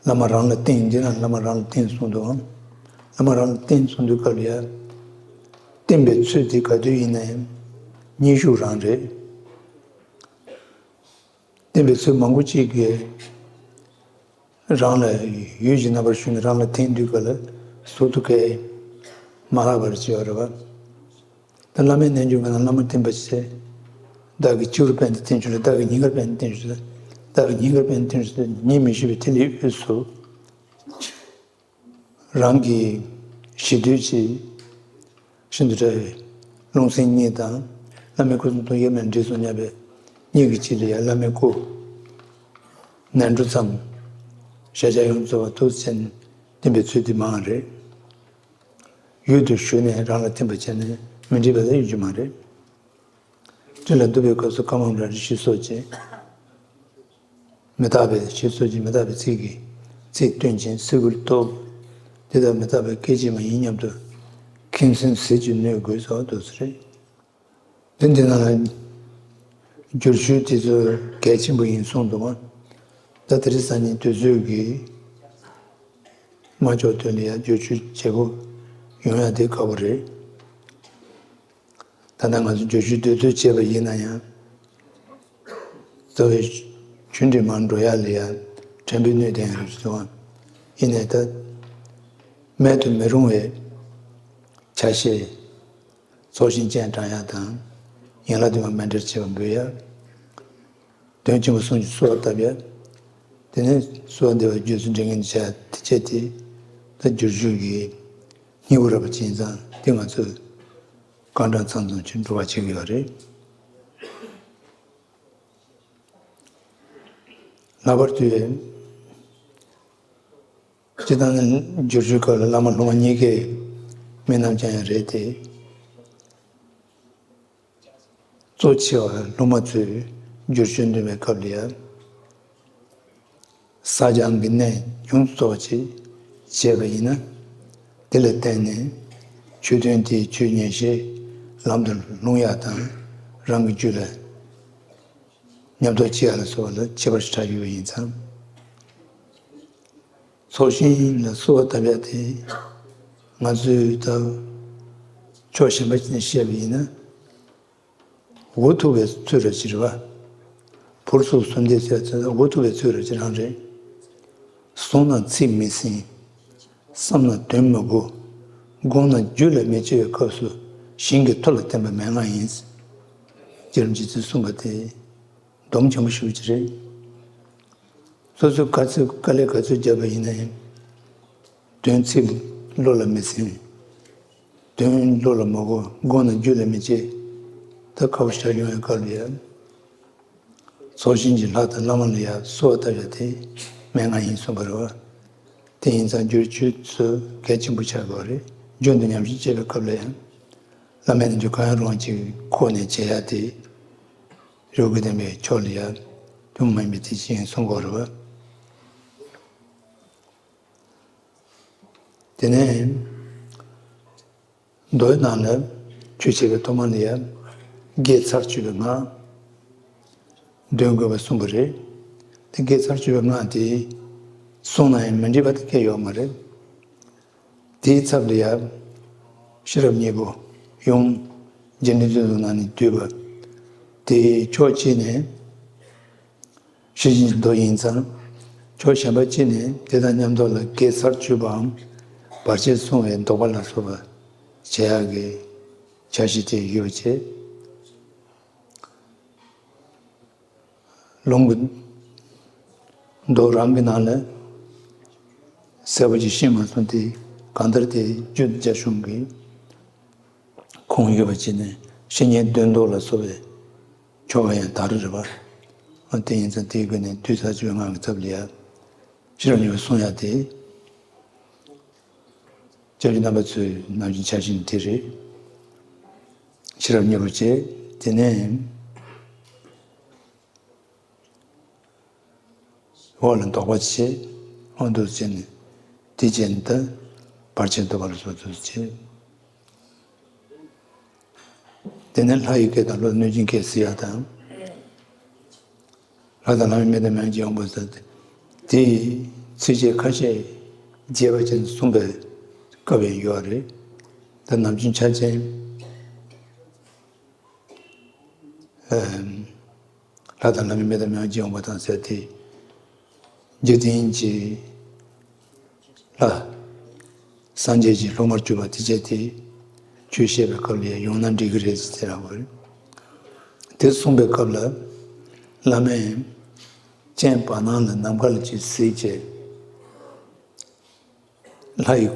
བླ་མ་རང་ལ་བསྟེན་འདི་ན་བླ་མ་རང་ལ་བསྟེན་གསུངས་འདུག་བླ་མ་རང་ལ་བསྟེན་གསུངས་དུས་སྐབས་ལ་ཡ། བསྟེན་པའི་ཚུལ་དེ་ག་དུས་ཡིན་ན་ཡང་། སྙན་ཞུ་རང་རེད། བསྟེན་པའི་ཚུལ་མང་པོ་གཅིག་གིས། རང་ལ་ཡུལ་གྱི་རྣམ་པར་ཞུགས་ནས་རང་ལ་བསྟེན་དུས་སྐབས་ལ་ཟུར་དུ་བཀལ། མ་ལྷག་པར་བྱེད་པ་རེད་བ། ད་བླ་མའི་རྣལ་འབྱོར་མ་ན་བླ་མ་བསྟེན་པ་བྱས། བདག་གི་སྤྱི་བོར་སྤན་ཏེ་བསྟེན་ཞུ་ལ་བདག་གི་སྙིང་གར་སྤན་ཏེ་བསྟེན་ཞུ་ལ། བདག་གི་སྙིང་གར་སྤན་ཏེ་བསྟེན་ཞུ་ལ་ཉིད་མི་ཤེས་པའི་ཐིག་ལེའི་དབུས་སུ། རང་གི་ཞི་དུལ་གྱི་ཤིན་ཏུ་ཕྲ་བའི་རླུང་སེམས་གཉིས་དང་བླ་མའི་སྐུ་གསུང་ཐུགས་དབྱེར་མེད་འདྲེས་སུ་མཉམ་པའི་གཉིས་ཀྱི་ཕྱི་ལ་ཡང་བླ་མའི་སྐུ་ནས་འགྲོ་མཚམས་ཞལ་ཆད་ཡོངས་རྫོགས་པ་ཐུགས་ཆེན་བསྟན་པའི་ཚུལ་འདི་མང་རེད། ཡུལ་དུ་ཞུགས་ནས་རང་ལ་བསྟེན་པ་བྱས་ནས་མི་འགྲིག་པ་ལ་གཡོ་སྒྱུ་མ་རེད། དུས་ལ་འདུག་པའི་སྐབས་སུ་བཀའ་མང་ར་རི་ཞིག་སོགས་བྱས། མི་རྟག་པའི་ཞིག་སོགས་ཀྱི་མི་རྟག་པའི་ཚིག་གིས་ཚིག་བཏོན་ཅིང་སེ་གོལ་གཏོགས། དེ་ལྟར་མི་རྟག་པའི་སྐད་ཅིག་མ་ཡིན་སྙམ་དུ་ཁེངས་སེམས་ཟིལ་གྱིས་གནོན་དགོས་སོགས་འདུག་སེ་རེད། འདི་འདི་ནང་ལ་བསྒྱུར་ཞུ་དེ་ཚོ་གལ་ཆེན་པོ་ཡིན་གསུངས་འདུག་ག་ད་དེ་རིང་སང་ཉིན་དུས་ཚོད་ཀྱིས་མ་ལྕོགས་དོན་ལ་ཡང་བསྒྱུར་ཞུ་བྱེད་དགོས་ཡོང་ཡ་དེ་དཀའ་པོ་རེད། ད་ལྟ་ང་ཚོ་བསྒྱུར་ཞུ་དུས་ཚོད་བྱས་པ་ཡིན་ན་ཡང་། རྩ་བའི་ ཆུ་འདྲེས་མར་འགྲོ་ཡ་ལ་ཡ་དྲན་པའི་སྣོད་ལྡན་རེད་ཟེར་བ། ཡིན་ནའི་ད་མེད་དུ་མི་རུང་བའི་ཆ་ཤས། ཚོགས་ཞིང་སྤྱན་དྲངས་ཡ་དང་། ཡན་ལག་བདུན་མ་མཎྜལ་བྱེད་པ་འབུལ་ཡ། དོན་ཆེན་པོ་གསུམ་གྱི་གསོལ་བ་བཏབ་ཡ། དེ་ནས་གསོལ་བ་འདེབས་པའི་རྗེས་སུ་འབྲི་མཁན་བྱ་ཡ་དེ་བྱས་ཏེ། ད་བསྒྱུར་བཅོས་ཀྱི་སྙིང་པོ་རག་པ་ཅིག་ཡིན་ཙང་དེ་ང་ཚོས་རྐང་གྲངས་ཚང་ཚང་ཅིག་འགྲོ་བ་བྱེད་ཀྱི་ཡོད་རེད། ལྷག་པར་དུ། སྤྱིར་བཏང་ནི་བསྒྱུར་བཅོས་སྐབས་ལ་བླ་མ་སློབ་མ་གཉིས་ཀའི་མི་རྣམས་ཀྱང་ཡང་རེད་དེ། གཙོ་ཆེ་བ་སློབ་མ་ཚོས་བསྒྱུར་བཅོས་འདོན་པའི་སྐབས་ལ་ཡང་། བསགས་སྦྱང་གི་གནད་ཡོངས་སུ་རྫོགས་པ་ཅིག་བྱས་པ་ཡིན་ན། དེ་ལ་བརྟེན་ནས་ཆོས་དོན་དེའི་ཆོས་ཉན་བཤད་ལམ་དུ་ལྷུང་ཡག་དང་། རང་གི་རྒྱུད་ལ་ཉམས་རྟོགས་བྱེད་ཡག་ལ་སོགས་ལ་ཁྱད་པར་ཞེ་དྲག་ཡོད་པ་ཡིན་ཙང་། ཚོགས་ཞིང་ལ་གསོལ་བ་བཏབ་ཡག་དེ་ང་ཚོས་ད་ཕྱོགས་གཞན་པ་ཅིག་ནས་བཤད་པ་ཡིན་ན། འུ་ཐུག་པའི་ཚུལ་ར་ཅིག་རེད་པ། ཕུར་ཚུགས་གསོལ་འདེབས་ཟེར་ཚེ་འུ་ཐུག་པའི་ཚུལ་ར་ཅིག་རང་རེད། གསུང་ན་ཚིག་མི་ཟིན། བསམ་ན་དོན་མི་གོ། དགོངས་ན་རྒྱུད་ལ་མི་སྐྱེ་བའི་སྐབས་སུ་ཞིང་གི་མཐུ་ལ་བརྟེན་པ་མན་ངག་ཡིན། རྗེ་རིན་པོ་ཆེས་གསུངས་པ་དེ་སྡོམ་ཆེན་པོ་ཞེ་པོ་ཅིག་རེད། སོ་སོས་ག་ཚོད་དཀའ་ལས་ག་ཚོད་བརྒྱབ་པ་ཡིན་ན་ཡང་། དོན་ཚིག་བློ་ལ་མི་ཟིན། དོན་བློ་ལ་མི་གོ། དགོངས་ན་རྒྱུད་ལ་མི་སྐྱེ། ད་ཁ་བོ་ཞར་ཡོང་བའི་སྐབས་ལ་ཡང་། ཚོགས་ཞིང་གི་ལྷ་དང་བླ་མ་ལ་ཡང་གསོལ་བ་བཏབ་ཡ་དེ་མན་ངག་ཡིན་གསུངས་པ་རེད་པ། དེ་ཡིན་ཙང་བསྒྱུར་བཅོས་ཚོ་གལ་ཆེན་པོ་ཆགས་དགོས་རེད། རྒྱུན་དུ་ཉམས་ཞིབ་བྱེད་པའི་སྐབས་ལ་ཡང་། བླ་མའི་རྣལ་འབྱོར་གང་ཡང་རུང་བ་ཅིག་ཁོ་ནས་བྱེད་ཡ་དེ། རིགས་ཀྱི་བསྟན་པའི་ཕྱོགས་ལ་ཡང་ཐུན་མོང་མ་ཡིན་པའི་དེ་བཞིན་གསུང་དགོས་རེད་པ། དེ་ནས་མདོའི་ནང་ལ་ཆོས་འཆད་པའི་ཐོག་མ་ལ་ཡང་དགེ་ཚར་གཅོད་པའི་སྔགས་འདོན་དགོས་པ་གསུངས་པ་རེད། དེ་དགེ་ཚར་གཅོད་པའི་སྔགས་དེ་གསུངས་ན་ཡང་མི་འགྲིག་པ་དེ་གང་ཡང་ཡོད་མ་རེད། དེའི་ཚབ་ལ་ཡང་ཤེས་རབ་སྙིང་པོ་ཡུམ་རྗེ་བཙུན་མོའི་ནང་ནས་བསྡུས་པ་དེ་ཕྱོགས་གཅིག་ནས་ཤེར་ཕྱིན་གྱི་མདོ་ཡིན་ཙང་། ཕྱོགས་གཞན་པ་གཅིག་ནས་དེ་དང་མཉམ་དུ་ལ་དགེ་ཚར་གཅོད་པའམ་བར་ཆད་སྲུང་བའི་བཟློག་པ་ལ་སོགས་པ་བྱེད་ཡག་གི་བྱ་གཞི་དེ་ཡོད་པ་བྱས། ལུང་གི་མདོ་རང་གི་ནང་ལ་གསལ་པོ་ཅིག་ཤེས་མ་སོང་སྟེ། གང་ལྟར་དེ་རྒྱུད་རྒྱ་གཞུང་གི་ཁུངས་ཡོད་པ་བྱས་ནས་བཤེས་གཉེན་སྟོན་ཟློག་ལ་སོགས་པའི་ཆོ་ག་ཡང་དར་རེད་པ། ཨ་དེ་ཡིན་ཙང་དེའི་སྒོ་ནས་བསྡུས་ཚར་གཅོད་པའི་སྔགས་ཀྱི་ཚབ་ལ་ཡང་ཤེས་རབ་སྙིང་པོ་གསུང་ཡག་དེ། སྐྱབས་རྗེ་རྣམ་པ་ཚོའི་ནམ་རྒྱུན་འཆར་གཞི་ནི་དེ་རེད། ཤེས་རབ་སྙིང་པོ་བྱས། དེ་ནས་འོག་ལ་བཟློག་པ་བྱས། འོག་ཏུ་བྱས་ནས་དེ་བྱས་ནས་ད་བར་ཆད་བཟློག་པ་ལ་སོགས་དུ་བྱས། དེ་ནས་ལྷ་ཡི་སྐད་དང་ལྷོ་གནོད་སྦྱིན་སྐད་ཟེར་ཡག་དང་། ལྷ་དང་ལྷ་མིན་མི་དང་མི་ཡང་སྦྱིན་འོང་བ་ཟེར་ཏེ། དེའི་ཚིགས་བཅད་ཁ་ཤས་རྒྱས་པ་ཅན་གསུངས་པའི་སྐབས་ཡང་ཡོད་རེད། ད་ནམ་རྒྱུན་འཆར་ཅན། ཨེམ། ལྷ་དང་ལྷ་མིན་མི་དང་མི་ཡང་སྦྱིན་འོང་བ་དང་ཟེར་ཏེ། འཇིག་རྟེན་གྱི་ལྷ། སངས་རྒྱས་ཀྱི་སློབ་མར་གྱུར་པ་དེ་བྱས་ཏེ། ཆོས་བཤད་པའི་སྐབས་ལ་ཡང་ཡོང་ན་འགྲིག་གི་རེད་ཟེར་བ་རེད། དེ་གསུངས་པའི་སྐབས་ལ། བླ་མས་སྤྱན་བར་སྣང་ལ་ནམ་མཁའ་ལ་ཅིག་གཟིགས་བྱས། ལྷ་ཡི་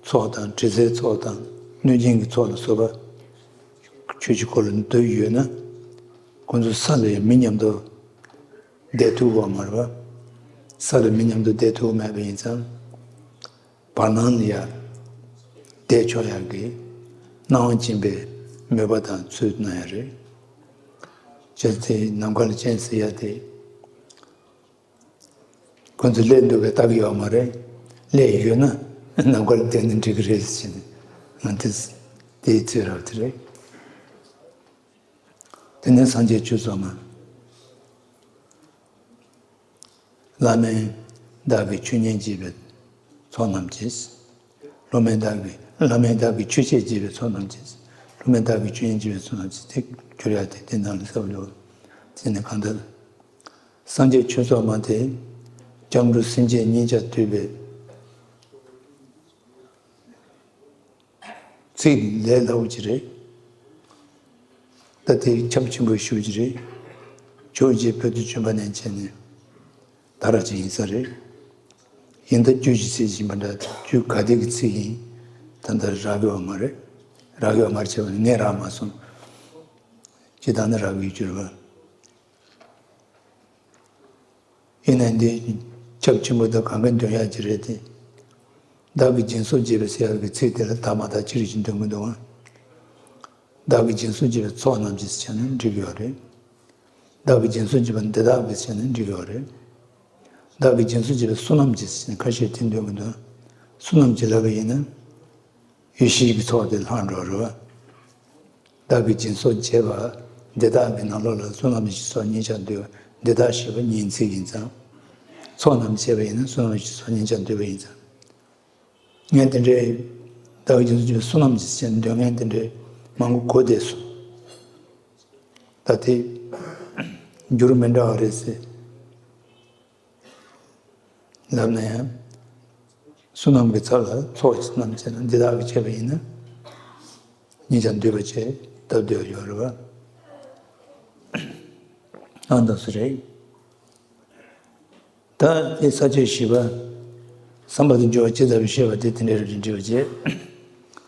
ཚོགས་དང་དྲི་ཟའི་ཚོགས་དང་གནོད་སྦྱིན་གྱི་ཚོགས་ལ་སོགས་པ་ཆོས་ཀྱི་འཁོར་ལོ་འདུས་ཡོད་ན། ཁོ་ཚོ་ས་ལ་ཡང་མི་མཉམ་དུ་བསྡད་ཐུབ་པ་མ་རེད་པ། ས་ལ་མི་མཉམ་དུ་བསྡད་ཐུབ་པ་མེད་པ་ཡིན་ཙང་། བར་སྣང་ལ་ཡང་བསྡད་ཆོག་ཡག་གི་སྣང་བ་སྦྱིན་པའི་མོས་པ་དང་ཚུལ་གནང་ཡག་རེད། བྱས་ཙང་ནམ་མཁའ་ལ་སྤྱན་གཟིགས་ཡག་དེ། ཁོ་ཚོ་སླེབས་འདུག་པས་ལྟ་གི་ཡོད་མ་རེད། སླེབས་ཡོད་ན་ནམ་མཁའ་ལ་བསྡད་ན་འགྲིག་གི་རེད་ཟེར་ནས། ང་དེ་དེའི་ཚོད་རབ་དེ་རེད། དེ་ནས་སངས་རྒྱས་ཆོས་ཚོགས་མ། བླ་མས་བདག་གི་ཆོས་ཉན་བགྱིས་པའི་ཚོགས་རྣམས་ཀྱིས། སློབ་མས་བདག་གི་བླ་མས་བདག་གི་ཆོས་འཆད་བགྱིས་པའི་ཚོགས་རྣམས་ཀྱིས། སློབ་མས་བདག་གི་ཆོས་ཉན་བགྱིས་པའི་ཚོགས་རྣམས་ཀྱིས། དེ་གྱུར་ཡག་དེ་དེ་ནང་ལ་གསལ་པོ་ཡོད། དེ་ནས་གང་ལྟར། སངས་རྒྱས་ཆོས་ཚོགས་མ་དེ་སྐྱབས་འགྲོ་སེམས་བསྐྱེད་གཉིས་ཆར་འདུས་པའི་ཚིག་ལས་སླ་བོ་ཅིག་རེད། ད་དེ་ཁྱབ་ཆེན་པོ་ཞུ་རྒྱུ་རེད། ཇོ་བོ་རྗེ་བོད་དུ་བྱོན་པ་ནས་བྱས་ནས་ད་ར་ཅིག་ཡིན་ས་རེད། ཡིན་ད་རྒྱུད་ཀྱི་ཚིག་ཡིན་པ་འདྲ། རྒྱུད་ག་དེ་གི་ཚིག་ཡིན་ད་ལྟ་རག་གི་ཡོད་མ་རེད། རག་གི་ཡོད་མ་རེད་བྱས་པ་ནི་ངས་རག་མ་སོང་། ཇི་ལྟར་ན་རག་གི་ཡོད་རྒྱུ་རེད་པ། ཡིན་ནའི་འདི་ཁྱབ་ཆེན་པོ་དང་གང་ག་འདོན་ཡག་ཅིག་རེད་དེ། བདག་གིས་སྦྱིན་སོགས་བགྱིས་པའི་ཟེར་ཡག་གི་ཚིག་དེ་ལ་ད་མ་ད་ཅི་རིགས་ཅིག་འདོན་གི་འདུག་ཨང་། བདག་གིས་སྦྱིན་སོགས་བགྱིས་པའི་ཚོགས་རྣམས་ཀྱིས་ཟེར་ན་འགྲིག་གི་ཡོད་རེད། བདག་གིས་སྦྱིན་སོགས་བགྱིས་པ་འདི་དག་གིས་ཟེར་ན་འགྲིག་གི་ཡོད་རེད། བདག་གིས་སྦྱིན་སོགས་བགྱིས་པའི་བསོད་ནམས་ཀྱིས་ཟེར་ན་ཁ་ཤས་དེ་འདོན་གི་འདུག། བསོད་ནམས་ཀྱི་ལབ་པ་ཡིན་ན། ཡེ་ཤེས་ཀྱི་ཚོགས་དེ་ལྷག་འགྲོ་རེད་བ། བདག་གིས་སྦྱིན་སོགས་བགྱིས་པ་འདི་དག་གི་ནང་ལོགས་ལ་བསོད་ནམས་ཀྱི་ཚོགས་གཉིས་ཆར་འདུས་པ་འདི་དག་ཞེས་པ་ཉིན་ཚིག་ཡིན་ཙང་། ཚོགས་རྣམས་བྱས་པ་ཡིན་ན་བསོད་ནམས་ཀྱི་ཚོགས་གཉིས་ཆར་འདུས་པ་ཡིན་ཙང་། ངས་དེ་འདྲའི་བདག་གིས་སྦྱིན་སོགས་བགྱིས་པའི་བསོད་ནམས་ཀྱི་ཟེར་འདོན་མཁན་དེ་འདྲའི་མང་པོ་གོ་བསྡད་སོང་། ད་དེ་འགྱུར་མི་འདྲ་བ་རེད་ཟེར། ལབ་ན་ཡང་། བསོད་ནམས་ཀྱི་ཚོགས་ལ་ཚོགས་རྣམས་བྱས་ན་འདི་དག་གིས་བྱས་པ་ཡིན་ན། གཉིས་ཆར་འདུས་པ་བྱས་སྟབས་བདེ་བ་ཡོད་རེད་བ། ཨ་འདུག་སེ་རེད། ད་དེ་ས་བཅད་བཞི་པ། བསམ་པ་དང་སྦྱོར་བ་ཇི་ལྟ་བུའི་བཤད་པ་དེ་དེ་འདྲའི་རིགས་འདྲི་བ་བྱས།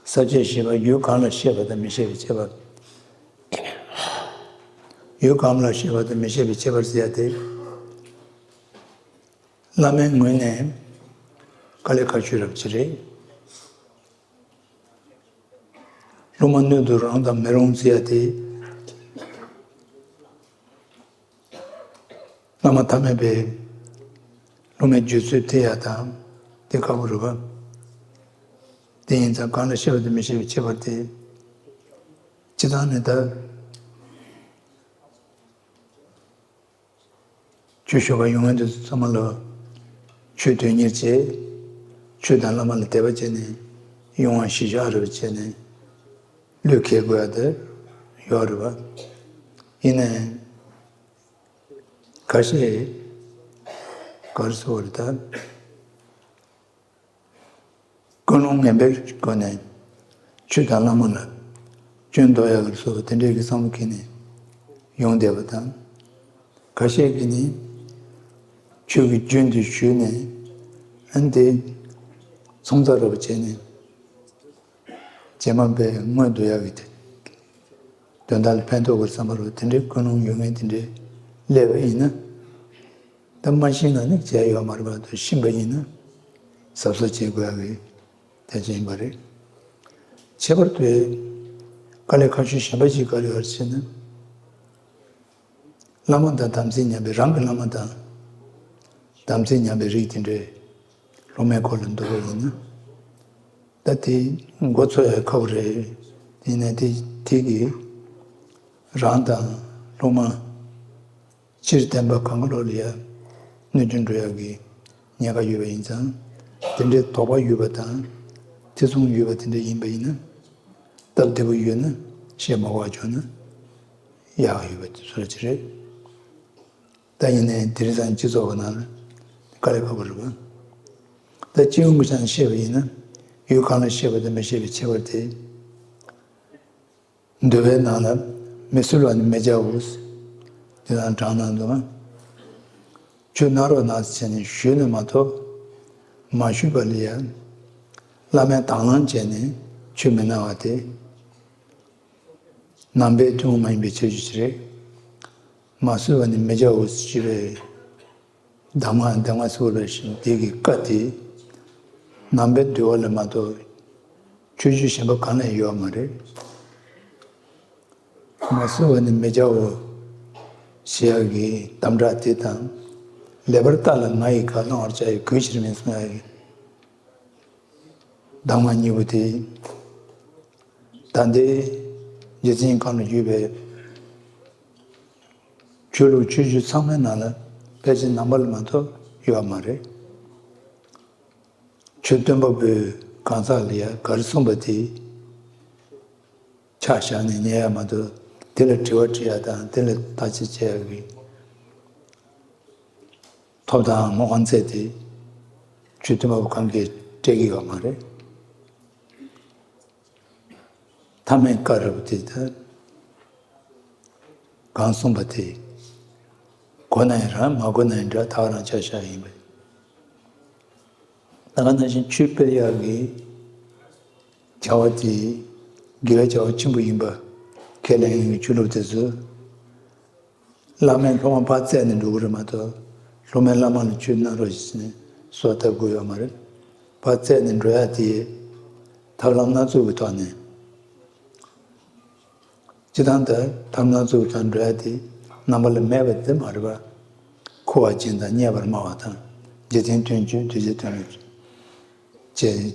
ས་བཅད་བཞི་པ་ཡུལ་གང་ལ་བཤད་པ་དང་མི་བཤད་པའི་ཁྱད་པར། ཡུལ་གང་ལ་བཤད་པ་དང་མི་བཤད་པའི་ཁྱད་པར་ཟེར་ཡ་དེ། བླ་མའི་ངོས་ནས་དཀའ་ལས་ཁག་ཤོས་རབ་ཅིག་རེད། སློབ་མ་སྣོད་དུ་རུང་དང་མི་རུང་ཟེར་ཡ་དེ། བླ་མ་ཐ་མལ་པས་སློབ་མའི་རྒྱུད་ཚོད་ཐིག་ཡ་དང་དེ་ཁག་པོ་རེད་བ། དེ་ཡིན་ཙང་གང་ལ་བཤད་པ་དང་མི་བཤད་པའི་ཁྱད་པར་དེ། སྤྱིར་བཏང་ནས་ད། ཆོས་ཞུ་བ་ཡོང་མཁན་དེ་ཚོ་ཚང་མ་ལ་ཆོས་དོན་གཉེར་བྱས། ཆོས་དང་བླ་མ་ལ་དད་པ་བྱས་ནས་ཡོང་བ་གཞི་བཞག་རེ་བྱས་ནས་བློས་འཁེལ་དགོས་ཡ་དེ་ཡོད་རེད་བ། ཡིན་ནའི་ཁ་ཤས་ག་རེ་ཟེར་དགོས་རེད་ད། ཀུན་སློང་ངན་པའི་སྒོ་ནས་ཆོས་དང་བླ་མ་ལ་སྐྱོན་འདོགས་ཡག་གི་སོགས་དེ་འདྲའི་གི་བསམ་བློ་འཁྱེར་ནས་ཡོང་བསྡད་པ་དང་། ཁ་ཤས་ཀྱིས་ནི་ཆོས་ཀྱི་རྒྱུན་དེ་ཞུས་ནས་ཨ་ནི་དེ་ཚོང་རྫས་རེ་བྱས་ནས་རྗེས་མ་པའི་སྔོན་དུ་ཡག་གི་དེ་དོན་དག་ལ་ཕན་ཐོགས་པར་བསམ་པ་རེད། དེ་འདྲའི་ཀུན་སློང་ཡོད་མཁན་དེ་འདྲའི་སླེབས་པ་ཡིན་ན། ད་མ་ཤེས་ན་ནི་བྱས་ཡོད་མ་རེད་པ། ད་ཤེས་པ་ཡིན་ན་གཟབ་གཟབ་བྱེད་དགོས་ཡ་གི་དེ་ཅིག་ཡིན་པ་རེད། ཁྱད་པར་དུ་དཀའ་ལས་ཁག་ཤོས་གཞན་པ་ཅིག་ག་རེ་ཡོད་ཟེར་ན། བླ་མ་དང་དམ་ཚིག་ཉམས་པའི་རང་གི་བླ་མ་དང་དམ་ཚིག་ཉམས་པའི་རིགས་དེ་འདྲའི་སློབ་མའི་སྐོར་ལ་འདུག་པ་ཡིན་ན། ད་དེ་མགོ་ཚོད་ཡ་ཁག་པོ་རེད། དེ་ནས་དེ་དེ་གི་རང་དང་སློབ་མ། སྤྱིར་བསྟན་པ་གང་ག་ལོག་ལ་ཡ་གནོད་སྐྱོན་འགྲོ་ཡག་གི་ཉེན་ཁ་ཡོད་པ་ཡིན་ཙང་། དེ་འདྲའི་དོགས་པ་ཡོད་པ་དང་ཐེ་ཚོམ་ཡོད་པ་དེ་འདྲ་ཡིན་པ་ཡིན་ན། སྟབས་བདེ་པོ་ཡོད་ན་བཤད་མ་དགོས་པ་བྱུང་ན་ཡག་ཡོད་པ་དེ་ཚོ་ཅིག་རེད། ད་ཡིན་ནའི་དེང་སང་སྤྱི་ཚོགས་ཀྱི་ནང་ལ་དཀའ་ལས་ཁག་པོ་རེད་པ། ད་སྤྱི་ཡོངས་ཀྱི་ཆ་ནས་བཤད་པ་ཡིན་ན། ཡུལ་གང་ལ་བཤད་པ་དང་མི་བཤད་པའི་ཁྱད་པར་དེ། འདུལ་བའི་ནང་ལ་མི་གསོལ་བ་ནི་མི་བྱའོ། དེ་དང་དྲང་ནང་དུ་ཆོས་གནང་རོགས་གནང་ཟེར་ནས་ཞུས་ནས་མ་གཏོགས། མ་ཞུས་པ་ལ་ཡང་བླ་མས་དང་བླངས་བྱས་ནས་ཆོས་མི་གནང་བ་དེ། ནང་པའི་ཐུན་མོང་མ་ཡིན་པའི་ཁྱད་ཆོས་ཤིག་རེད། མ་གསོལ་བ་ནི་མི་བྱའོ་ཞེས་པའི་གདམས་ངག་གདམས་ངག་ཟེར་བ་ལ་ཞིག་འདི་གི་བཀའ་དེ། ནང་པའི་འདུལ་བ་ལ་མ་གཏོགས་ཆོས་བརྒྱུད་གཞན་པ་གང་ལ་ཡོད་མ་རེད། མ་གསོལ་བ་ནི་མི་བྱའོ་ཞེས་ཡག་གི་དམ་བསྒྲགས་དེ་དང་། ལེགས་པར་བརྟགས་ལ་ང་ཡི་བཀའ་བླང་བར་བྱ་ཡི་གུས་ཕྱིར་མིན་གསུང་ཡག་གི་གདམས་ངག་གཉིས་པོ་དེ། ད་ལྟའི་རྒྱུད་འཛིན་སྒང་ལ་ཡོད་པའི་ཆོས་ལུགས་ཆོས་བརྒྱུད་ཚང་མའི་ནང་ལ་ཕལ་ཆེར་ནང་པ་ལ་མ་གཏོགས་ཡོད་མ་རེད། ཆོས་སྟོན་པ་པོས་གང་ཟག་ལ་ཡ་ག་རེ་གསུངས་པ་དེ་ཆ་བཞག་ནས་ཉན་ཡ་མ་གཏོགས། དེ་ལ་དྲི་བ་དྲི་ཡ་དང་དེ་ལ་བརྟག་དཔྱད་བྱེད་ཡ་གི་ ཐོབ་ཐང་མ་དབང་ཚད་དེ་ཆོས་མཐུན་པ་པོ་གང་གིས་སྤྲད་ཀྱི་ཡོད་མ་རེད། ཐ་མའི་བཀའ་རབ་དེ་ད་གང་གསུངས་པ་དེ་གོ་ན་ཡང་རང་མ་གོ་ན་ཡང་འདྲ་ད་ག་རང་ཆ་བཞག་ཡིན་པས། ད་ག་ནང་བཞིན་ཆོས་སྤེལ་ཡག་གི་བྱ་བ་དེ་དགེ་བའི་བྱ་བ་ཆེན་པོ་ཡིན་པ་ཁས་ལེན་ཡག་གི་ཆོས་ལུགས་དེ་ཚོ། བླ་མས་སློབ་མ་ཕར་བཙལ་ནས་འགྲོ་གི་རེད་མ་གཏོགས། སློབ་མས་བླ་མ་ལ་ཆོས་གནང་རོགས་ཞེས་ཟེར་ནས་གསོལ་བ་བཏབ་དགོས་ཡོད་མ་རེད། ཕར་བཙལ་ནས་འགྲོ་ཡ་དེ་ཐབས་ལམ་སྣ་ཚོགས་ཀྱི་ཐོག་ནས། སྤྱིར་བཏང་ད་ཐབས་སྣ་ཚོགས་ཀྱི་ཐོག་ནས་འགྲོ་ཡ་དེ་རྣམ་པ་ལ་མེད་པ་དེ་མ་རེད་པ། མཁོ་བ་ཅན་དང་རྙེད་པར་སྨྲ་བ་དང་། རྗེ་བཙུན་དོན་གཅོད་གདུལ་བྱའི་དོན་ལ་བྱེད།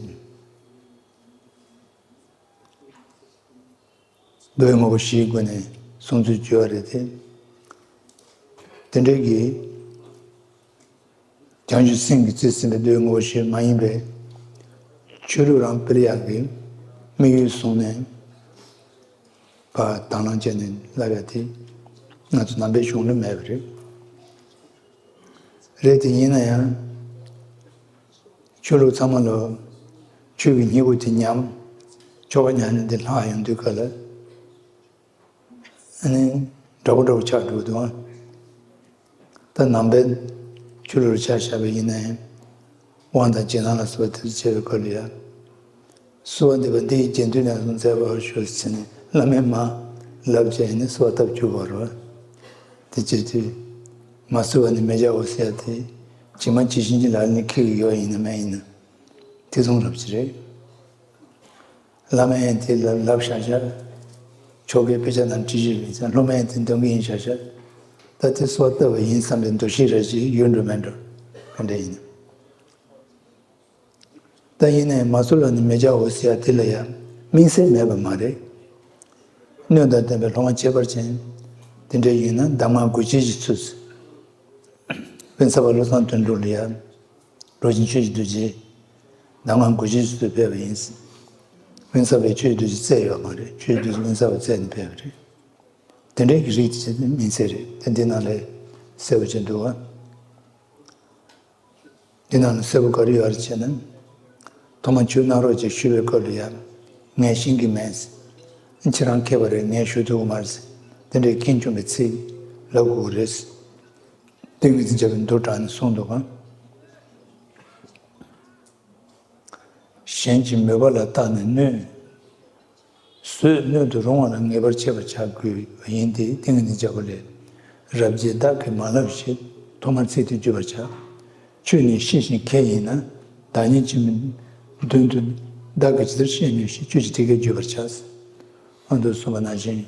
འདུལ་བའི་དངོས་པོ་བཞིའི་སྒོ་ནས་གསུང་ཚུལ་བརྗོད་པ་རེད་དེ། དེ་འདྲའི་གི་བྱང་ཆུབ་སེམས་ཀྱིས་རྩིས་ཟིན་པའི་འདུལ་བའི་དངོས་པོ་བཞི་མ་ཡིན་པའི་ཆོས་ལུགས་རང་སྤེལ་ཡག་གི་དམིགས་ཡུལ་བཟུང་ནས་ཕར་དང་བླངས་བྱས་ནས་ལབ་ཡ་དེ་ང་ཚོ་ནང་པའི་གཞུང་ལ་མེད་པ་རེད། རེད་དེ་ཡིན་ན་ཡང་། ཆོས་ལུགས་ཚང་མ་ལ་ཆོས་ཀྱི་སྙིང་པོ་དེ་ཉམས། ཆོ་ག་ཉམས་ནས་འདི་ལྷག་ཡོང་དུས་ག་ལ་ཨ་ནི་འདྲ་པོ་འདྲ་པོ་ཆགས་འགྲོ་འདུག་ཨ། ད་ནང་པའི་ཆོས་ལུགས་ཆ་བཞག་པ་ཡིན་ན་ཡང་། དབང་དང་རྗེས་གནང་ལ་སོགས་པ་དེ་ཚོ་བྱས་པའི་སྐོར་ལ་ཡང་། གསོལ་བ་འདེབས་པ་འདི་ཡི་རྗེས་ཟློས་ལ་སོགས་མཛད་པར་ཞུ་ཟེར་ནས་བླ་མས་མར་ལབ་བྱས་ནས་གསོལ་བ་བཏབ་བཅུག་པ་རེད། དེ་བྱེད་དུས། མ་གསོལ་བ་ནི་མི་བྱའོ་ཟེར་ཡ་དེ། ཇི་མ་ཇི་བཞིན་གྱི་ལག་ལེན་འཁེལ་གྱི་ཡོད་ཡིན་ན་མེད་ཡིན་ན། དེ་གསུང་རབ་ཅིག་རེད། བླ་མས་དེ་ལ་ལབ་བཞག་བཞག་ཆོ་གའི་དཔེ་ཆ་ནང་བྲིས་བཞག་ཡིན་ཙང་སློབ་མས་དེ་འདོན་གྱི་ཡིན་བཞག་བཞག་ད་དེ་གསོལ་བ་བཏབ་པ་ཡིན་བསམ་པའི་འདུ་ཤེས་རེ་ཅིག་ཡོད་འགྲོ་མེད་འགྲོ། ག་འདྲ་ཡིན། ད་ཡིན་ནའི་མ་གསོལ་བ་ནི་མི་བྱའོ་ཟེར་ཡ་དེ་ལ་ཡང་དམིགས་བསལ་མེད་པ་མ་རེད། སྣོད་དང་ལྡན་པའི་སློབ་མ་ཁྱད་པར་ཅན། དེ་འདྲ་ཡིན་ན་གདམས་ངག་དགུ་ཆེན་གྱི་ཚུལ། དབེན་ས་པ་བློ་བཟང་དོན་གྲུབ་ལ་ཡང་། རོ་ཆེན་ཆོས་ཀྱི་རྡོ་རྗེས། གདམས་ངག་དགུ་ཆེན་གྱི་ཚུལ་ཕེབས་པ་ཡིན། དབེན་ས་པས་ཆོས་ཀྱི་རྡོ་རྗེ་བཙལ་ཡོད་མ་རེད། ཆོས་ཀྱི་རྡོ་རྗེ་དབེན་ས་པ་བཙལ་ནས་ཕེབས་པ་རེད། དེ་འདྲའི་གི་རིགས་དེ་དམིགས་བསལ་རེད། དེ་འདི་ནང་ལས་གསལ་པོ་ཅིག་འདུག་བ། འདི་ནང་ལ་གསལ་པོ་ག་རེ་ཡོད་རེད་ཟེར་ན། ཐོག་མར་ཆོས་གནང་རོགས་ཅེས་ཞུ་བའི་སྐབས་ལ་ཡང་། ངས་ཤེས་ཀྱི་མེད། ཁྱེད་རང་མཁས་པ་རེད། ངས་ཞུ་ཐུབ་ཀྱི་མ་རེད་ཟེར། དེ་འདྲའི་ཁེངས་སྐྱུང་བའི་ཚིག་ལབ་དགོས་ཀྱི་རེད། ཏིང་ངེ་འཛིན་རྒྱལ་པོས་མདོར་དྲངས་ནས་གསུངས་འདུག་གམ། གཞན་གྱི་མོས་པ་ལ་བརྟགས་ནས་སྣོད། བཟོད་སྣོད་དུ་རུང་བ་ལ་ངེས་པར་འཆད་པར་བྱ་དགོས་པ་ཡིན་ཏེ། ཏིང་ངེ་འཛིན་རྒྱལ་པོ་ལས། རབ་རྒྱས་བདག་གིས་མ་ལབ་ཞེས། ཐོག་མར་ཚིག་དེ་བརྗོད་པར་བྱ། ཁྱོད་ནི་ཤེས་བཞིན་མཁས་ཡིན་ན། བདག་ཉིད་ཕྱི་མའི་དོན་དུ་བདག་གིས་ཇི་ལྟར་ཤེས་ནུས་ཤེས། ཁྱོད་ཀྱིས་དེ་སྐད་བརྗོད་པར་བྱ། ཨ་མདོར་གསུངས་པ་ནང་བཞིན།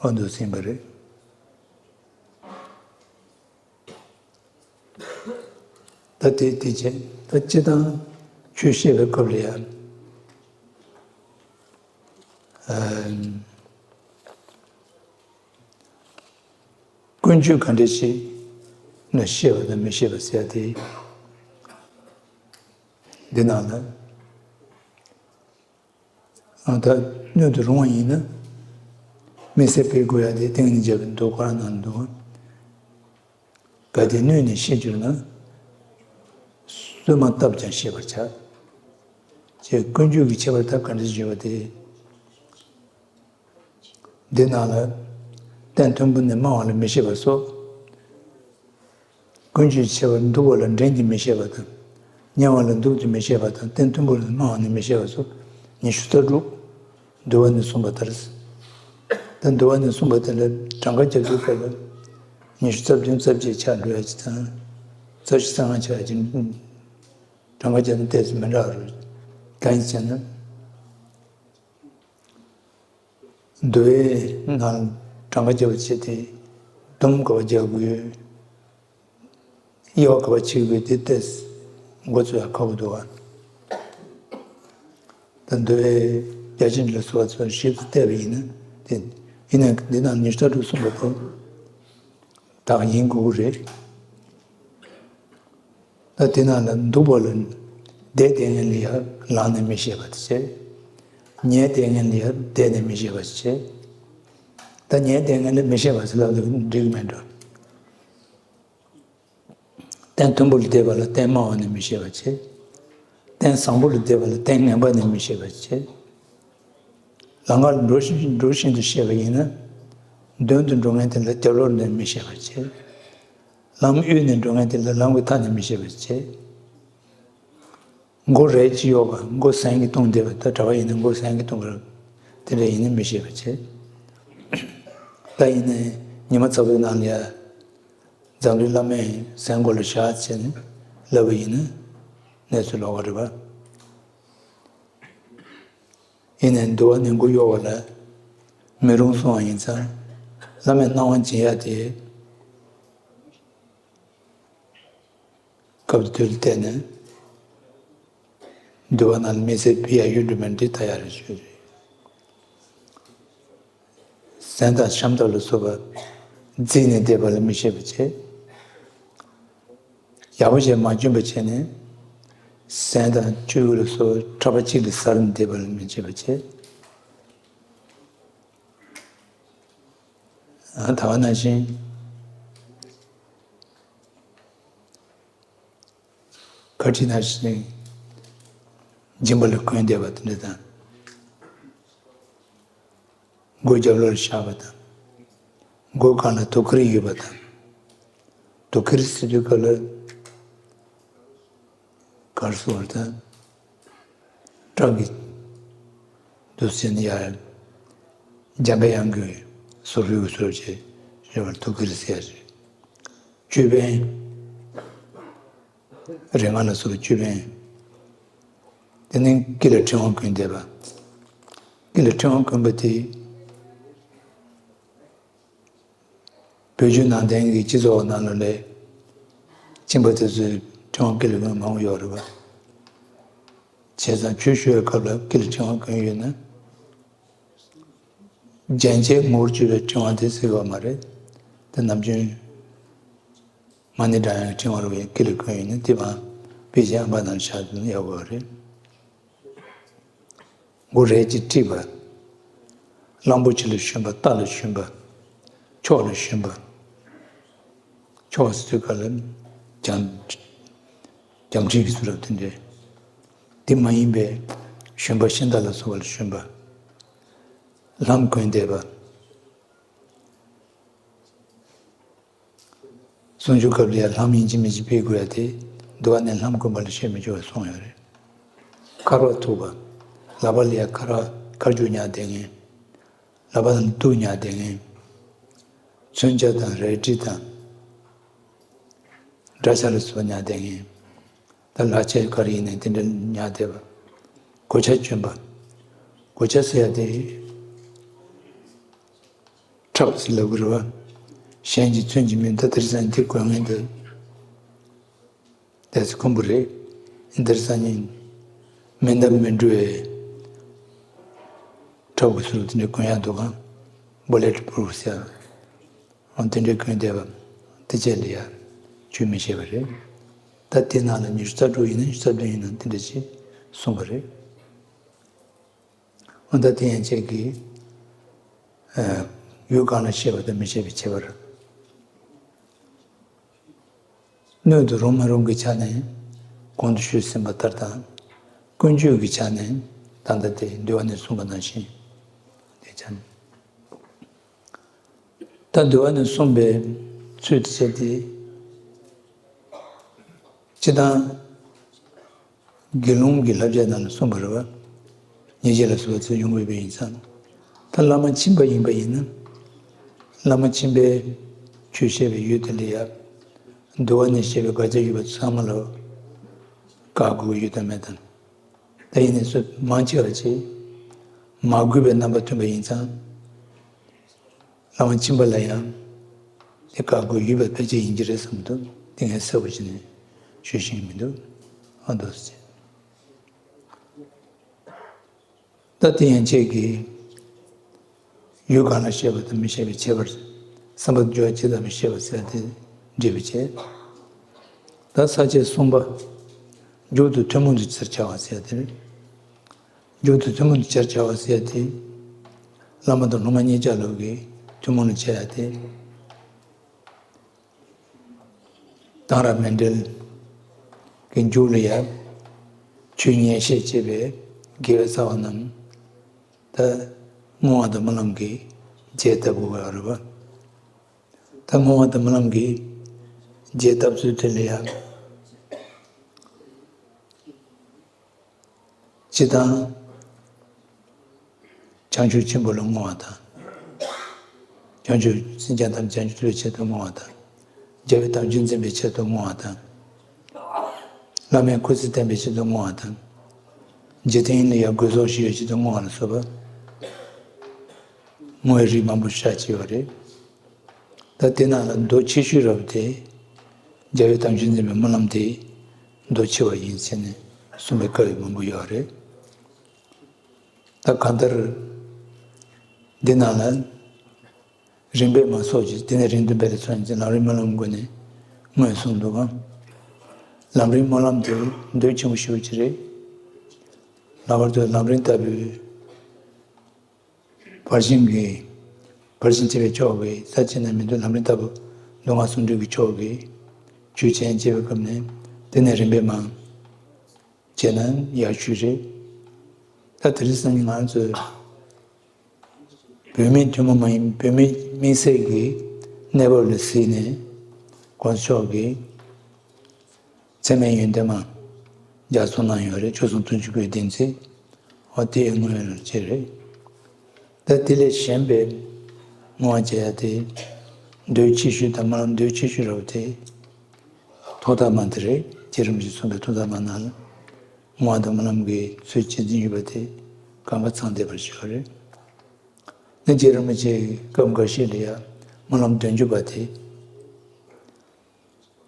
ཨ་མདོར་ཟིན་པ་རེད། ད་དེ་དེ་བྱས། ད་སྤྱིར་བཏང་ཆོས་བཤད་པའི་སྐབས་ལ་ཡང་། ཨ། ཀུན་སྤྱོད་ག་འདྲ་ཞིག་ནས་བཤད་པ་དང་མི་བཤད་པ་ཟེར་ཡ་དེ། འདི་ནང་ལ། ཨ། ད་སྣོད་དུ་རུང་བ་ཡིན་ན། དམིགས་བསལ་སྤེལ་དགོས་ཡ་དེ་ཏིང་ངེ་འཛིན་རྒྱལ་པོས་མདོ་ཁོ་རང་ནང་འདུག། གལ་ཏེ་སྣོད་ནས་ཤེས་གྱུར་ན། བསོད་མ་བཏབ་ཀྱང་ཤེས་པར་བྱ། ཅེས་ཀུན་སྤྱོད་ཀྱི་ཁྱད་པར་ད་ག་འདྲ་ཞིག་ཡོད་པ་དེ། འདི་ནང་ལ། རྟེན་མཐོན་པོ་ནས་དམའ་བ་ལ་མི་བཤད་པ་སོགས། ཀུན་སྤྱོད་ཀྱི་ཁྱད་པར་མཐོ་བ་ལ་འགྲན་གྱིས་མི་ཤེས་པ་དང་། མཉམ་པ་ལ་འདུག་ཏུ་མི་ཤེས་པ་དང་། རྟེན་མཐོན་པོ་ལ་དམའ་བ་ནས་མི་བཤད་པ་སོགས་ཉི་ཤུ་རྩ་དྲུག། འདུལ་བ་ནས་གསུངས་པ་ལྟར། ད་འདུལ་བ་ནས་གསུངས་པ་དེ་ལ་གྲངས་ཀ་རྒྱབ་དུས་སྐབས་ལ་ཉི་ཤུ་རྩ་བདུན་རྩ་བརྒྱད་ཆགས་འགྲོ་ཡ་ཅིག་དང་། རྩ་བཞི་རྩ་ལྔ་ཆགས་ཡ་ཅིག། གྲངས་ཀ་རྒྱབ་ན་ཏོག་ཙམ་མི་འདྲ་བ་རེད། གང་ཡིན་ཟེར་ན། འདུལ་བའི་ནང་གྲངས་ཀ་རྒྱབ་པ་བྱས་ཏེ། སྡོམ་ག་པར་རྒྱག་དགོས། དབྱེ་བ་ག་པར་ཕྱེ་དགོས་དེ་ཏོག་ཙམ་མགོ་ཚོས་ཡ་ཁག་པོ་འདུག་བ། ད་འདུལ་བའི་རྒྱ་ཆེན་ལ་སོགས་པ་ཚོ་ཞིབ་ཏུ་བལྟས་པ་ཡིན་ན་དེ། ཡིན་ན་འདི་ནང་ཉི་ཤུ་རྩ་དྲུག་གསུངས་པ་དེ་དག་ཡིན་དགོས་ཀྱི་རེད། ད་དེ་ནང་ལ་འདུག་པ་ལ་བསྡད་བསྡད་མཁན་ལ་ཡང་ལངས་ནས་མི་བཤད་པ་དེ་བྱས། ཉལ་བསྡད་མཁན་ལ་ཡང་བསྡད་ནས་མི་བཤད་པ་དེ་བྱས། ད་ཉལ་བསྡད་མཁན་ལ་མི་བཤད་པ་ཟེར་ལབ་ན་འགྲིག་གི་མེད་འགྲོ། སྟེང་མཐོན་པོ་ལ་བསྡད་པ་ལ་སྟེང་དམའ་བ་ནི་མི་ཤེས་པ་བྱེད། སྟེང་བཟང་པོ་ལ་བསྡད་པ་ལ་སྟེང་ངན་པ་ནི་མི་ཤེས་པ་བྱེད། ལམ་ཁ་ལ་འགྲོ་བཞིན་འགྲོ་བཞིན་དུ་ཤེས་པ་ཡིན་ན། མདུན་དུ་འགྲོ་མཁན་དེ་ལ་རྒྱབ་ལོགས་ནས་མི་ཤེས་པ་བྱེད། ལམ་དབུས་ནས་འགྲོ་མཁན་དེ་ལ་ལམ་གྱི་མཐའ་ནས་མི་ཤེས་པ་བྱེད། མགོ་རས་ཅིག་གཡོགས་པ་མགོ་ཟན་གྱིས་བཏུང་བསྡད་པ་ད་གྲྭ་པ་ཡིན་ན་མགོ་ཟན་གྱིས་བཏུང་བ་དེ་འདྲ་ཡིན་ན་མི་ཤེས་པ་བྱེད། ད་ཡིན་ན་ཉི་མ་ཚ་པོའི་ནང་ལ་ཡ། འཛམ་གླིང་བླ་མས་ཟན་མགོ་ལ་བཞག་བྱས་ནས་ལབ་པ་ཡིན་ན་གནས་ཚུལ་ལོགས་ཀ་རེད་པ། ཡིན་ནའི་འདུལ་བ་ནས་མགོ་གཡོག་པ་ལ་མི་རུང་གསུང་བ་ཡིན་ཙང་བླ་མས་གནང་བ་སྦྱིན་ཡ་དེ། སྐབས་དུས་ལ་བལྟས་ནས་འདུལ་བ་ནང་ལ་མི་ཚེ་ཕི་ཡ་ཡུན་དུ་མི་འདྲི་ད་ཡ་རེ་ཞུ་རེད། ཟན་དང་ཤམ་ཐབས་ལ་སོགས་པ་རྫིས་ནས་བསྡད་པ་ལ་མི་ཤེས་པ་བྱེད། ཡག་པོ་བྱས་མ་བསྐྱོན་པ་བྱས་ནས་ཟན་དང་བཅུད་ལ་སོགས་གྲྭ་པ་གཅིག་ལ་ཟ་རུ་བསྡད་པ་ལ་མི་བྱེད་པ་བྱེད། ད་ག་ནང་བཞིན། ཁ་ཁྲིད་ནང་བཞིན་སྦྱིན་པ་ལ་གུས་འདེབས་པ་དེ་འདྲ་དང་། མགོ་རྒྱབ་ལོགས་ལ་བཞག་པ་དང་། མགོ་སྒང་ལ་དུག་ཁིར་ཡོད་པ་དང་། དུག་ཁིར་ཟེར་དུས་སྐབས་ལ་གར་སོང་བ་དང་། བཀྲག་གི་འདུག་ཟེར་ནས་ཡར་འཇམ་པའི་དབྱངས་ཀྱི་ཟུར་རུས་ཀྱི་ཟུར་བྱས་ཡོད་པར་དུག་ཁིར་ཟེར་ཡ་རེད། ཅོད་པན། རེ་ལྔ་ལ་སོགས་པའི་ཅོད་པན། དེ་ནས་སྐེ་ལ་ཕྲེང་བ་གོན་བསྡད་པ། སྐེ་ལ་ཕྲེང་བ་གོན་པ་དེ། བོད་བརྒྱུད་ནང་བསྟན་གྱི་སྤྱི་ཚོགས་ནང་ལ་ལས། གཅེན་པོ་དེ་ཚོས་ཕྲེང་བ་སྐེ་ལ་གོན་མང་པོ་ཡོད་རེད་པ། བྱས་ཙང་ཆོས་ཞུ་བའི་སྐབས་ལ་སྐེ་ལ་ཕྲེང་བ་གོན་ཡོད་ན། རྒྱན་ཆས་ངོ་བོར་གྱུར་པའི་ཕྲེང་བ་དེ་ཟེར་བ་མ་རེད། དེ་ནམ་རྒྱུན་མ་ཎི་བགྲང་ཡག་ཕྲེང་བ་རུ་ཡང་སྐེ་ལ་གོན་ཡོད་ན་དེ་བང་དཔེ་ཆའི་ཨམ་པ་ནང་བཞག་ན་ཡག་པོ་རེད། མགོ་རས་ཀྱིས་དཀྲིས་པ། གླང་པོ་ཆེ་ལ་ཞོན་པ་རྟ་ལ་ཞོན་པ། མཆོག་ལ་ཞོན་པ། མཆོག་ཟེར་དུས་སྐབས་ལ་རྒྱང་རྒྱང་འཁྲིད་ཀྱི་ཚུལ་རབ་དེ་འདྲས། དེ་མ་ཡིན་པའི་ཞོན་པ་ཤིང་རྟ་ལ་སོགས་པ་ལ་ཞོན་པ། ལྷམ་གོན་བསྡད་པ། གསུང་ཆོས་སྐབས་ལ་ཡང་ལྷམ་ཡིན་གཅིག་མིན་གཅིག་ཕུད་དགོས་ཡ་དེ་འདུལ་བ་ནས་ལྷམ་གོན་པ་ལ་བཤད་མི་ཆོག་པ་གསུངས་ཡོད་རེད། འཁར་བ་ཐུག་པ། ལག་པ་ལ་ཡང་འཁར་བ་འཁར་རྒྱུག་ཉར་བསྡད་མཁན། ལག་པ་ལ་གདུགས་ཉར་བསྡད་མཁན། མཚོན་ཆ་དང་རལ་གྲི་དང་། དགྲ་ཤ་ལ་སོགས་ཉར་བསྡད་མཁན། ད་ལག་ཆས་ག་རེ་ཡིན་ནའི་དེ་འདྲ་ཉར་བསྡད་པ། གོ་ཆ་གྱོན་པ། གོ་ཆ་ཟེར་ཡ་དེ། ཁྲབ་ཟེར་ལབ་དགོས་རེད་བ། གཞན་གྱིས་མཚོན་གྱི་མིན་ད་དེར་སང་དེ་གོན་ངེས་འདུག་དེ་ཚོ་ཁོམ་པོ་རེད། དེར་སང་ཉིན་མི་འདབ་མི་འགྲོ་བའི་ཁྲབ་ཀྱི་ཚུལ་དེ་འདྲ་གོན་ཡག་འདུག་གམ། བོ་ལེཊ་པུ་རུབ་ཟེར་ཡག་འོ་དེ་འདྲ་གོན་བསྡད་པ་དེ་བྱས་ལ་ཡ་ཆོས་མི་བཤད་པ་རེད། ད་དེ་ནང་ལ་ཉི་ཤུ་རྩ་དྲུག་ཡིན་ན་ཉི་ཤུ་རྩ་བདུན་ཡིན་ན་དེ་འདྲ་ཅིག་གསུངས་པ་རེད། འོ་ད་དེ་ཡན་ཆད་ཀྱིས་ཨ་ཡུལ་གང་ལ་བཤད་པ་དང་མི་བཤད་པའི་ཁྱད་པར། སྣོད་དུ་རུང་མི་རུང་གི་ཆ་ནས་གོང་དུ་ཞུས་ཟིན་པ་ལྟར་དང་། ཀུན་སྤྱོད་ཀྱི་ཆ་ནས་ད་ལྟ་དེ་འདུལ་བ་ནས་གསུངས་པ་ནང་བཞིན་དེ་ཆ་ནས། ད་འདུལ་བ་ནས་གསུངས་པའི་ཚུལ་དེ་བྱས་ཏེ། སྤྱིར་བཏང་། དགེ་སློང་གི་བསླབ་བྱ་ནང་ལ་གསུངས་པ་རེད་བ། ཉེས་བྱས་ལ་སོགས་པ་ཚུར་ཡོང་དགོས་པ་ཡིན་ཙང་། ད་བླ་མ་ཁྱིམ་པ་ཡིན་པ་ཡིན་ན། བླ་མ་ཁྱིམ་པས་ཆོས་བཤད་པའི་ཡུལ་དེ་ལ་ཡ། འདུལ་བ་ནས་བཤད་པའི་དགག་བྱ་ཡོད་པ་ཚང་མ་ལ་བཀག་དགོས་ཀྱི་ཡོད་དམ་མེད་དམ། ད་ཡིན་ནའི་སུ་མང་ཆེ་བ་ཅིག་མ་གུས་པའི་རྣམ་པ་སྟོན་པ་ཡིན་ཙང་། བླ་མ་ཁྱིམ་པ་ལ་ཡང་དེ་བཀག་དགོས་ཡོད་པ་ཕལ་ཆེར་ཡིན་གྱི་རེད་བསམ་འདུག་དེ་ངས་གསལ་པོ་བྱས་ནས་ཤོད་ཤེས་ཀྱི་མི་འདུག་ཨ་འདུག་ཟེར། ད་དེ་ཡན་ཆད་ཀྱིས་ཡུལ་གང་ལ་བཤད་པ་དང་མི་བཤད་པའི་ཁྱད་པར། བསམ་པ་སྦྱོར་བ་ཇི་ལྟ་བུ་བཤད་པ་ཟེར་དེ་འགྲེལ་བ་བྱས། ད་ས་བཅད་གསུམ་པ། མཇུག་ཏུ་ཐུན་མོང་དུ་ཇི་ལྟར་བྱ་བ་ཟེར་དེ་རེད། མཇུག་ཏུ་ཐུན་མོང་དུ་ཇི་ལྟར་བྱ་བ་ཟེར་དེ། བླ་མ་དང་སློབ་མ་གཉིས་ཆ་ལུགས་ཀྱི་ཐུན་མོང་ལ་བྱ་ཡ་དེ། གཏང་རག་མཎྜལ་གྱི་མཇུག་ལ་ཡང་ཆོས་ཉན་བཤད་བྱེད་པའི་དགེ་བའི་རྩ་བ་རྣམས་ད་བསྔོ་བ་དང་སྨོན་ལམ་གྱི་རྒྱས་བཏབ་དགོས་པ་རེད་པ། ད་བསྔོ་བ་དང་སྨོན་ལམ་གྱི་རྒྱས་བཏབ་ཚུལ་དེ་ལ་ཡང་སྤྱིར་བཏང་བྱང་ཆུབ་ཆེན་པོ་ལ་བསྔོ་བ་དང་། བྱང་ཆུབ་སེམས་ཅན་ཐམས་ཅད་བྱང་ཆུབ་ཐོབ་པའི་ཆེད་དུ་བསྔོ་བ་དང་། རྒྱལ་བའི་དམ་ཆོས་འཛིན་པའི་ཆེད་དུ་བསྔོ་བ་དང་། བླ་མའི་སྐུ་ཚེ་བརྟན་པའི་ཆེད་དུ་བསྔོ་བ་དང་། འཇིག་རྟེན་ལ་ཡང་དགོས་ཚོགས་ཞི་བའི་ཆེད་དུ་བསྔོ་བ་ལ་སོགས་པ། བསྔོ་བའི་རིགས་མང་པོ་ཞེ་དྲག་ཡོད་རེད། ད་དེ་ནང་ལ་མདོ་ཆེ་ཤོས་རབ་དེ། རྒྱལ་བའི་དམ་ཆོས་འཛིན་པའི་སྨོན་ལམ་དེ་མདོ་ཆེ་བ་ཡིན་ཟེར་ནས་གསུངས་པའི་སྐབས་མང་པོ་ཡོད་རེད། ད་གང་ལྟར་འདི་ནང་ལ་རིམ་པས་མ་སོགས་ཀྱི་དེ་ནས་རིང་དུ་འབད་ལ་སོགས་ཀྱི་ལམ་རིམ་སྨོན་ལམ་སྒོ་ནས་མངོན་སུམ་དུ་གང་། ལམ་རིམ་སྨོན་ལམ་དེ་འདོད་ཆེན་པོ་ཞེ་པོ་ཅིག་རེད། ལྷག་པར་དུ་ལམ་རིམ་ལྟ་བུའི་ཕར་ཕྱིན་གྱི། ཕར་ཕྱིན་བྱེད་པའི་ཕྱོགས་ཀྱི་ས་བཅད་ན་མི་འདུག་ལམ་རིམ་ལྟ་བུ་མདོ་སྔགས་ཟུང་འབྲེལ་གྱི་ཕྱོགས་ཀྱི་ཆོས་ཅན་བྱེད་པའི་སྐབས་ནས་དེ་ནས་རིམ་པས་མ་བྱས་ན་ཡག་ཤོས་རེད། ད་དེ་རིང་སང་ཉིན་ང་ཚོས་བོད་མིའི་ཐུན་མོང་མ་ཡིན་བོད་མིའི་དམིགས་བསལ་གྱི་གནས་བབ་ལ་གཟིགས་ནས་གོང་ས་མཆོག་གིས། ཚད་མེད་ཡོན་ཏན་མ། རྒྱ་མཚོ་ནང་ཡོད་རེད། ཆོས་སྲུང་དུང་ཕྱུར་བརྒྱད་བདུན་ཚིག་ཨོ་དེ་ཡི་དངོས་ཡོད་ལ་བྱེད་རེད། ད་དེ་ལས་གཞན་པའི་བསྔོ་བ་བྱེད་ཡ་དེ། མདོའི་ཆེ་ཤོས་དང་སྨོན་ལམ་མདོའི་ཆེ་ཤོས་རབ་དེ། ཐོག་མཐའ་མ་དེ་རེད། རྗེ་རིན་པོ་ཆེས་གསུངས་པའི་ཐོག་མཐའ་མ་ནང་ལ། བསྔོ་བ་དང་སྨོན་ལམ་གྱི་ཚུལ་ཇི་བཞིན་ཡོད་པ་དེ་གང་ག་ཚང་བསྡད་པར་བྱེད་པ་རེད། ནི་རྗེ་རིན་པོ་ཆེས་སྐབས་འགའ་ཤས་ལ་ཡང་སྨོན་ལམ་དོན་བརྒྱུད་པ་དེ།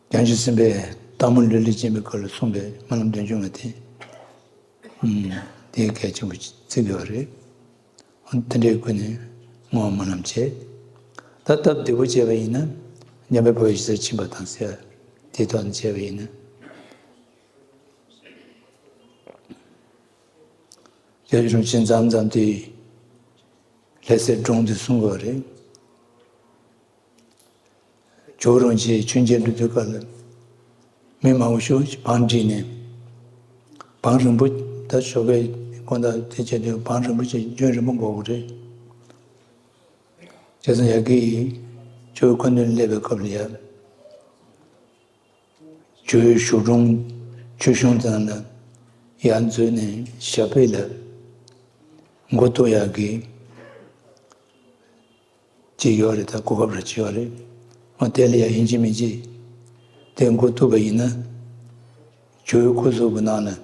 བྱང་ཆུབ་སེམས་དཔའི་སྟག་མོ་ལུས་ལ་སྦྱིན་པའི་སྐབས་ལ་གསུངས་པའི་སྨོན་ལམ་དོན་བརྒྱུད་པ་དེ། ཨུམ། དེ་གལ་ཆེན་པོ་བརྩི་དགོས་པ་རེད། འོ་དེ་འདྲའི་སྒོ་ནས་བསྔོ་བ་སྨོན་ལམ་བྱས། ད་སྟབས་བདེ་པོ་བྱས་པ་ཡིན་ན་འཇམ་དཔལ་དཔའ་བོས་གཞི་རྩར་ཕྱིན་པ་དང་ཟེར། དེ་ཐོག་ནས་བྱས་པ་ཡིན་ན། རྒྱལ་བ་རིན་པོ་ཆེས་མཚམས་མཚམས་དེ་ལྷ་སའི་སྒྲུང་དེ་གསུང་གི་ཡོད་རེད། ཇོ་བོ་རིན་པོ་ཆེས་ཆོས་མཇལ་འགྲོ་དུས་སྐབས་ལ་མི་མང་པོ་ཞིག་བང་བསྒྲིགས་ནས། བང་རིང་པོ་ད་ཞོགས་ཀའི་དགོང་དག་དེ་བྱས་དུས་བང་རིང་པོ་ཞིག་རྒྱུན་རིང་པོ་འགོར་གི་རེད། བྱས་ཙང་ཡ་གི་ཇོ་བོ་ཁོ་ནས་སླེབས་པའི་སྐབས་ལ་ཡ། ཇོ་བོའི་བཞུགས་གྲོང་ཆོས་གཞུང་ཚང་ལ་ཡར་འཛུལ་ནས་ཞབས་པད་ལ་མགོ་གཏུག་ཡག་གི་ཅིག་ཡོད་རེད། ད་གོ་སྐབས་རེ་ཅིག་ཡོད་རེད། འོ་དེ་ལ་ཡང་ཡིན་གཅིག་མིན་གཅིག་དེ་མགོ་གཏུག་པ་ཡིན་ན། ཇོ་བོའི་སྐུ་གཟུགས་ཀྱི་ནང་ལ་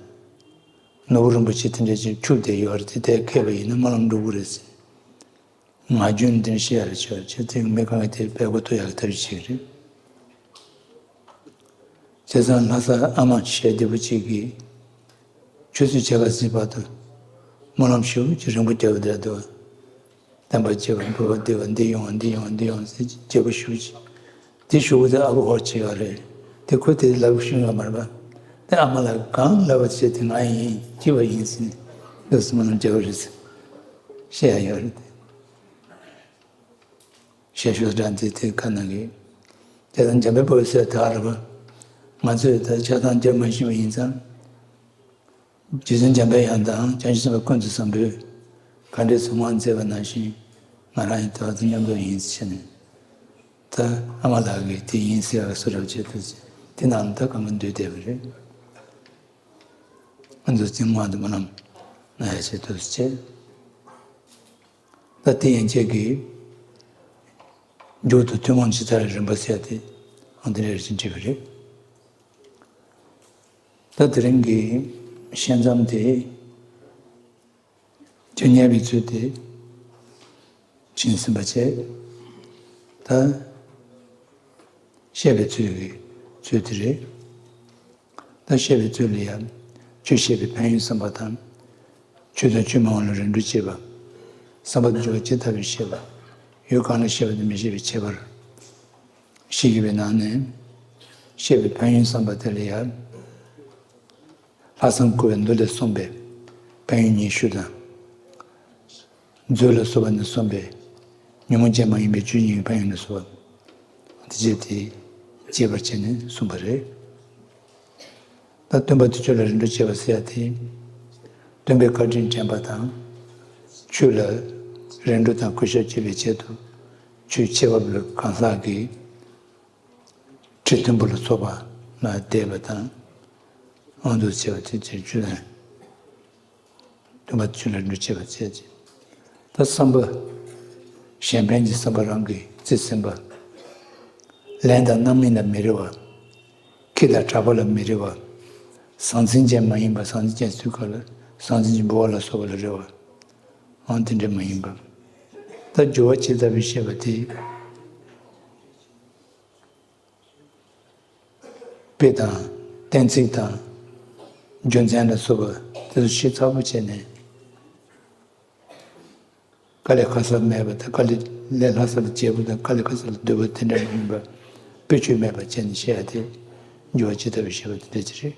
ནོར་བུ་རིན་པོ་ཆེ་དེ་འདྲ་ཅིག་བཅུག་བསྡད་ཡོད་རེད། དེ་དེ་ཁེལ་བ་ཡིན་ན་སྨོན་ལམ་འགྲུབ་ཀྱི་རེད་ཟེར། ངག་རྒྱུན་འདིར་བཤད་ཡག་ཆོག་ཆེ་ཚིག་མི་གང་གི་དེ་དཔེ་མགོ་གཏུག་ཡག་གི་ཐབས་ཤེས་ཅིག་རེད། བྱས་ཙང་ལྷ་སར་ཨ་མ་ཞལ་བདེ་པོ་ཅིག་གིས་ཆུ་ཚོད་ཕྱེད་ཀ་ཟིན་བར་དུ་སྨོན་ལམ་ཞེ་པོ་ཅིག་རིང་པོ་བརྒྱབ་བསྡད་འདུག་བསྟན་པ་སྐྱེ་བ་འགྲོ་བ་བདེ་བ་འདི་ཡོང་བ་འདི་ཡོང་བ་འདི་ཡོང་ཟེར་རྒྱས་པོ་ཞེ་པོ་ཅིག་དེ་ཞུ་བ་དེ་ཨ་ཁུ་ཧོར་བྱེད་ཡོད་རེད། དེ་ཁོ་དེ་ལབ་ཤེས་ཡོད་མ་རེད་པ། དེ་ཨ་མ་ལ་གང་ལབ་པ་བྱས་དེ་ང་ཡིན་སྐྱིད་པ་ཡིན་ཟེར་ནས་འདུག་སེ་སྨོན་ལམ་རྒྱག་གི་རེད་ཟེར་བཤད་ཡ་ཡོད་རེད། བཤད་ཤོག་འདྲ་འདི་དེ་ཁ་ནང་གི་དེ་དང་འཇམ་དཔལ་དཔའ་བོས་ཟེར་ད་རེད་པ། ང་ཚོས་ད་ཆགས་སྡང་རྒྱབ་མ་ཤེས་པ་ཡིན་ཙང་། རྗེ་བཙུན་འཇམ་དཔལ་དབྱངས་དང་བྱང་ཆུབ་སེམས་དཔའ་ཀུན་ཏུ་བཟང་པོས་ག་འདྲས་སུ་ངོ་མཛད་པ་ནང་བཞིན་ང་རང་ཡང་དེ་བ་དང་མཉམ་དུ་ཡིན་ཟེར་ནས། ད་ཨ་མ་ལགས་ཀྱིས་དེ་ཡིན་ཟེར་བ་སུ་རབ་བྱེད་དུ་དེ་ནང་ད་གང་ག་འདུས་བསྡད་པ་རེད། ང་ཚོ་ཚིག་མང་དུ་མ་ལམ་ན་ཡ་བྱེད་དུ་བྱེད། ད་དེ་ཡན་ཆད་ཀྱི་མཇུག་ཏུ་ཐུན་མོང་ཇི་ལྟར་རིམ་པ་ཟེར་ཏེ་ཨང་དེ་རེ་རེ་བཞིན་བྲིས་པ་རེད། ད་དེ་རིང་གི་བཤད་མཚམས་དེ་ཆོས་ཉན་པའི་ཚུལ་དེ་བྱིན་ཟིན་པ་བྱས། ད་བཤད་པའི་ཚུལ་གྱི་ཚུལ་དེ་རེད། ད་བཤད་པའི་ཚུལ་ལ་ཡང་ཆོས་བཤད་པའི་ཕན་ཡོན་བསམ་པ་དང་། ཆོས་དང་ཆོས་མ་ཡིན་ལ་རིགས་འགྲེ་བྱེད་པ། བསམ་པ་དང་སྦྱོར་བ་ཇི་ལྟ་བུར་བཤད་པ། ཡུལ་གང་ལ་བཤད་པ་དང་མི་བཤད་པའི་ཁྱད་པར། བཤད་ཡོད་པའི་ནང་ནས་བཤད་པའི་ཕན་ཡོན་བསམ་པ་དེ་ལ་ཡང་། ལྷག་བསམ་བསྐུལ་བའི་མདོ་ལས་གསུངས་པའི་ཕན་ཡོན་ཉི་ཤུ་དང་། མཛོད་ལ་སོགས་པ་ནས་གསུངས་པའི་ཉོན་མོངས་ཅན་མ་ཡིན་པའི་ཆོས་ཉིད་ཀྱི་ཕན་ཡོན་ལ་སོགས་པ། དེ་བཅས་དེ་ བྱེད་པར་བྱས་ནས་གསུངས་པ་རེད། ད་སྟོན་པ་དེ་ཆོས་ལ་རིམ་གྲོ་བྱེད་པ་ཟེར་ཡ་དེ། སྟོན་པའི་བཀའ་དྲིན་དྲན་པ་དང་། ཆོས་ལ་རིམ་གྲོ་དང་གུས་ཞབས་བྱེད་པའི་ཆེད་དུ། ཆོས་ཁྱད་པར་བའི་གང་ཟག་གི་ཁྲི་མཐོན་པོ་ལ་སོགས་པ་ལ་བསྡད་པ་དང་། དབང་དུ་བྱས་པ་དེ་བྱས་ཆོས་དང་། སྟོན་པ་ཆོས་ལ་འགྲོ་བྱེད་པ་བྱས་ཀྱི། ད་བསམ་པ། གཞན་ཕན་གྱི་བསམ་པ་རང་གིས་རྩིས་ཟིན་པ། ལན་དང་རྣམ་སྨིན་ལ་མི་རེ་བ། ཁྱི་དང་གྲགས་པ་ལ་མི་རེ་བ། ཟང་ཟིང་ཅན་མ་ཡིན་པ། ཟང་ཟིང་ཅན་ཚུལ་ཁ་ལ་ཟང་ཟིང་ཅན་འབུལ་བ་ལ་སོགས་པ་ལ་རེ་བ། འོ་དེ་འདྲ་མ་ཡིན་པ། ད་སྦྱོར་བ་ཇི་ལྟ་བུའི་བཤད་པ་དེ། དཔེ་དང་། གཏན་ཚིགས་དང་། རྒྱུ་མཚན་ལ་སོགས་པ་དེ་ཚོ་ཞིབ་ཚགས་པོ་བྱས་ནས། དཀའ་ལས་ཁག་ས་མེད་པ་དང་། དཀའ་ལས་ལས་སླ་ས་ལ་བྱེད་པ་དང་། དཀའ་ལས་ཁག་ས་ལ་སྡུད་པ་དེ་འདྲ་མ་ཡིན་པ། དཔེ་བཅོས་མེད་པ་བྱས་ནས་བཤད་ཡ་དེ། སྦྱོར་བ་ཇི་ལྟ་བུའི་བཤད་པ་དེ་འདྲ་ཅིག་རེད།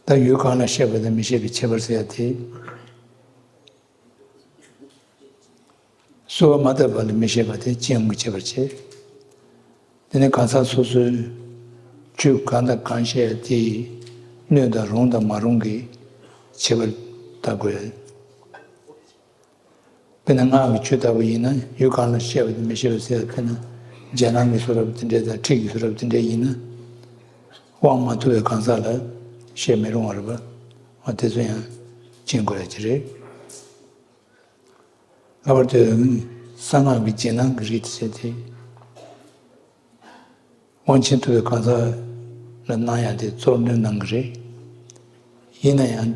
ད་ཡུལ་གང་ལ་བཤད་པ་དང་མི་བཤད་པའི་ཁྱད་པར་ཟེར་ཡ་དེ། གསོལ་བ་མ་བཏབ་པ་ལ་མི་བཤད་པ་དེ་ཅི་ཡང་མི་བྱེད་པར་བྱེད། དེ་ནས་གང་ཟག་སོ་སོའི་ཆོས་གང་དང་གང་བཤད་ཡ་དེའི་གནོད་དང་རུང་དང་མ་རུང་གི་ཁྱད་པར་བལྟ་དགོས། དཔེར་ན་སྔགས་ཀྱི་ཆོས་ལྟ་བུ་ཡིན་ན། ཡུལ་གང་ལ་བཤད་པ་དང་མི་བཤད་པ་ཟེར་ཡ་དཔེར་ན། རྗེས་གནང་གི་གསུང་རབ་དེ་འདྲ་དང་། ཁྲིད་ཀྱི་གསུང་རབ་དེ་འདྲ་ཡིན་ན། དབང་མ་ཐོབ་པའི་གང་ཟག་ལ་བཤད་མི་རུང་བ་རེད་པ། འོ་དེ་ཚོ་ཡང་མཁྱེན་དགོས་ཡ་ཅིག་རེད། ལྷག་པར་དུ་གསང་སྔགས་ཀྱི་རྗེས་གནང་གི་རིགས་དེ་བྱས་ཏེ། དབང་ཆེན་ཐོབ་པའི་གང་ཟག་ལ་གནང་ཡ་དེ་གཙོར་འདོན་གནང་གི་རེད། ཡིན་ན་ཡང་།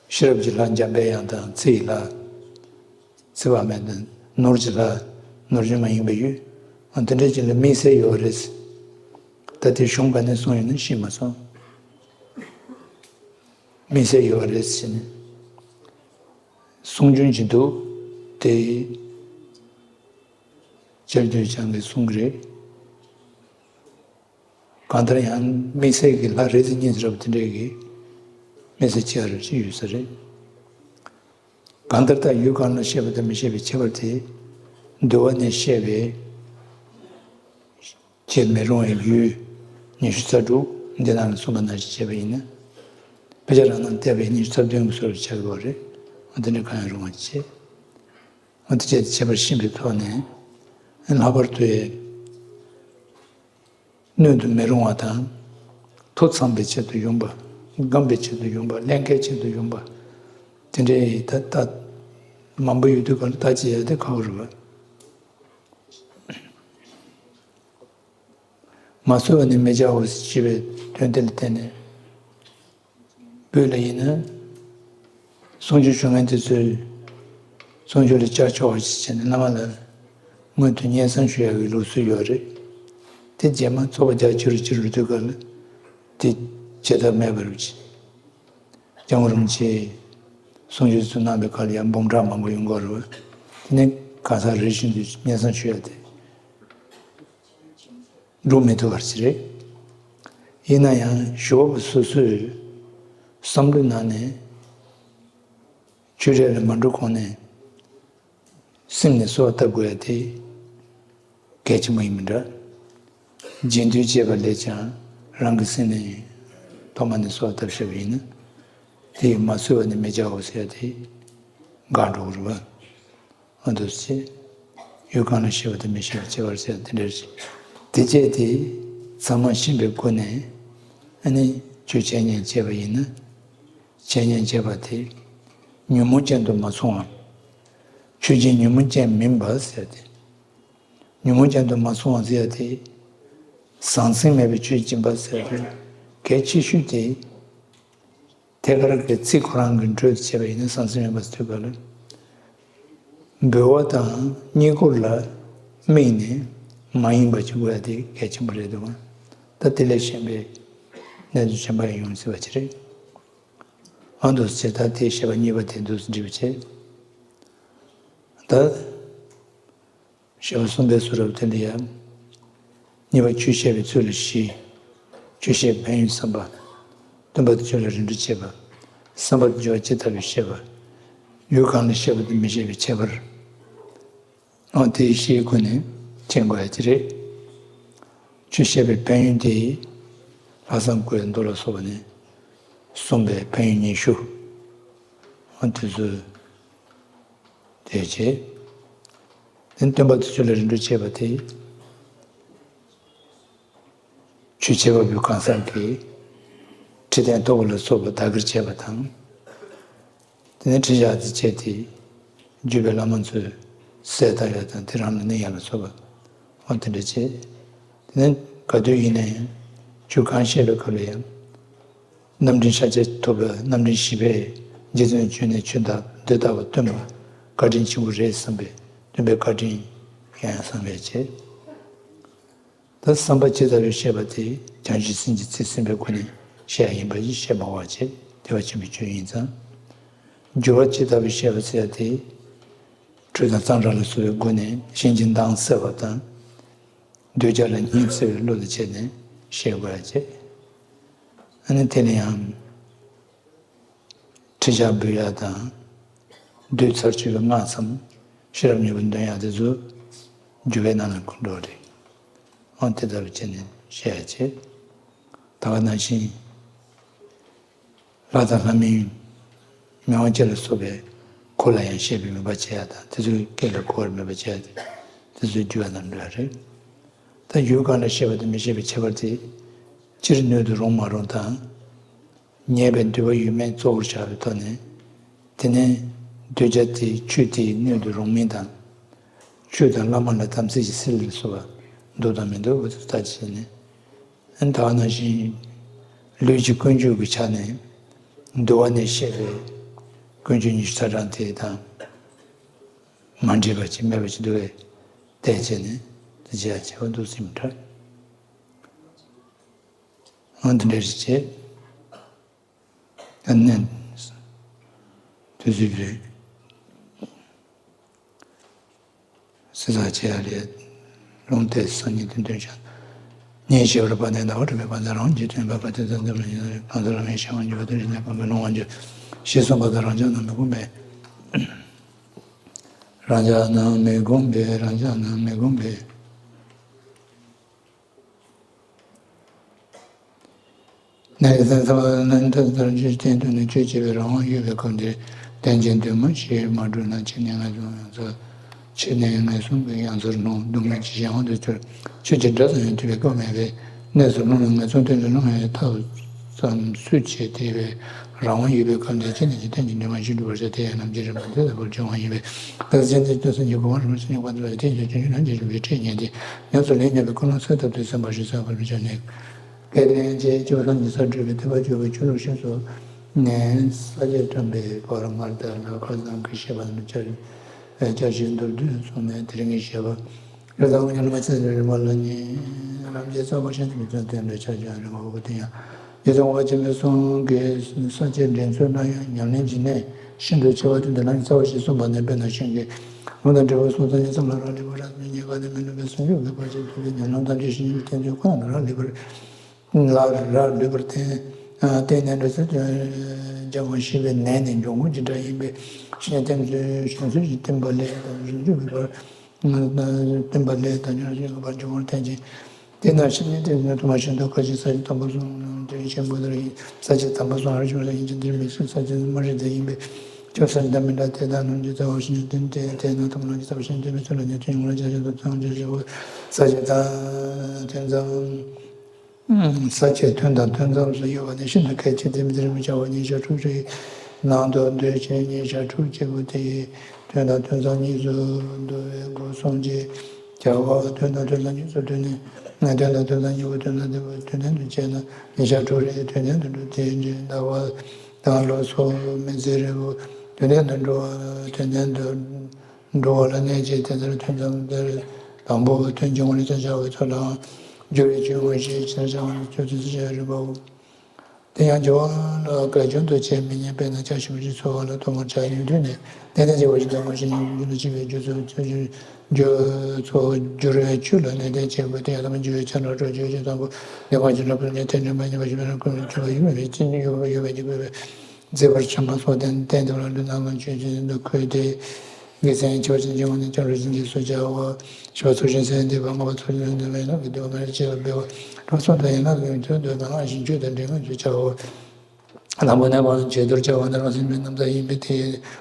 ཤེས་རབ་ཀྱི་ལྷ་འཇམ་པའི་དབྱངས་དང་། ཚེ་ཡི་ལྷ། ཚེ་དཔག་མེད་དང་། ནོར་གྱི་ལྷ། ནོར་རྒྱུན་མ་ཡིན་པ་ཡོད། འོ་དེ་འདྲ་ཅིག་ལ་དམིགས་བསལ་ཡོད་རེད། ད་དེ་གཞུང་ག་ནས་གསུངས་ཡོད་ན་ཤེས་མ་སོང་། དམིགས་བསལ་ཡོད་རེད་ཟེར་ནས། གསུང་རྒྱུན་གྱི་འདུག་དེ། ལྕགས་ཀྱུ་བྱང་གིས་གསུང་གི་རེད། གང་ལྟར་ཡང་དམིགས་བསལ་གྱི་ལྷ་རེ་ཟིག་གཉིས་ཟིག་རབ་དེ་འདྲས་ཀྱི་དམིགས་བསལ་ཆེ་བ་རབ་ཅིག་ཡོད་ས་རེད། གང་ལྟར་ད་ཡུལ་གང་ལ་བཤད་པ་དང་མི་བཤད་པའི་ཁྱད་པར་དེ། འདུལ་བ་ནས་བཤད་པའི་བྱེད་མི་རུང་བའི་ཡུལ་ཉི་ཤུ་རྩ་དྲུག་འདི་ནང་ལ་གསུངས་པ་ནང་བཞིན་བྱས་པ་ཡིན་ན། དཔེ་ཆ་རང་ནང་བལྟས་པའི་ཉི་ཤུ་རྩ་བདུན་གྱི་སོར་ཆགས་ཡོད་རེད། འོ་དེ་འདྲ་གང་ཡང་རུང་བ་བྱེད། འོ་དེ་བྱས་ཏེ་བྱས་པར་ཤེས་པའི་ཐོག་ནས། ལྷག་པར་དུ་ཡང་། སྣོད་དུ་མི་རུང་བ་དང་། ཐོ་འཚམ་པའི་ཆེད་དུ་ཡོང་པ། སྒོམ་པའི་ཆེད་དུ་ཡོང་པ། ཀླན་ཀའི་ཆེད་དུ་ཡོང་པ། དེ་འདྲའི་ད་ལྟ་མང་པོ་ཡོད་དུས་གང་ལ་ལྟ་བྱེད་ཡ་དེ་ཁག་པོ་རེད་པ། མ་གསོལ་བ་ནི་མི་བྱའོ་ཞེས་པའི་དོན་དེ་ལ་བརྟེན་ནས། བོད་ལ་ཡིན་ན། གསུང་ཆོས་ཞུ་མཁན་དེ་ཚོས། གསུང་ཆོས་ལ་བཅར་ཆོག་པ་ཞིག་བྱས་ནས་བླ་མ་ལ། སྔོན་དུ་སྙན་སེང་ཞུ་ཡག་གི་ལུགས་སྲོལ་ཡོད་རེད། དེ་རྗེས་མ་ཚོགས་པ་རྒྱ་ཆེ་རུ་ཆེ་རུ་འགྲོ་དུས་སྐབས་ལ། དེ་བྱེད་ཐབས་མེད་པ་རེད། སྐྱབས་མགོན་རིན་པོ་ཆེས་གསུང་ཆོས་ཚུར་གནང་བའི་སྐབས་ལ་ཡང་འབུམ་ཕྲག་མང་པོ་ཡོང་གི་རེད། དེ་ནས་གང་ཟག་རེ་བཞིན་དུ་སྙན་སེང་ཞུ་ཡ་དེ་འགྲུབ་མི་ཐུབ་པ་ཞིག་རེད། ཡིན་ན་ཡང་ཞུ་བ་པོ་སོ་སོའི་བསམ་བློའི་ནང་ནས་ཆོས་འབྲེལ་ལ་མ་འགྲོ་གོང་ནས། སེམས་ནས་གསོལ་བ་བཏབ་དགོས་ཡ་དེ་གལ་ཆེན་པོ་ཡིན་མི་འདྲ། རྗེས་མཐུན་བྱས་པ་ལས་ཀྱང་རང་གི་སེམས་ནས་ཐོག་མ་ནས་གསོལ་བ་བཏབ་བཞག་པ་ཡིན་ན། དེ་ཡིས་མ་གསོལ་བ་ནི་མི་བྱའོ་ཟེར་ཡ་དེ་འགག་འགྲོ་གི་རེད་པ། འོ་འདུག་སེ། ཡུལ་གང་ལ་བཤད་པ་དང་མི་བཤད་པའི་ཁྱད་པར་ཟེར་ཡ་དེ་འདྲ་རེད། དེ་བྱས་ཏེ་ཚང་མ་ཤེས་པའི་སྒོ་ནས་ཨ་ནི་ཆོས་འཆད་ཉན་བྱས་པ་ཡིན་ན། འཆད་ཉན་བྱས་པ་དེ་ཉོན་མོངས་ཅན་དུ་མ་སོང་བ། ཆོས་ཅན་ཉོན་མོངས་ཅན་མིན་པ་ཟེར་ཏེ། ཉོན་མོངས་ཅན་དུ་མ་སོང་བ་ཟེར་ཏེ། ཟང་ཟིང་མེད་པའི་ཆོས་སྦྱིན་པ་ཟེར་ཏེ། གལ་ཆེ་ཤོས་དེ། ཐད་ཀར་གྱི་ཚིག་ཁོ་རང་གི་འགྲོས་དེ་བྱས་པ་ཡིན་ན་ཟང་ཟིང་མེད་པ་ཟེར་དུས་སྐབས་ལ། འབུལ་བ་དང་བསྙེན་བཀུར་ལ་དམིགས་ནས་མ་ཡིན་པ་ཅིག་དགོས་ཡ་དེ་གལ་ཆེན་པོ་རེད་འདུག་ད་དེ་ལས་གཞན་པའི་གནས་ཚུལ་གཞན་པ་ཡང་ཡོང་སྲིད་པ་ཅིག་རེད། ཨ་འདུག་སེ་ད་དེའི་བཤད་པ་གཉིས་པ་དེ་འདུག་སེ་འགྲིག་པ་བྱས། ད། བཤད་པ་གསུམ་པའི་གསུང་རབ་དེ་འདི་ཡང་། གཉིས་པ་ཆོས་བཤད་པའི་ཚུལ་ལ་བཞི། ཆོས་བཤད་ཕན་ཡོན་བསམ་པ། སྟོན་པ་དང་ཆོས་ལ་རིམ་གྲོ་བྱེད་པ། བསམ་པ་དང་སྦྱོར་བ་ཇི་ལྟ་བུའི་བཤད་པ། ཡུལ་གང་ལ་བཤད་པ་དང་མི་བཤད་པའི་ཁྱད་པར། ཨང་དེའི་བཤད་སྒོ་ནས་མཁྱེན་དགོས་ཡ་ཅིག་རེད། ཆོས་བཤད་པའི་ཕན་ཡོན་དེ་ལྷག་བསམ་དགོས་འདུག་ལ་སོགས་པ་ནས་གསུངས་པའི་ཕན་ཡོན་ཉི་ཤུ། འོ་དེ་ཚོ་དེ་བྱས། དེ་སྟོན་པ་དེ་ཚོ་ལ་རིམ་གྲོ་བྱས་པ་དེ། ཆོས་བྱེད་པ་པོའི་གང་ཟག་གིས་ཁྲི་སྟན་ཐོབ་པ་ལ་སོགས་པ་བདག་གིར་བྱས་པ་དང་། དེ་ནས་ཁྲི་བཞག་དེ་བྱས་ཏེ་བརྒྱུད་པའི་བླ་མ་ཚོས་གསལ་བཏབ་ཡ་དང་དེ་རང་ལ་གནས་ཡ་ལ་སོགས་པ་འོ་དེ་འདྲ་བྱས། དེ་ནས་ག་དུས་ཡིན་ན་ཡང་ཆོས་གང་བཤད་པའི་སྐབས་ལ་ཡང་རྣམ་འདྲེན་ཤཱཀྱ་ཐུབ་པ་རྣམ་འདྲེན་བཞི་པས་རྗེ་བཙུན་བྱོན་ནས་ཆོས་བདག་འདི་ལྟ་བུ་སྟོན་པ་བཀའ་དྲིན་ཆེན་པོ་རེད་བསམ་པས་སྟོན་པའི་བཀའ་དྲིན་ཡང་ཡང་བསམ་པས་བྱས། ད་བསམ་པ་ཇི་ལྟ་བུས་བཤད་པ་དེ་བྱང་ཆུབ་སེམས་ཀྱི་ཚིག་ཟིན་པའི་སྒོ་ནས་བཤད་ཡ་ཡིན་པ་ཞིག་བཤད་མ་བ་བྱས་བདེ་བ་ཆེན་པོའི་ཆོས་ཡིན་ཙང་། འགྱུར་བ་ཇི་ལྟ་བུས་བཤད་པ་ཟེར་ཡ་དེ་ཁྲུས་དང་གཙང་སྦྲ་ལ་སོགས་པའི་སྒོ་ནས་གཤིན་རྗེའི་མདངས་སེལ་བ་དང་། འདོད་ཆགས་ལ་སྙིང་བརྩེ་བའི་བློ་དང་བཅས་ནས་བཤད་དགོས་ཡ་བྱས། ཨ་ནི་དེ་ལ་ཡང་། ཁྲི་བཞག་འབུལ་ཡ་དང་། བདུད་ཚར་གཅོད་པའི་སྔགས་སམ། ཤེས་རབ་སྙིང་པོ་འདོན་ཡ་དེ་ཚོ་འགྱུར་བའི་ནང་ལ་འཁོད་འགྲོ་རེད། འོ་དེ་ལྟ་བུ་བྱས་ནས་བཤད་ཡ་བྱེད། ད་ག་ནང་བཞིན། ལྷ་དང་ལྷ་མིན། མི་དབང་བཅས་ལ་སོགས་པའི་འཁོར་ལ་ཡང་བཤད་པའི་མོས་པ་བྱེད་ཡ་དང་དེ་ཚོའི་སྐད་ལ་གོ་བར་མོས་པ་བྱེད་ཡ་དེ་ཚོའི་འགྱུར་བ་ནང་འགྲོ་ཡ་རེད། ད་ཡུལ་གང་ལ་བཤད་པ་དང་མི་བཤད་པའི་ཁྱད་པར་དེ། སྤྱིར་སྣོད་དུ་རུང་མ་རུང་དང་། ཉེས་པའི་འདོད་པ་ཡོད་མེད་གཙོ་བོར་བཞག་པའི་ཐོག་ནས། དེ་ནས་འདོད་ཆགས་དེ་ཆོས་དེའི་སྣོད་དུ་རུང་མིན་དང་། ཆོས་དང་བླ་མ་ལ་དམ་ཚིག་གི་སེལ་ལ་སོགས་པ་འདུག་དང་མི་འདུག་འོ་ཚོ་ལྟ་ཅི་བྱས་ནས། ཨ་ནི་ད་ག་ནང་བཞིན་ལུས་ཀྱི་ཀུན་སྤྱོད་ཀྱི་ཆ་ནས་འདུལ་བ་ནས་བཤད་པའི་ཀུན་སྤྱོད་ཉི་ཤུ་རྩ་གྲངས་དེ་དང་མ་འདྲེས་པ་ཅིག་མེད་པ་ཅིག་འདུག་པས་བལྟས་བྱས་ནས་དེ་བྱས་བྱས་པ་འདུག་སེམས་འདྲ། ཨང་དེ་འདྲ་ཞིག་བྱས། ཨ་ནི། དུས་ཚོད་རེད། སྲིད་ས་ཆེ་ཡ་རེད། ལུང་སྟེ་སང་ཉིན་དུས་སྟོན་ཆ། ཉིན་ཞེས་པར་བ་ནས་ཟླ་བ་གྲུབ་པའི་བར་དུ་རང་རྒྱུད་དོན་པ་པ་དེ་ཚོ་འདི་ལ་ཡིན་ན་གང་ཟག་རང་ཡིན་ཤེས་པ་འགྱུར་བ་དེ་རིགས་ནས་སྤངས་པའི་ལོང་བ་འགྱུར། ཞེས་གསུངས་པ་དང་རང་ཅག་རྣམས་མི་སྒོམ་པས། རང་ཅག་རྣམས་མི་སྒོམ་པས་རང་ཅག་རྣམས་མི་སྒོམ་པས། ནས་ལས་ཚན་ཚང་མ་ནང་དུ་དར་རྒྱས་བསྟན་དུ་ནས་ཆོས་བྱེད་པའི་རང་དབང་ཡོད་པའི་སྐབས་འདིར་རྟེན་ཅན་དུ་མ་ཞེས་མ་གྲུབ་ན་ཕྱི་ནས་ངན་སོང་ཡང་ཚ། ཕྱི་ནས་ངན་སོང་གི་ཡང་ཚར་སྣང་སྡུག་བསྔལ་གྱི་གཞན་དབང་དུ་གྱུར། ཆོས་ཀྱི་སྒྲ་ཙམ་ཡང་ཐོས་པའི་སྐབས་མེད་པས་གནས་སུ་ལྷུང་ལ་ངན་སོང་རྟེན་དུ་སྣང་བའི་ཐབས་ཙམ་སུས་བྱེད་དེ་བས་རང་དབང་ཡོད་པའི་སྐབས་འདིར་ཕྱི་ནས་ཀྱི་རྟེན་ཅན་དུ་མ་ཞེས་སྒྲུབ་པར་བྱ། དེ་ཡང་ནམ་མཁའི་རིམ་པ་འདི་ལྟ་བུར་འབྱུང་བ་ཡིན་པས་ད་ཚེ་འདིར་སྟོན་སེམས་ཀྱི་སྒོ་ང་རང་བཞིན་གྱི་དབང་དུ་བྱས་ཏེ་ཡིན་ཞེས་ཆོས་ཉིད་ལ་འཇིགས་རུང་བའི་ཁྲིད་ཉན་ཏེ། ཉམས་སུ་ལེན་ཉན་པའི་ཀུན་སློང་གསལ་བཏབ་སྟེ་སེམས་པ་ཞིག་གསལ་བར་མི་བྱ་ནས། སྐལ་ལྡན་རྗེ་བཅུ་ཐམ་གྱི་ས་སྤྲོས་པའི་ཐེག་པ་ཆོས་ཀྱི་ཆོས་ལུགས་ཤིན་ཏུ་ནས་ས་བཅད་བཀྲམ་པའི་བར་སྔར་ལྟར་ལ་ཁ་སང་གི་བཤད་པ་རྣམས་བསྐྱར་བསྐྱར་ཞིག་མདོར་བསྡུས་གསུངས་ནས་དེ་རིང་གི་བཤད་པ། རེ་དང་ངོ་ཉམས་ལ་ཚེ་རིང་བ་ལ་ཉེ་རབ་རྗེ་ཚ་བ་ཤིན་ཏུ་མི་བརྩོན་དོན་འདྲ་ཆ་ཅན་རིང་བ་འོ་དེ་ཡང་རྗེ་ཚ་བ་ཆེན་པོའི་གསུང་གི་ས་བཅད་འདྲེན་ཚུལ་སྣང་ཡང་ཉམས་ལེན་གྱི་གནད་ཤིན་ཏུ་ཆེ་བ་དེ་འདི་ལ་རྩ་བ་ཞིག་གསུངས་པ་ནས་དཔེར་ན་ཤིང་གི་ལུང་དང་འབྲས་བུ་གསུང་ཚུལ་གཉིས་ཙམ་ལ་རག་ལས་པ་རག་ལས་པ་རྙེད་དཀའ་སྟེ་མི་ནུས་པའི་ཟུང་འཇུག་གི་བར་ཆད་ཐུབ་པའི་ཉམས་སྣང་ཐམས་ཅད་ཤིང་གི་བསྟན་བཅོས་ཁོ་ན་ལ་རག་ལས་པར་ལ་རག་ལུས་པར་བརྟེན། བརྟེན་ནས་འགྲོ་ཚུལ་སྦྱང་བ་ཤེས་པའི་ནད་ནི་འབྱུང་ཁུངས་ཀྱི་དགྲ་ཡིན་པས་ཤིང་བསྟན་བཅོས་བྱུང་ཚུལ་གྱི་བསྟན་པ་ལས་དང་ཟུང་འཇུག་གི་བར། བསྟན་པ་ལས་དང་ཉོན་ཞེན་གྱི་བར་འབྱུང་བར་བསྟན་ཅིང་། དེས་ན་ཕྱི་ཉིན་དེ་ནི་དུ་མ་ཤིན་ཏུ་ཁ་ཅིག་ས་བཅད་དམ་པ་གསུམ་དེ་ཆེན་པོ་ལྟར་ཡིན། ས་བཅད་དམ་པ་གསུམ་ལ་ཞུགས་ལ་ཡིན་ཅིང་འདིར་མི་ཚུད་ས་བཅད་མ་རེད་དེ་ཡིན་པས་ཁྱབ་ས་བཅད་དམ་མི་འདྲ་དེ་དག་རྣམས་ཀྱི་རྩ་བ་ཕྱི་ཉིན་དེ་དེ་དེས་ན་དམ་ལ་ཀྱི་རྩ་བ་ཕྱི་ཉིན་དེ་མི་ཚུད་ལ་ཉེ་དུ་ཉུང་ལ་བྱ་བྱེད་དུ་ཚང་བྱེད་བྱེད་པོ་ས་བཅད་དང་དོན་ཙམ། ས་བཅད་དོན་དང་དོན་ཙམ་སུ་ཡོད་པ་ནི་ཤིན་ཏུ་གལ་ཆེ་སྟེ་མི་འདིར་མི་བྱ་བ་ཉིན་ཞག་དྲུག་ཅུ་ཡི་ནང་དུ་འདོད་ཆེན་ཉིན་ཞག་དྲུག་ཅུ་པོ་དེ་ཡི་དོན་དང་དོན་ཙམ་གཉིས་སུ་འདུ་བའི་སྒོ་གསུམ་གྱིས་བྱ་བ་དོན་དང་དོན་ཙམ་གཉིས་སུ་འདུ་ནས་དོན་དང་དོན་ཙམ་གཉིས་པོ་དོན་དང་དོན་དོན་ལྡན་དུ་བྱས་ན་ཉིན་ཞག་དྲུག་རེ་དོན་ལྡན་དུ་འགྲུབ་སྟེ་འདྲེན་ཟླ་བ་དང་ལོ་སོགས་མི་ཚེ་རིལ་པོ་དོན་ལྡན་དུ་འགྲོ་བ་དོན་ལྡན་དུ། འགྲོ་བ་ལ་གནས་བཅས་དེ་ལྟར་ཐུན་མཚམས་དེར་དང་པོ་ཐུན་གྱི་ངོ་ལས་ཀྱང་བྱ་བའི་ཚུལ་ལའང་སྦྱོར་བའི་ཆོས་ངོ་ཤེས་ཕྱིར་བྱ་བ་ནི་སྤྱོད་ཚུལ་ཞེས་རིམ་པའོ། དེ་ཡང་སྦྱོར་བ་ལ་གལ་ཆུང་དུ་བྱས་མི་ཉན། དཔེར་ན་ཆ་ཞིབ་ཀྱིས་འཚོལ་བ་ལ་ཐོག་མར་བྱ་ཡུལ་དུས་ནས་གཏན་གཏན་གྱི་བར་གྱི་དོན་ངོ་ཤེས་ཉིད་ཀྱི་རྒྱུ་ལ་སྐྱེ་བའི་རྒྱུ་ཚོགས་རྒྱུ་ཚོགས་སྦྱོར་བའི་ཆོས་ལ་གནས་བརྟན་བྱེད་དགོས། དེ་ཡང་ཐ་མ་འགྱུར་བའི་ཆ་ལ་སྤྲོ་བཅུ་ཡོད་ཀྱང་དང་པོ་ལེགས་པར་བྱས་ལ་ཕུལ་ནས་དེ་འདྲ་མ་ཉན་པ་ཞིག་མེད་ན་ཀུན་ལ་ཐོས་པ་ཡོད་མེད་པའི་ཅི་ནུས་ཡོད་པ་ཡོད་པ་ཉིད་དགོས་པས་མཛེས་པར་བྱམས་པ་སོགས་ལྡན་ལྡན་དེ་ལ་ལུས་ནང་ལ་ཆོས་ཅན་དུ་འཁོད་དེ། གི་མཚན་ཡང་བྱ་བ་ཅན་གྱི་ངོ་ནས་ཀྱང་རུ་ཞིག་འཇིགས་སུ་བྱའོ། བྱ་བ་ཚུལ་བཞིན་ཚེ་འདས་པ་སྔ་བ་ཚུལ་བཞིན་འདས་པ་ཡན་ལག་གི་འདུལ་བ་མ་ལུས་བྱེད་པ་འབད་བ་གྲོགས་སོགས་དང་ཡན་ལག་གི་དོན་དུ་ནང་ལ་ཞིང་བཅུ་དང་འབྲེལ་ངེས་སུ་བྱའོ། དང་པོ་ནས་བར་དུ་བྱས་དུར་བྱ་བ་ནི་རང་སེམས་པའི་རྣམ་ཐར་ཡིན་པས་དེ་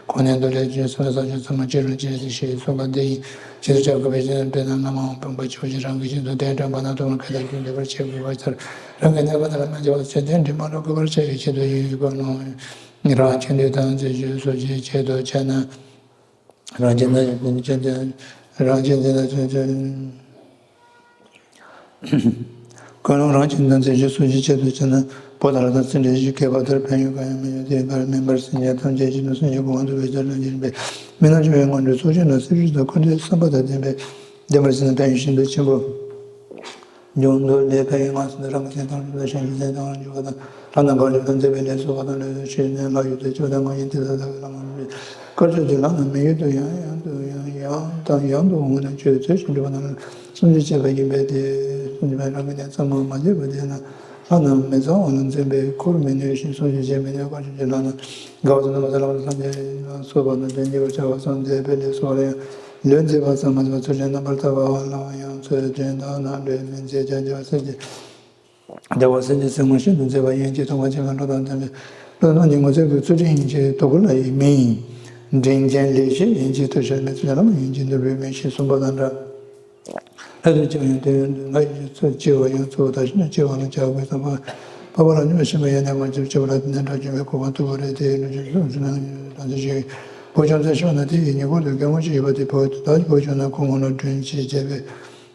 ཁོང་ནས་མདོ་ལས་བྱོན་གསུངས་པའི་ས་བཅུ་ཚང་མ་ཅི་རུང་ཅི་ཞེས་གསུངས་པ་འདི་ཡིན། བྱས་དུར་བྱ་དགོས་པའི་ཕྱིར་དཔེར་ན་རྔ་མ་འོང་སྤངས་པ་ཆོས་ཀྱི་རང་གི་ཞིང་དུ་གདན་དྲངས་པ་ན་དུ་མ་ག་དར་རྒྱུ་འདོད་པར་བྱེད་དགོས་པ་ལྟར་རང་གི་གནས་པ་དེ་ལ་མ་བྱ་བ་ཚེ་དེ་འདྲི་མ་ལོ་དགོས་པར་བྱ་བའི་ཆེད་དུ་ཡིན་དགོས་ནོ། རང་གཅིག་འདུས་དང་རྩོད་གཞི་སོགས་ཀྱི་ཆེད་དུ་བྱས་ན། རང་གཅིག་འདུས་དང་རྩོད་གཞི་སོགས་ཀྱི་ཆེད་དུ་བྱས་ན། བོད་ལུང་རང་གཅིག་འདུས་དང་རྩོད་གཞི་སོགས་ཀྱི་ཆེད་དུ་བྱས་ན། པོ་ཏ་ལ་དང་ཚེ་འདས་ཀྱི་ཁྱད་པར་ལྟར་ཕན་ཡོན་གང་ཡང་མི་ཡོང་སྟེ། མེད་པར་སེམས་ཅན་ཐམས་ཅད་ཀྱི་ནང་སེམས་ཀྱི་སྒོ་མང་དུ་བས་ཀྱང་ལྷན་ཅིག་རིམ་པས་མི་སྣང་ཆུང་བའི་ངང་དུ་ཚོགས་ཆེན་ནང་སེམས་ཤུགས་དང་ཀུན་ཏུ་བསམ་པ་དང་ལྡན་པས་ལྡན་པར་བྱས་ན་ཕན་ཡོན་ཤིན་ཏུ་ཆེན་པོ། འབྱུང་འདུག་ལས་ཕན་ཡོན་མངོན་སུམ་དུ་རང་གི་སེམས་དང་བསྒྲུབས་ལ་གཞན་གྱི་སེམས་དང་འཇུག་པ་དང་། ལྷ་དང་གང་ཞིག་དང་མཛད་པའི་ལས་སོགས་པ་དང་ལས་དང་ཆོས་ནས་ལྷག་ཡོད་དེ། སྤྱོད་དང་ངག་གཉིས་དེ་དག་ལ་ལམ་མ་ལུས་པའི་དཀར་ཕྱོགས་ཀྱི་ལམ་རྣམས་མི་ཡུལ་དུ་ཡང་ཡང་དུ་ཡང་ཡང་དང་ཡང་དུ་འོངས་ནས་ཆོས་ཚུལ་བཞིན་སྒྲུབ་པ་རྣམས་ལ་སུམ་ཅུ་བྱས་པ་ཡིན་པས་ཏེ། སུམ་ཅུ་པའི་རང་གི་གནས་ཚང་མ་མ་བྱས་པ་དེ་ན་ལྷ་རྣམས་མི་གཙང་བ་ལ་འཛིན་པས་འཁོར་མི་ནུས་ཤིང་སུམ་ཅུ་བྱས་མི་ནུས་དཀར་ཕྱོགས་ཀྱི་ལམ་རྣམས་དགའ་བ་དང་སྡུག་བསྔལ་དང་བླ་མེད་ལ་སོགས་པ་རྣམས་ཀྱང་ཉེ་བར་བྱ་བ་སོགས་མཛད་པའི་ལས་སོགས་ལ་ཡང་ལུས་མཛེས་པ་ཙམ་མ་ཟད་པར་ཚུལ་ཁྲིམས་རྣམ་པར་དག་པ་ལའང་ཡང་ཚུལ་ཁྲིམས་དག་ན་ལུས་མི་མཛེས་ཀྱང་བདེ་བ་སེམས་ཀྱི་བདེ་བ་སེམས་ཀྱི་སེམས་ངོ་ཤིན་ཏུ་མཛེས་པ་ཡིན་གྱི་མཐོང་བ་ཅན་གྱི་བློ་དང་ལྡན་པའི་བློ་རྣམས་ཀྱི་ངོ་མཚར་བའི་ཚུལ་ཁྲིམས་ཡིན་གྱི་དོ་གུ་ལ་ཡི་མིང་ཡིན། དྲིན་ཅན་ལེགས་བཤད་ཡིན་གྱི་དོ་ཤལ་མའི་ཚུལ་ཁྲིམས་ཡིན་གྱི་འདུལ་བའི་མིང་ཞེས་གསུངས་པ་དང་འདྲ། ལྷ་དང་བཅས་པ་ཡང་དེ་ཡང་འདུལ་ང་ཡི་ཚུལ་སྐྱེ་བ་ཡང་གཙོ་བོ་དག་ཞིང་སྐྱེ་བ་ལ་བྱ་དགོས་སམ་པ། འཕགས་པ་ལ་སྙོམས་པར་ཞེན་པ་ཡང་ནས་མ་བྱེད་བྱེད་པ་ལ་དེ་ནས་དགྲ་བཅོམ་པའི་གོ་འཕང་ཐོབ་པ་རེད་དེ། ལུས་ཅན་སུ་ན་དང་དེ་ཞིག་བུ་ཆུང་ཚན་ཤོར་ན་དེ་ཡི་ཉེ་འཁོར་དུ་རྒན་མོ་ཞིག་ཡོད་པ་དེ་བུ་དག་བུ་ཆུང་ན་ཁོ་མོ་ལ་སྦྲུམ་ཅིག་བྱས་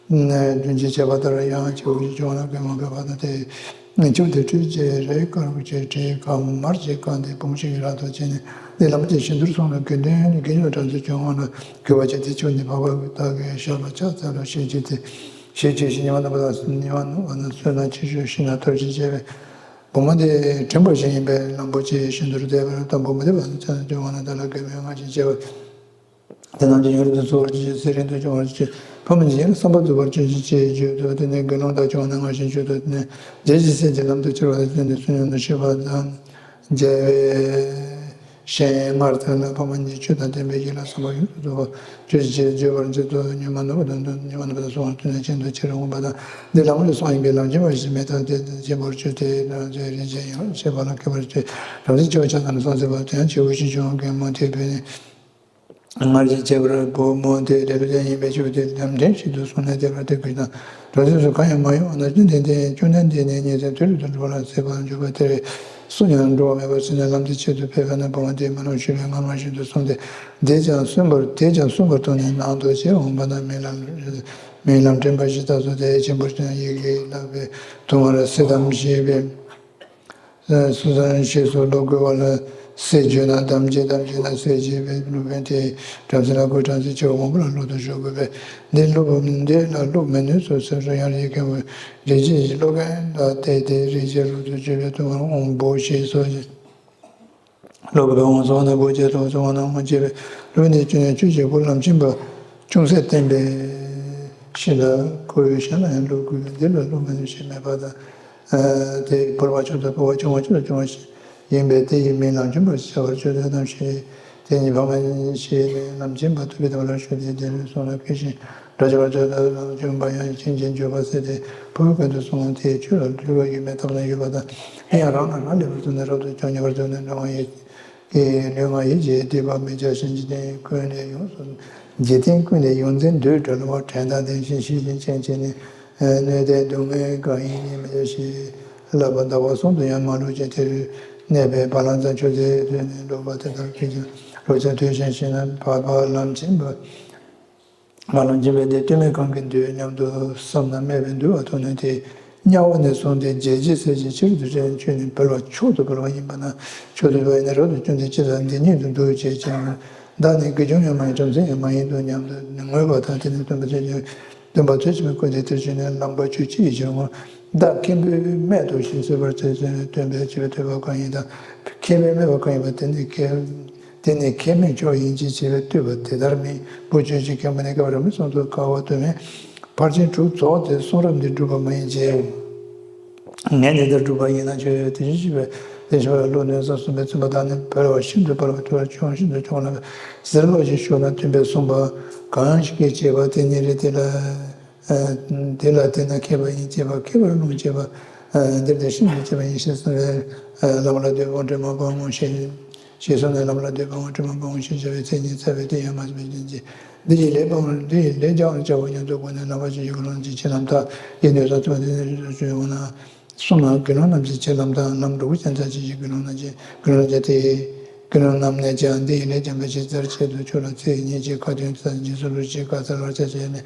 པས། སྦྲུམ་ཅིག་བྱས་པ་ལྟར་ཡང་ཆེ་བོ་ཞིག་བྱུང་ན་རྒན་མོ་བོས་པ་དང་དེ་ཆུ་དེ་ཁྲུས་བྱས་རས་དཀར་པོ་ཅིག་བྲིས་ཁ་མར་ཅིག་བཀང་སྟེ་བུ་མོ་ཞིག་གི་ལག་ཏུ་བྱིན་ནས་འདི་ལམ་དེ་བཞིན་དུ་སོང་ལ་དགེ་འདུན་དགེ་སློང་གྲངས་སུ་བྱུང་བ་ན་གུས་པ་བྱས་ཏེ་ཆུ་འདི་འཕགས་པ་དག་གི་ཞབས་ལ་ཕྱག་འཚལ་ལོ་ཞེས་བགྱིས་ཏེ་ཞེས་བགྱིས་ཤིང་ཉི་མ་ནུབ་པ་དང་ཉི་མ་ནུབ་པ་ན་གསོལ་ན་ཕྱིར་བཞུགས་ཤིང་ན་ཐབས་ཤེས་བྱས་པས། བུ་མོ་དེ་དྲིན་པ་ཞིག་ཡིན་པས་ལམ་པོ་ཆེ་ཞིང་དུ་བསྡད་པར་དང་བུ་མོ་དེ་བར་དུ་ཆ་བྱུང་བ་ན་དེ་ལ་དགེ་བའི་སྔ་ཕྱི་བྱས་པ། དེ་རྣམས་ཀྱི་ཡུན་རིང་དུ་འཚོ་བར་བྱེད་ཅིག་ཚེ་རིང་དུ་སྐྱོང་བར་བྱེད་ཅིག་ཕ་མ་གཉིས་ལ་བསམ་པ་འགྲུབ་པར་བྱེད་ཅིག་ཅེས་བརྗོད་དོ། དེ་ནས་དགེ་སློང་དག་བྱུང་བ་ན་སྔར་བཞིན་བྱོས་དོ། དེ་ནས་རྒྱལ་སྲས་ཀྱི་ལམ་དུ་ཁྱེར་བ་དང་བསྟུན་ཏེ་བསོད་སྙོམས་དང་མཆོད་པ་དང་མཇལ་བའི་ཞིང་སྔར་ལྟར་ལ་ཕ་མ་གཉིས་ཆོས་དང་ལྡན་པའི་ཡིད་ལ་བསམ་པ་ཡོངས་སུ་རྫོགས་པར་བྱོས་ཅིག་ཅེས་བརྗོད་པར་བྱེད་དོ། ཉི་མ་ནུབ་པ་དང་ཉི་མ་ནུབ་པ་དང་སོང་བར་བསྟུན་ནས་ཁྱིམ་དུ་ཕྱིར་འོངས་པ་དང་འདི་ལམ་ལ་སོང་ཡིན་པས་ལམ་སྦྱིན་པ་ཞིག་མེད་དང་དེ་སྦྱིན་པར་བྱོས་ཏེ་ལམ་དེ་རིན་ཆེན་ཡང་ཤེས་པ་ལ་མཁས་པར་བྱོས། བྲམ་ཟེ་ཆེ་བ་ཆགས་དང་ནི་སོང་ཟེར་བ་དེ་ཡང་ཆེ་བོ་ཞིག་བྱུང་རྒན་མོ་དེ་བས་ནི། སྔར་བཞིན་བྱས་པར་བུ་མོ་དེ་ལས་ལུས་ཅན་ཡིན་པས་ཆུ་དེ་ལམ་འདྲེན་ཞིག་ཏུ་སོང་ནས་བསྡད་པར་དེ་གུས་དང་བྲམ་ཟེ་ཚོ་གང་ཡང་མ་ཡོང་བ་ན་ཅི་འདི་འདི་བཅོམ་ལྡན་འདས་ནི་ཉིན་མཚན་དུས་རེ་ཏུ་འགྲོ་ལ་ཟེར་བར་འཇུག་པ་དེར་སུ་ཡང་འགྲོ་བ་མེད་པར་སེམས་ནས་ལམ་དེ་ཆེད་དུ་ཕེབས་པ་ན་བུ་མོ་དེ་མ་ལོག་ཤུལ་ལས་སྔར་མ་བཞིན་དུ་སོང་སྟེ་བསྡད་ཀྱང་གསོན་པོར་བསྡད་ཀྱང་གསོན་པོར་ཐོགས་ནས་ནང་དུ་ཕྱིར་འོངས་པ་ན་མིག་ལམ་མིག་ལམ་འདྲེན་པ་ཞིག་ད་གཟོད་དེ་ཆེན་པོར་ཡི་གེ་ལག་པས་དུ་མར་སེ་དམ་ཞེས་པའི། སུ་ཟན་ཞེས་སུ་སློབ་དགོས་པ་ལ་སེ་བརྗོད་ན་དམ་བཅས་དམ་བཅས་ན་སེ་བྱེད་པའི་སློབ་དཔོན་དེས་བྲམ་ཟེ་ལ་གུས། བྲམ་ཟེ་ཆེ་བ་མང་པོ་ལ་སློབ་ཏུ་ཞུགས་དགོས་པས་འདི་སློབ་འདི་ལ་སློབ་མི་ནུས་སོ་ཟེར་རུང་ཡང་རིགས་མཁན་པོས་རིགས་ཀྱི་སློབ་མཁན་ལ་བལྟས་ཏེ་རིགས་ཀྱི་སློབ་ཏུ་བྱེད་པའི་དུ་མར་འོང་བོ་ཞེས་སོ། སློབ་དཔོན་འོང་སོང་ན་བོ་བྱས་སོ་སོང་ན་འོང་བྱས་པས་སློབ་དཔོན་དེས་ཁྱོད་ནི་ཆོས་ཀྱི་བུ་ལམ་ཆེན་པ་ཅུང་ཟད་བསྟན་པའི་ཕྱིར་ལ་ཁོ་བོས་གཞན་ལ་ཡང་སློབ་དགོས་པས་འདི་ལ་སློབ་མི་ནུས་ཞེས་སྨྲས་པ་དང་། དེ་བུར་བ་མཆོག་ཏུ་འཕོ་བ་ཆུང་བ་ཆུང་དུ་སྐྱོང་བ་ཞིག་ཡིན་པས་དེ་ཡི་མིང་ལམ་ཆེན་པར་བྱ་བར་བྱོས་ཏེ་དམ་ཞེས། དེ་ཉིད་ཕ་མ་ཞེས་ནས་ལམ་ཆེན་པ་ཐུབ་པའི་ཐབས་ལ་ཞུགས་ཏེ་དེ་ལུས་སོང་ལ་ཁད་ཅིང་སྒྲ་བྱ་བར་བྱ་ལམ་ཆེན་པ་ཡང་ཕྱིན་ཅི་འགྱུར་བ་ཟེར་ཏེ་འཕོ་བའི་ཁ་ཐུག་སོང་སྟེ་ཆོས་ལ་ལུས་པ་ཡོད་མེད་ཐབས་ལ་ཡོད་པ་དང་དེ་ཡང་རང་ལ་རང་ལེགས་པར་བརྩོན་ནས་རབ་ཏུ་བྱུང་ཉེ་བར་བརྩོན་ནས་འགྲོ་བ་ཡི། ཀྱི་ལུས་ངག་ཡིད་ཀྱི་སྡིག་པ་མི་བྱ་ཞིང་འཇིག་རྟེན་ཀུན་ལས་ཡོངས་སུ། འཇིག་རྟེན་ཀུན་ལས་ཡོངས་འཛིན་འདོད་འགྲོ་ལ་བ་དྲན་དང་ལྡན་ཞིང་ཤེས་བཞིན་ཅན་བྱས་ནས་གནོད་ལྡན་སྡུག་བསྔལ་གང་ཡིན་ཉིད་མི་བྱ་ཞིང་བསླབ་པ་ཟླ་བ་གསུམ་དུ་ཡང་མ་ལུས་ཅིང་དེར་གནས་པའི་བ་ལང་ཙ་ཆུ་ཚོད་ནས་ལུས་པ་དེ་དག་གིས་ཀྱང་ལུས་ཅན་དུས་གཞན་ཞིག་ན་བ་བ་ལམ་ཆེན་པ། མ་ལོན་སྦྱིན་པའི་འདི་ལྟོས་མེད་གང་གིས་འདུད་སྙམ་དུ་བསམ་ན་སྨད་པའི་འདུལ་བ་ཐོབ་ནས་དེ་དམྱལ་བ་ནས་བཟུང་སྟེ་རྒྱལ་བྱེད་ཟེར་གྱི་ཕྱིར་དུ་ཆོས་ནི་འབུལ་བ་མཆོག་ཏུ་འབུལ་བ་ཡིན་པ་ན་མཆོག་ཏུ་འབུལ་བ་ཡིན་ན་རབ་ཏུ་བསྐྱོད་དེ་ཅི་ལྟར་འདི་ཉིད་དུ་འདུག་ཅེས་བྱས་ན། བདག་ནི་དགེ་སྦྱོང་ཡང་མ་ཡིན་བྲམ་ཟེ་ཡང་མ་ཡིན་འདུག་སྙམ་དུ་ངུས་པ་དང་དེ་ནི་སྟོན་པ་ཚུལ་ཁྲིམས་སྟོན་པ་ཚུལ་ཁྲིམས་ཀུན་ཏུ་དེར་ཞུགས་ནས་ལམ་པ་ཆོས་ཅི་ཡི་ཕྱིར་འོང་། བདག་མཁན་པོའི་སྨད་དུ་ཞིག་གསོལ་བར་བྱས་ཏེ་སྟོན་པས་བྱས་པའི་ཐོས་པ་གང་ཡིན་དང་། མཁན་པོའི་སྨྲས་པ་གང་ཡིན་པ་དེ་ནི་མཁས། དེ་ནི་མཁས་མིན་མཆོག་ཡིན་གྱི་བྱས་པའི་བསྟོད་པ་དེ་ལྟར་མིན། བུ་ཁྱོད་ཀྱིས་མཁན་པོ་ནས་བསྐལ་པ་རབ་མི་གསུམ་དུ་དཀའ་བ་སྟོན་མིན། ཕར་ཕྱིན་དྲུག་རྫོགས་ཏེ་གསུང་རབ་འདི་བསྒྲུབས་པ་མ་ཡིན་གྱི། ངས་འདི་ལྟར་བསྒྲུབས་པ་ཡིན་ན་ཁྱོད་དེ་བཞིན་གཤེགས་པའི་ དེ་བཞིན་པ་ལ་བློ་གནས་ས་གསུམ་པའི་བཙུན་པ་དག་ནི་འཕེལ་བ་ཤིན་ཏུ་འཕེལ་བ་མཐོ་བ་ཆུང་ཤིན་ཏུ་ཆུང་ལ་ཟེར་བ་ཞིག་ཞུགས་ན། སྟོན་པས་གསུངས་པ་གང་ཞིག་གིས་བྱས་པ་དེ་ཉིད་རེད། དེ་ལ་དེ་ལ་དེ་ན་མཁས་པ་ཡིན། བྱས་པ་མཁས་པར་ལོངས་སྤྱད་པ། འདིར་དེ་ཤིན་ཏུ་བྱས་པ་ཡིན་ཞེས་གསུངས་པས། བླ་མ་ལ་འདོད་པའི་དྲི་མ་སྤང་ངོ་ཞེས་ཞེས་གསུངས་ནས། བླ་མ་ལ་འདོད་པའི་དྲི་མ་སྤང་ངོ་ཞེས་བྱ་བའི་མཚན་ཉིད་བསྩལ་བས། དེ་ཡང་མ་ཟིན་པའི་རྒྱན་གྱིས། འདི་ཡི་ལས་སྤང་འདི་ཡི་ལས་སྦྱང་བར་བྱའོ་སྙམ་དུ་དགོངས་ནས། ལམ་པ་ཆོས་ཀྱི་དགེ་སློང་གི་ཆེས་ལམ་ཐག་ཡིན་ནོ་ཟེར་ཐུབ་པ་དེ་ནི་རིགས་སུ་ཆུད་འོང་ན། གསུམ་ལ་དགེ་སློང་རྣམས་ཀྱི་ཆེས་ལམ་ཐག་ལམ་འགྲོ་ཀུན་ཀྱང་ཚར་གཅིག་གི་དགེ་སློང་རྣམས་ཀྱི་དགེ་སློང་རྣམས་ཀྱི་དེ་ཡི་དགེ་སློང་རྣམས་ནས་ཀྱང་འདི་ཡི་ལས་སྦྱངས་པའི་ཆེས་རྩེ་གཅིག་ཏུ་ཆུད་ལ། ཚེ་ཡི་སྙིང་རྗེ་ཁ་ཏོན་དང་རྗེས་སུ་བསླུ་བྱེད་དཀའ་ཚེགས་ལ་ཆ་བྱས་ནས།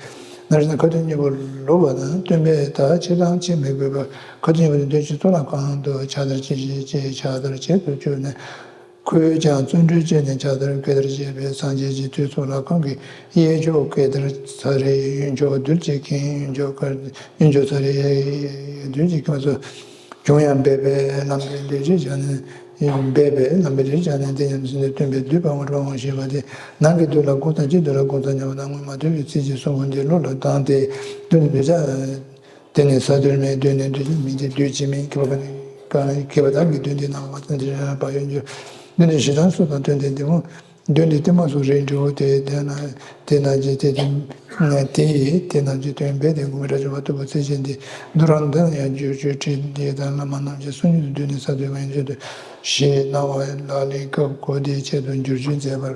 ནར་ཞིག་ན་ཁ་ཏོན་གཉིས་པོ་ལོག་པ་དང་། སྟོན་པས་ད་ཆེས་ལམ་བྱེད་མི་དགོས་པར་ཁ་ཏོན་གཉིས་པོ་དེ་འདོད་ཆེས་གཙུག་ལག་ཁང་དུ་ཕྱག་དར་ཅི་ཞིག་ཅེས་ཕྱག་དར་བྱེད་དུ་བཅུག་ནས། ཁོས་ཀྱང་བརྩོན་འགྲུས་བྱས་ནས་ཕྱག་དར་བཀའ་དར་བཅས་པས་སངས་རྒྱས་ཀྱི་མཐུས་གཙུག་ལག་ཁང་གི་གཡས་ཕྱོགས་བཀའ་དར་ཚར་རེ། གཡོན་ཕྱོགས་རྡུལ་གཅིག་གིན། གཡོན་ཕྱོགས་ཀ་གཡོན་ཕྱོགས་ཚར་རེ་རྡུལ་གཅིག་གིན་པ་ཚོ་བྱུང་ཡང་འབད་པས་ལམ་པའི་ལས་རིགས་བྱ་ནས། འབད་པས་ལམ་པའི་ལས་རིགས་བྱ་ནས། དེ་ཡང་ཟིན་ཏེ་སྟོན་པས་བསྡུས་པའང་སྤྲོ་བའང་ཞེས་པ་སྟེ། ནང་གི་བསྡུས་ལ་དགོངས་དང་ཕྱིའི་བསྡུས་ལ་དགོངས་དང་སྙམ་པ་དང་། སྔོན་མ་ཐོས་པའི་ཚིག་གཅིག་གསུང་ངོ་འདི་བློ་ལ་བཏང་སྟེ་བསྡུས་ནས་འདོད་ཆགས། དེ་ནི་ས་བསྡུས་མིན། བསྡུས་ནས་བསྡུས་ཀྱི་མིན་ཏེ། བསྡུས་ཀྱི་མིན། མཁས་པ་གང་མཁས་པ་དག་གིས་བསྡུས་འདི་རྣམས་མ་ཚང་དེ་རང་བ་ཡོད་འགྱུར། བསྡུས་འདི་ཞེ་སྡང་སོགས་དང་བསྟུན་ཏེ་འདི་མོ། བསྡུས་འདི་གཏི་མུག་སོགས་རིགས་འབྲས་བུ་སྟེ། དེས་ན་དེ་རྣམས་ཀྱི་དེ་དེ་དེ་ཡིས་དེ་རྣམས་ཀྱི་དོན་འབད་དེ་དགོངས་པའི་དགྲ་བཅོམ་པ་ལྟ་བུ་ཚིགས་བཅད་འདི་མདོ་རང་དང་ཡང་བསྒྱུར་བཅོས་བྲིས་འདི་དང་བླ་མ་རྣམས་ཀྱི་གསུང་ཉུང་དུ་བསྡུས་ནས་ས་བསྡུས་པ་ཡིན་ཚུལ་དུ་ཞེས་གནང་བ་ལག་ལེན་སྐབས་གོ་བདེའི་ཆེད་དུ་བསྒྱུར་བཅོས་མཛད་པར།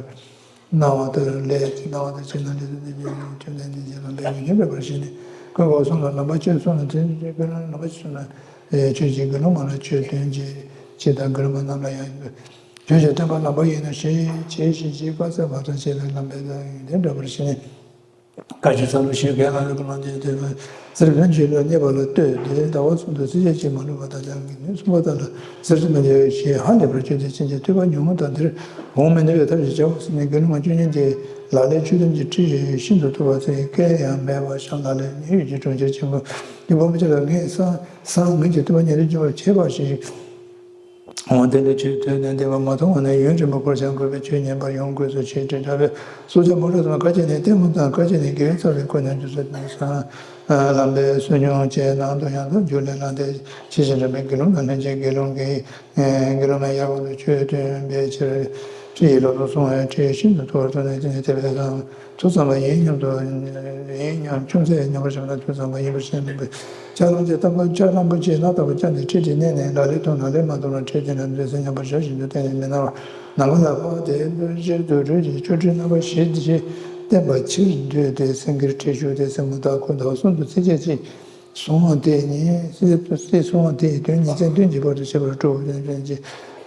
གནང་བ་ལྟར་ལས་ཀྱི་གནང་བ་དང་། ཕྱིར་ན་ལས་དང་ལྡན་པའི་ཡུལ་ལ་བཅོམ་ལྡན་འདས་ཀྱིས་ལམ་པའི་ཡོན་ཏན་འབད་པར་བྱས་ནས། ཀུན་དགའ་བོ་གསུམ་ལ་ལམ་པ་སྤྱོད་གསུངས་ལ། དེ་ནི་དགེ་སློང་ལམ་པ་སྤྱོད་གསུངས་ལ། ཆོས་ཀྱི་དགེ་སློང་མ་ལ་ཆོས་སྟོན་ཅིག་ཅེས་དང་། དགེ་སློང་མ་རྣམས་ལ་ཡང་ཆོས་ཀྱི་སྟོན་པ་ལམ་པ་ཡིན་ནོ་ཞེས་བྱས་ཞེས་བཀའ་སྩལ་བ་དང་བཅས་པའི་ལམ་པའི་ཡོན་ཏན་འབད་པར་བྱས་ནས། བཀའ་ཆོས་ཚང་ལུགས་ཤེས་མཁན་ལ་ལུགས་ཀྱི་ལམ་གྱི་དེ་ལ་གསེར་ཕྲེང་གཅིག་ལ་བསྙེན་པ་ལ་ལྟོས་ཏེ། ཟླ་བ་གསུམ་དུ་ཚིགས་བཅད་གཅིག་མ་ལུས་པ་དང་། ལམ་གྱི་ནུས་གསུམ་པ་དག་ལ་གསེར་ཚིགས་མ་བྱས་ཞེས་ཧ་ལས་པར་བརྗོད་དེ། ཕྱིན་ཆད་ཐོས་པ་ཉུང་ངུ་དང་། འདིར་འོང་མི་ནུས་པའི་ཐབས་ཤིག་བྱའོ་ཟེར་ནས། དགེ་སློང་མ་བཅུ་གཉིས་ཀྱིས་ལག་ལེན་ཆོས་དོན་གྱི་ཁྲིད་ཤིན་ཏུ་མཐུ་བ་ཚེ་སྐལ་ཡང་མེད་པ་ཤམ་ལ་ལས་མི་ཡུལ་གྱི་གྲོང་ཁྱེར་ཆེན་པོ་གི་བུ་མོ་ཅིག་ལ་ངས་སང་སང་ངེད་ཀྱི་ཐོས་པ་ཉམས་ལེན་བྱེད་པར་བྱེད་པ་ཞིག་འོང་། དེ་འདྲ་ཆོས་ཐོས་ནས་བདེན་པ་མ་མཐོང་བ་ན། ཡུན་རིང་པོ་འགོར་ཀྱང་དགོས་པའི་ཆོས་ཉན་པར་ཡོང་དགོས་སོ་ཞེས་དྲིས་དྲིས་པས། སྲོག་ཆགས་མང་པོ་ཚང་མ་ཁ་ཅིག་ནི་ལྟད་མོ་དང་། ཁ་ཅིག་ནི་དགེ་བའི་རྩ་བའི་སྐོར་ཉམས་སུ་ལེན་ས། ལམ་པའི་བསོད་སྙོམས་བཅས་ནང་དུ་ཡང་དག་རྒྱུ་ལས་ལངས་ཏེ། ཆེས་ཆེར་འདྲ་བའི་དགེ་སློང་དང་ལྷན་ཅིག་དགེ་སློང་གི་དགེ་སློང་མའི་ཡར་དབང་དུ་ཆོས་སྟོན་པའི་ཕྱིར་ཁྲིད་ཡིག་ལོགས་སུ་གསུང་བའི་ཁྲིད་ཤིན་ཏུ་མཐུ་བར་མཐོང་ནས། དེ་ནི་དེ་བས་ཀྱང་མཐུ་བསམ་པ་ཡིན་སྙམ་དུ། ཡིན་སྙམ་ཅུང་ཟད་སྙམ་པར་བྱུང་ན། མཐུ་བསམ་པ་ཡིན་པར་ཤེས་ནུས་པས། ལྕགས་ལམ་གྱི་ལྟ་བུ། ལྕགས་ལམ་བུ་གཅིག་སྣ་ལྟ་བུ་བརྐྱངས་ཏེ་ཁྲིད་དེ་མནན་ནས། ལག་ལེན་ཐོག་ནང་ལས་མ་ཐོག་ན་ཁྲིད་དེ་ནི་འདོད་སེམས་མཉམ་པར་བཞག་བཞིན་དུ་བསྟན་ནས་མི་སྣང་བ། ནམ་མཁའ་ལ་འཕགས་ཏེ་འདུ་ཕྱིར་དུ་སྤྲུལ་གྱི་ཆོ་འཕྲུལ་རྣམ་པ་བཞི་ཞིག་བསྟན་པ་ཕྱིར་འདུས་ཏེ། སེང་གེར་ཁྲིད་ཞུགས་ཏེ། སྲིན་མོ་དྭགས་ཁོ་ཟླ་བ་གསུམ་དུ་ཚིགས་བཅད་གཅིག་གསུང་བ་དེ་ཉིད། སྲིད་གསུང་བ་དེ་ཡི་དོན་ཉིན་མཚན་བདུན་གྱི་བར་དུ་བྱེད་པར་སྤྲོ་བ་ཅན་གྱི་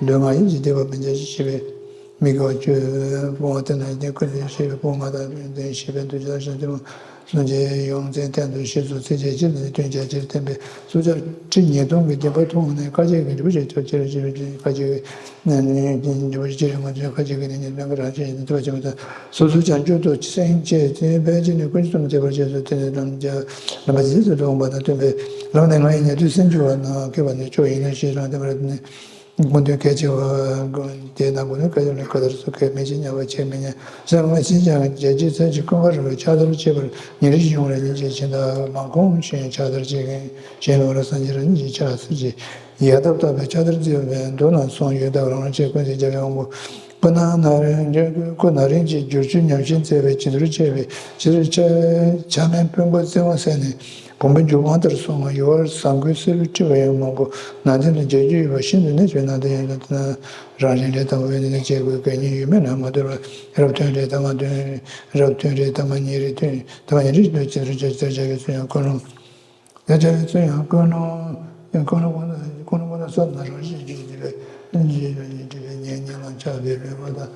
ལུས་ངག་ཡིད་ཀྱི་བདེ་བ་མི་འབྱུང་ཞེས་བྱ་བའི་མི་དགེ་བ་བཅུ་སྤོང་བ་དེ་ནི་ཀུན་ནས་ཤེས་པའི་སྤོང་བ་དང་། ལུས་རྟེན་ཤེས་པའི་འདུ་བྱེད་བཞི་དེ་མོ་གསུམ་གྱི་ཡོངས་འཛིན་སྟེང་དུ་ཞེས་སོགས་ཚིགས་བཅད་གཅིག་ནས་བསྟན་བྱ། སྤྱིར་བསྟན་པའི་སྲོག་ཆགས་ཁྲི་ཉིས་སྟོང་གི་བདེན་པ་མཐོང་ནས། ཁ་ཅིག་གིས་འབྲས་བུ་ཞེས་ཐོབ། སྤྱིར་འབྲས་བུ་ཁ་ཅིག་གིས་འབྲས་བུ་སྤྱིར་ཡོང་བ་ཁ་ཅིག་གིས་ནི་ཉིས་སྟོང་གི་རང་བཞིན་ཡིན་ཐུབ་པ་བྱེད་པ་དང་། སོ་སོ་བྱང་ཆུབ་ཏུ་སེམས་བསྐྱེད་དེ་ཕལ་ཆེར་ནི་ཀུན་གཞི་གསུམ་ལ་སྐྱེ་བར་བྱེད་སོ། དེ་ནི་ལམ་རྒྱ་ལམ་པ་རྗེས་སུ་འོང་བ་དང་། སྟོན་པས་ལམ་ནི་ང་ཡི་ཉན་ཐོས་སེམས་བསྐྱེད་པ་ན་སྐྱེ་བ་ནི་མཆོག་ཡིན་ནོ་ཞེས་རང་བསྟན་པར་ནི། དགོངས་དོན་གལ་ཆེ་བ། དེས་ན་དགོངས་དོན་གལ་ཆེ་བ་ལ་ག་དར་སོགས་གལ་མེད་ཅེས་སྙམ་པ་བྱེད་མི་ཉན། སེམས་ལ་སེམས་ཀྱང་རྒྱལ་སྤྱིའི་ཚད་ཀྱིས་ཀུན་དགའ་རུ་ལ་ཕྱག་དར་བྱེད་པར་ཉིན་རེ་བཞིན་ཡོང་རེ་ཉིན་གཅིག་ཕྱིན་ད་མ་གོམས་ཤིང་ཕྱག་དར་བྱེད་མཁན་གཞན་ལ་བར་སངས་རྒྱས་རང་ཉིད་ཀྱི་ཕྱག་འཚལ་ཅིང་ཡལ་འདབ་ལྟ་བུའི་ཕྱག་དར་མཛད་པའི་མདུན་ལ་སོང་ཡོད་སྟབས། རང་རང་ཆས་ཀུན་གཟིགས་རྒྱལ་བའི་དབང་པོ་སྐུ་ན་ན་རིང་སྐུ་ན་རིང་གཅིག་བསྒྱུར་བཅོས་ཉམས་བཞེས་མཛད་པའི་བྱིན་ཟུར་བཅས་པའི་ཕྱིར་ཕྱག་ཕྱག་མའི་དཔོན་པོ་བཙན་པོ་བསད་ནས། བུམ་པའི་མཇུག་དབང་ལྟར་སོང་ངོ་། ཡུ་བར་ཟངས་སྐུད་སེར་པོས་དཀྲིས་པ་ཡང་མང་པོ་ནང་རྟེན་དུ་མཇལ་རྒྱུ་ཡོད་པ་ཤིན་ཏུ་གནད་ཆེ་བས་ན། དེ་ཡང་ན་རང་རིག་ལས་དང་པོའི་ནས་བྱེད་དགོས་གལ་གཉིས་ཡོད་མེད་ལ་མ་ལྟོས་པར་རབ་ཐོན་རེ་ཐ་མ་ཐོན། རབ་ཐོན་རེ་ཐ་མ་ཉིན་རེ་ཐོན། ཐ་མ་ཉིན་རེ་ཐོན་ཅེས་རེ་ཅེས་ཅེས་བྱ་བའི་ཚུལ་ཡང་ཀུན་སློང་། ཡང་བྱ་བའི་ཚུལ་ཡང་ཀུན་སློང་། ཡང་ཀུན་སློང་ཀུན་སློང་ཀུན་སློང་བསམ་ན་རང་བཞིན་གྱིས་སྒྲིབ་པའི་སྒྲིབ་པའི་ཉེ་ཉེ་ལ་ཆགས་པའི་རེ་བ་དང་།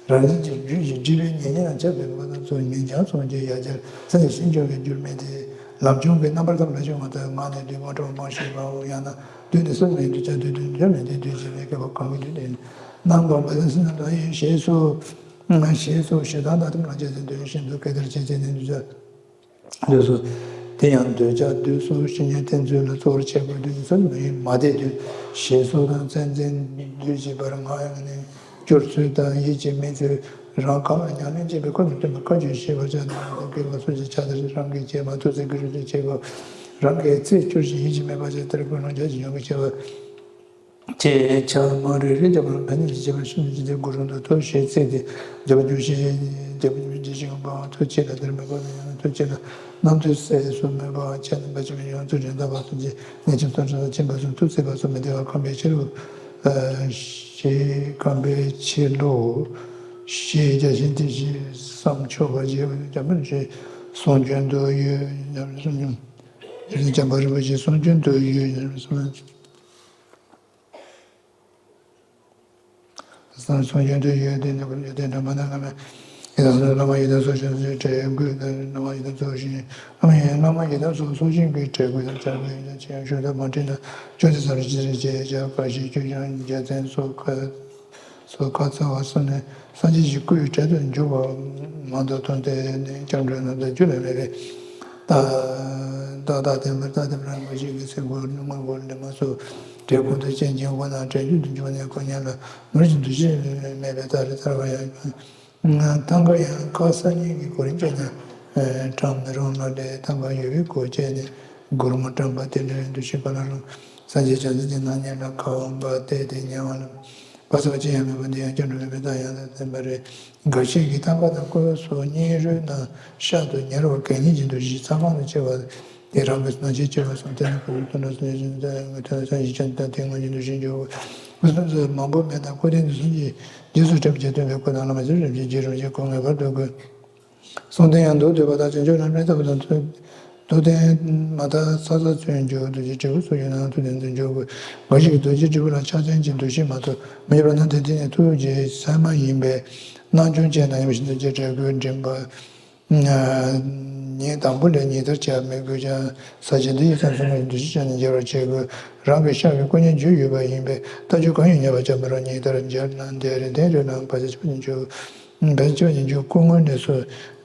རང་བཞིན་གྱིས་རྒྱུད་ཀྱི་སྒྲིབ་པའི་ཉེ་ཉེ་ལ་ཆགས་པའི་རེ་བ་དང་། ཚོགས་ཉིན་བྱང་སོང་རྗེས་ཡར་བསྐྱར་ས་ཡི་ཞིང་སྐྱོང་བའི་རྒྱུར་མེད་དེ། ལམ་བྱུང་གི་རྣམ་པར་ཐར་ལ་བྱུང་བ་ལྟར་ངག་ནས་བདུད་དཔུང་དྲངས་པ་ཞེས་པའོ། ཡང་ན་བདུད་ནི་གསུམ་ལ་ཡིན་དུ་བྱ། བདུད་དོན་འདོད་མེད་དེ་བདུད་ཅེས་པའི་སྐད་པ་གང་གི་བདུད་དེ་ནི་རྣམ་པར་མ་ཟིན་སྲིད་ན་ལ་ཡིན་ཞེས་སོ། ཞེས་སོ། ཞེ་སྡང་དང་ཐིམ་ལ་བཅས་ཏེ་འདོད་བཞིན་དུ་སྐད་དར་བྱེད་བྱེད་ནས་འདུད་བྱ། འདོད་སོ། དེ་ཡང་འདོད་ཆགས་འདོད་སོ་ཞེས་ཉན་ཐེན་ཚུལ་ལ་གཙོ་བོར་བྱེད་དགོས། བདུད་ནི་གསུམ་ལ་ཡིན་མ་དེ་བདུད་ཞེས་སོ་དང་། མཚན་འཛིན་བདུད་ཅེས་པར་ངག་ཡང་ནས། སྐྱུར་ཚུལ་དང་ཡིད་ཀྱི་མིན་ཚུལ། རང་གང་ལ་ཉམས་ལེན་བྱེད་པའི་ཁུལ་དུ་སྟོན་པ་བཀའ་བརྒྱུད་ཞེས་པར་བྱ་དང་། དགེ་བ་སོགས་ཀྱི་ཕྱག་དར་རང་གིས་བྱེད་མ་ཐུབ་ཚེ་དགེ་སྦྱོར་གྱི་བྱེད་པ་རང་གིས་ཚེ་སྐྱུར་ཞིང་ཡིད་ཀྱིས་མི་ཕམ་ཅིང་དེར་ཀུན་སློང་རྒྱ་ཆེར་ཡོང་བའི་ཕྱིར། ཅེས་ཕྱག་མ་རེ་རེ་བརྒྱབ་པ་ལ་ཕན་ནུས་ཀྱི་བྱེད་པ་ཤིན་ཏུ་ཇི་ལྟར་དགོས་རུང་དུ་ཐོགས་ཞེས་བརྩིས་ཏེ། བརྒྱ་པ་རྒྱུ་ཞེས་བརྒྱ་པ་རྒྱུ་ཞེས་བྱ་ཞིང་འབངས་ཐོགས་ཅེས་ལ་དེར་མོས་པ་དང་ཡང་ན་ཐོགས་ཅེས་ལ་རྣམ་ཐོས་སྲས་སུ་མོས་པ་བྱས་ན་འབའ་ཞིག་ཡང་ཚུལ་ཁྲིམས་དམ་པ་སོགས་ཀྱི་གནས་ཆེན་སྟོང་ཕྲག་དང་ཕྱིན་པ་སོགས་ཐུགས་སྲིད་པ་སོགས་མི་བདེ་བ་ཁམས་པའི་ཕྱིར་རོ། ཞེས་ཁམས་པའི་ཕྱིར་རོ། ཞེས་བརྒྱ་བྱིན་གྱིས་ཞེས་སམ་ཆོག་པ་ཞེས་བྱ་བ་ཞེས་གསུང་རྒྱུན་དུ་ཡོད་སྙམ་གསུངས། བྱམས་པ་རིན་པོ་ཆེས་གསུང་རྒྱུན་དུ་ཡོད་སྙམ་གསུངས། གསུང་རྒྱུན་དུ་ཡོད་དེ་ནི་ཡོད་དེ་འདྲ་མ་ན་བླ་མ་ཡི་དམ་སོགས་ཞིང་བྲལ་དགོས། བླ་མ་ཡི་དམ་སོགས་ཞིང་བླ་མ་ཡི་བླ་མ་ཡི་དམ་སོགས་སོགས་ཞིང་གི་བྲལ་དགོས་དང་བྲལ་དགོས་ཡིན་ཅེས་ཞུ་ལ་མ་དྲན་ན་ཅོ་དེ་ས་རུ་ཅི་རེ་ཅེས་བྱ་བ་ཞིག་ཁྱོད་ཀྱང་རྒྱལ་མཚན་སོགས་ཁ་སོགས་ཁ་ཚ་བ་སོགས་ནས་སངས་རྒྱས་ཀྱི་སྐུའི་གྲལ་དུ་འཇུག་པ་མ་གཏོགས་དོན་དེ་ནི་སྐྱབས་འགྲོའི་རྣམ་ཐར་རྒྱུད་ལ་མེད་པས། ད་ད་ལྟ་བསྟན་པར་ལྟ་སྟེ་རང་གི་ཞིག་གི་ཚེ་སྒོ་ནི་མ་སྒོ་ནི་མ་སོགས་གྲལ་ཁོང་དུ་ཅན་གྱི་དབུ་ན་དྲན་རྒྱུན་དུ་འཇུག་ནས་ཁོ་ཉལ་ལ་ནོར་གྱི་འདུ་ཤེས་མེད་པའི་ཐ་རི་ཐར་བ་ཡང་ཐང་ག་ཡང་ཁ་ས་ཉིན་གྱི་གོ་རིམ་བྱས་ན་གྲངས་མི་རུང་ལ་ལས་ཐང་ག་ཡོད་པའི་སྒོ་བཅད་ནས་སྒོར་མོ་བཀྲམ་པ་དེ་འདྲའི་འདུ་ཤེས་ག་ལ་རུང་སངས་རྒྱས་བྱང་སེམས་ཀྱི་སྣང་བརྙན་ལ་ཁ་འོང་པ་བལྟས་ཏེ་ཉལ་བ་ལ། བ་ཚ་བ་ཅི་ཡང་མེད་པ་འདི་ཡང་སྐྱབས་འགྲོ་མེད་པའི་རྟགས་ཡང་དག་བསྟན་པ་རེད། འགའ་ཞིག་གིས་ཐང་ག་དང་ཀོ་སོགས་སྙིང་རུས་རྣམས་ཤ་དང་ཉེ་རུ་གད་སྙིགས་ཀྱི་འདུ་ཤེས་ཚ་གྲང་དུ་སྐྱེ་བ་དེ་རང་གི་སྣང་ཆས་སྐྱེ་བ་སོགས་དེ་ནི་ཀུན་སློང་དུ་ནོར་སོང་ཡང་ཞིང་དུ་ཐོན་སོང་ཞིང་ཆ་དང་དེ་སྔོན་གྱི་འདུ་ཤེས་འགྱུར་བ་ཀུན་སློང་དུ་མང་པོ་མེད་ན་ཀོ་དེ་འདུ་སོང་གི་རྗེས་སུ་གྲབས་ཀྱི་སྟོན་པའི་སྐུ་དང་བླ་མ་ཚུལ་ཁྲིམས་ཀྱི་རྗེས་རུང་ཞིག་གོ་ངེས་པར་དུ་དགོས། གསུང་རྟེན་ཡང་མདོར་བསྡུས་པ་དག་བྱང་ཆུབ་ལམ་རིམ་ལྟ་བུ་དང་། མདོར་བསྟན་མ་དག་ཚ་ཚ་ཚུན་འཇུག་རྡོ་རྗེ་དྲིལ་བུ་སོགས་ཡོད་ན་ཐུགས་དམ་དུ་འཇུག་དགོས། འགའ་ཞིག་གིས་རྡོ་རྗེ་དྲིལ་བུ་ལ་ཕྱག་མཚན་གྱི་འདུ་ཤེས་མ་གཏོགས་མི་འཇུག་པ་ན་དེ་དེ་ནི་ཐུགས་རྗེ་ཚད་མ་ཡིན་པས་སྣང་ཆུང་ཅན་དང་ཡིན་པ་བཞིན་དུ་རྗེས་དྲན་དགོས། མགྲིན་པ་ཉིན་དང་པོ་ལས་ཉིན་ལྟར་བྱ་མི་དགོས་ཀྱང་ས་བཅད་འདི་ཡི་མཚམས་སུ་མ་ཡིན་འདུ་ཤེས་བྱས་ནས་རྒྱས་པར་བྱེད་དགོས། རང་གི་ཤ་བའི་སྐུ་བརྙན་བརྗོད་ཡོད་པ་ཡིན་པས་ལྟ་རྒྱུ་གང་ཡང་ཉེས་པར་བྱ་མི་རུང་། ཉིན་ལྟར་མཇལ་ན་འདས་རེ་འདས་རེ་ལ་བར་ཆད་ཆེ་བ་ཉིད་འཇུག་བར་ཆད་ཆེ་བ་ཉིད་འཇུག་སྐུ་སྔོན་ནས་སུ་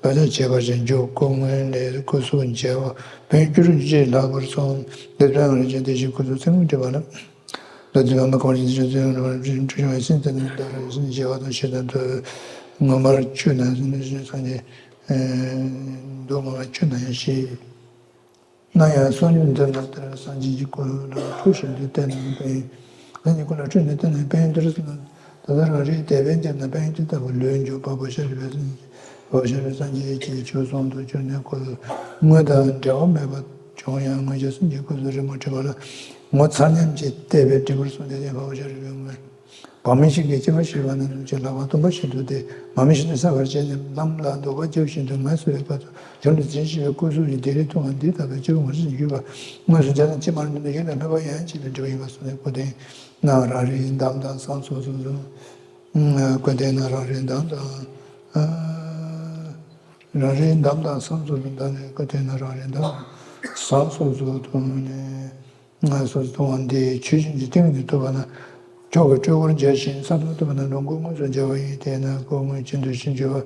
བར་ཆད་བྱེད་པར་བྱེད་འཇུག་སྐུ་སྔོན་ནས་སྐུ་གཟུགས་མཇལ་བ་ཕན་ཡོན་བསྐྱུར་རུང་ཅི་ལེགས་པར་གསུངས། འདི་ལྟར་རང་རིགས་ཀྱི་དེ་བཞིན་སྐུ་གཟུགས་ཚེ་སྔོན་བྲིས་པ་ལ། ལ་དུས་བ་མ་གང་བཞིན་དུ་བྱུང་ཚེ་སྔོན་བྲིས་བྱུང་བའི་སེམས་ཙམ་ནི་ལྟར་བཞིན་བྱེད་པ་དང་ཤེས་དང་དུ་ངོ་མར་ཆུད་ན་སངས་རྒྱས་འདུག་ངོ་མར་ཆུད་ན་ཡང་ཤེས། ན་ཡང་གསུང་རྒྱུན་འདི་ལ་ལྟར་སངས་རྒྱས་ཀྱི་སྐུ་ལ་འཁྲུལ་བཞིན་དུ་བསྟན་ན་ཕན་ཡོན། སངས་རྒྱས་ཀྱི་སྐུ་ལ་འཁྲུལ་ནས་བསྟན་ན་ཕན་ཡོན་འདི་རེད་ཟེར་ན། ད་ལྟ་རང་རེའི་དད་པས་བསྐྱབས་ན་ཕན་ཡོན་དེ་ལྟ་བུ་ལོས་འཇུག་པ་པོ་ཤ་རི་བའི་སེམས་ཀྱི་བབ་ཤ་རི་སངས་རྒྱས་ཀྱི་ཆོས་ཟུང་དུ་གྱུར་ནས་སྐུ་དངོས་དང་འབྲེལ་བ་མེད་པ་བྱུང་ཡང་དངོས་ཀྱི་སེམས་ཀྱི་སྐུ་གཟུགས་རི་མོ་བྲིས་པ་ལ་ངོ་མཚར་ཉམས་ཀྱིས་བལྟས་པས་འགྲིག་པར་གསུངས་ཏེ་དེ་བབ་ཤ་རི་བའི་དངོས། བག་མེད་ཞིག་གིས་སྐྱེ་བ་ཤི་བ་ན་ནུབ་ཀྱི་ལག་པ་སྟོང་པ་ཞིག་ཏུ་སྟེ་མ་མི་ཤི་ནས་བསམ་པར་བྱས་ནས་ལམ་ལ་འདུག་པ་རྒྱབ་བཞིན་དུ་ངལ་གསོ་བའི་བར་དུ་བྱང་དུ་འཛིན་ཤེས་པའི་སྐུ་གཟུགས་ཀྱི་བདེ་ལེགས་མཐོང་བ་འདི་ལྟ་བུའི་སྐྱེ་བོ་ངོ་ཚ་ཞིང་གུས་པ་དངོས་སུ་མཇལ་ན་ཅི་མ་རུང་དོན་དུ་ཡིད་ལ་སྨོན་པ་ཡང་ཅི་ལས་འབྲས་བུ་ཡིན་པ་གསུངས་ནས་སྐུ་རྟེན་ན་རང་རེའི་འདམ་དང་ཟམ་སོགས་སུ་སོང་། སྐུ་རྟེན་ན་རང་རེའི་འདམ་དང་། རང་རེའི་འདམ་དང་ཟམ་སོགས་སུ་འདམ་ནས་སྐུ་རྟེན་ན་རང་རེའི་འདམ་ཟམ་སོགས་སུ་འཐུང་ནས། ང་སོ་སོ་མཐོང་བ་འདི་ཆོས་བཞིན་གྱི་སྟེང་དུ་ཐུབ་པ་ན། མཆོག་གི་སྤྲུལ་སྐུར་མཇལ་ཞིང་ས་མཐོང་ཐུབ་པ་ན་ལོངས་སྐུ་དངོས་སུ་མཇལ་བ་ཡིན། དེས་ན་སྐུ་དངོས་ཅན་དུ་ཤེས་འགྱུར་བ་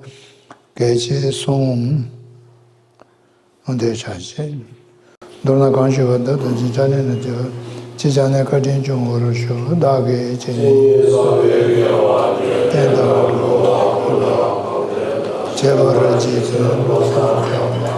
གལ་ཆེ་གསུངས། འོ་དེ་ཆ་ཆེ། མདོར་ན་གང་ཞུ་བ་བདག་དང་གཅིག་ཕྱག་ལེན་ལ་བྱེད་པ། ཅི་བྱ་ནས་བཀའ་དྲིན་སྐྱོང་བར་ཞུ། བདག་གིས་ཅི་བསྟན་དང་བྱེད་པར་རྗེས་སུ།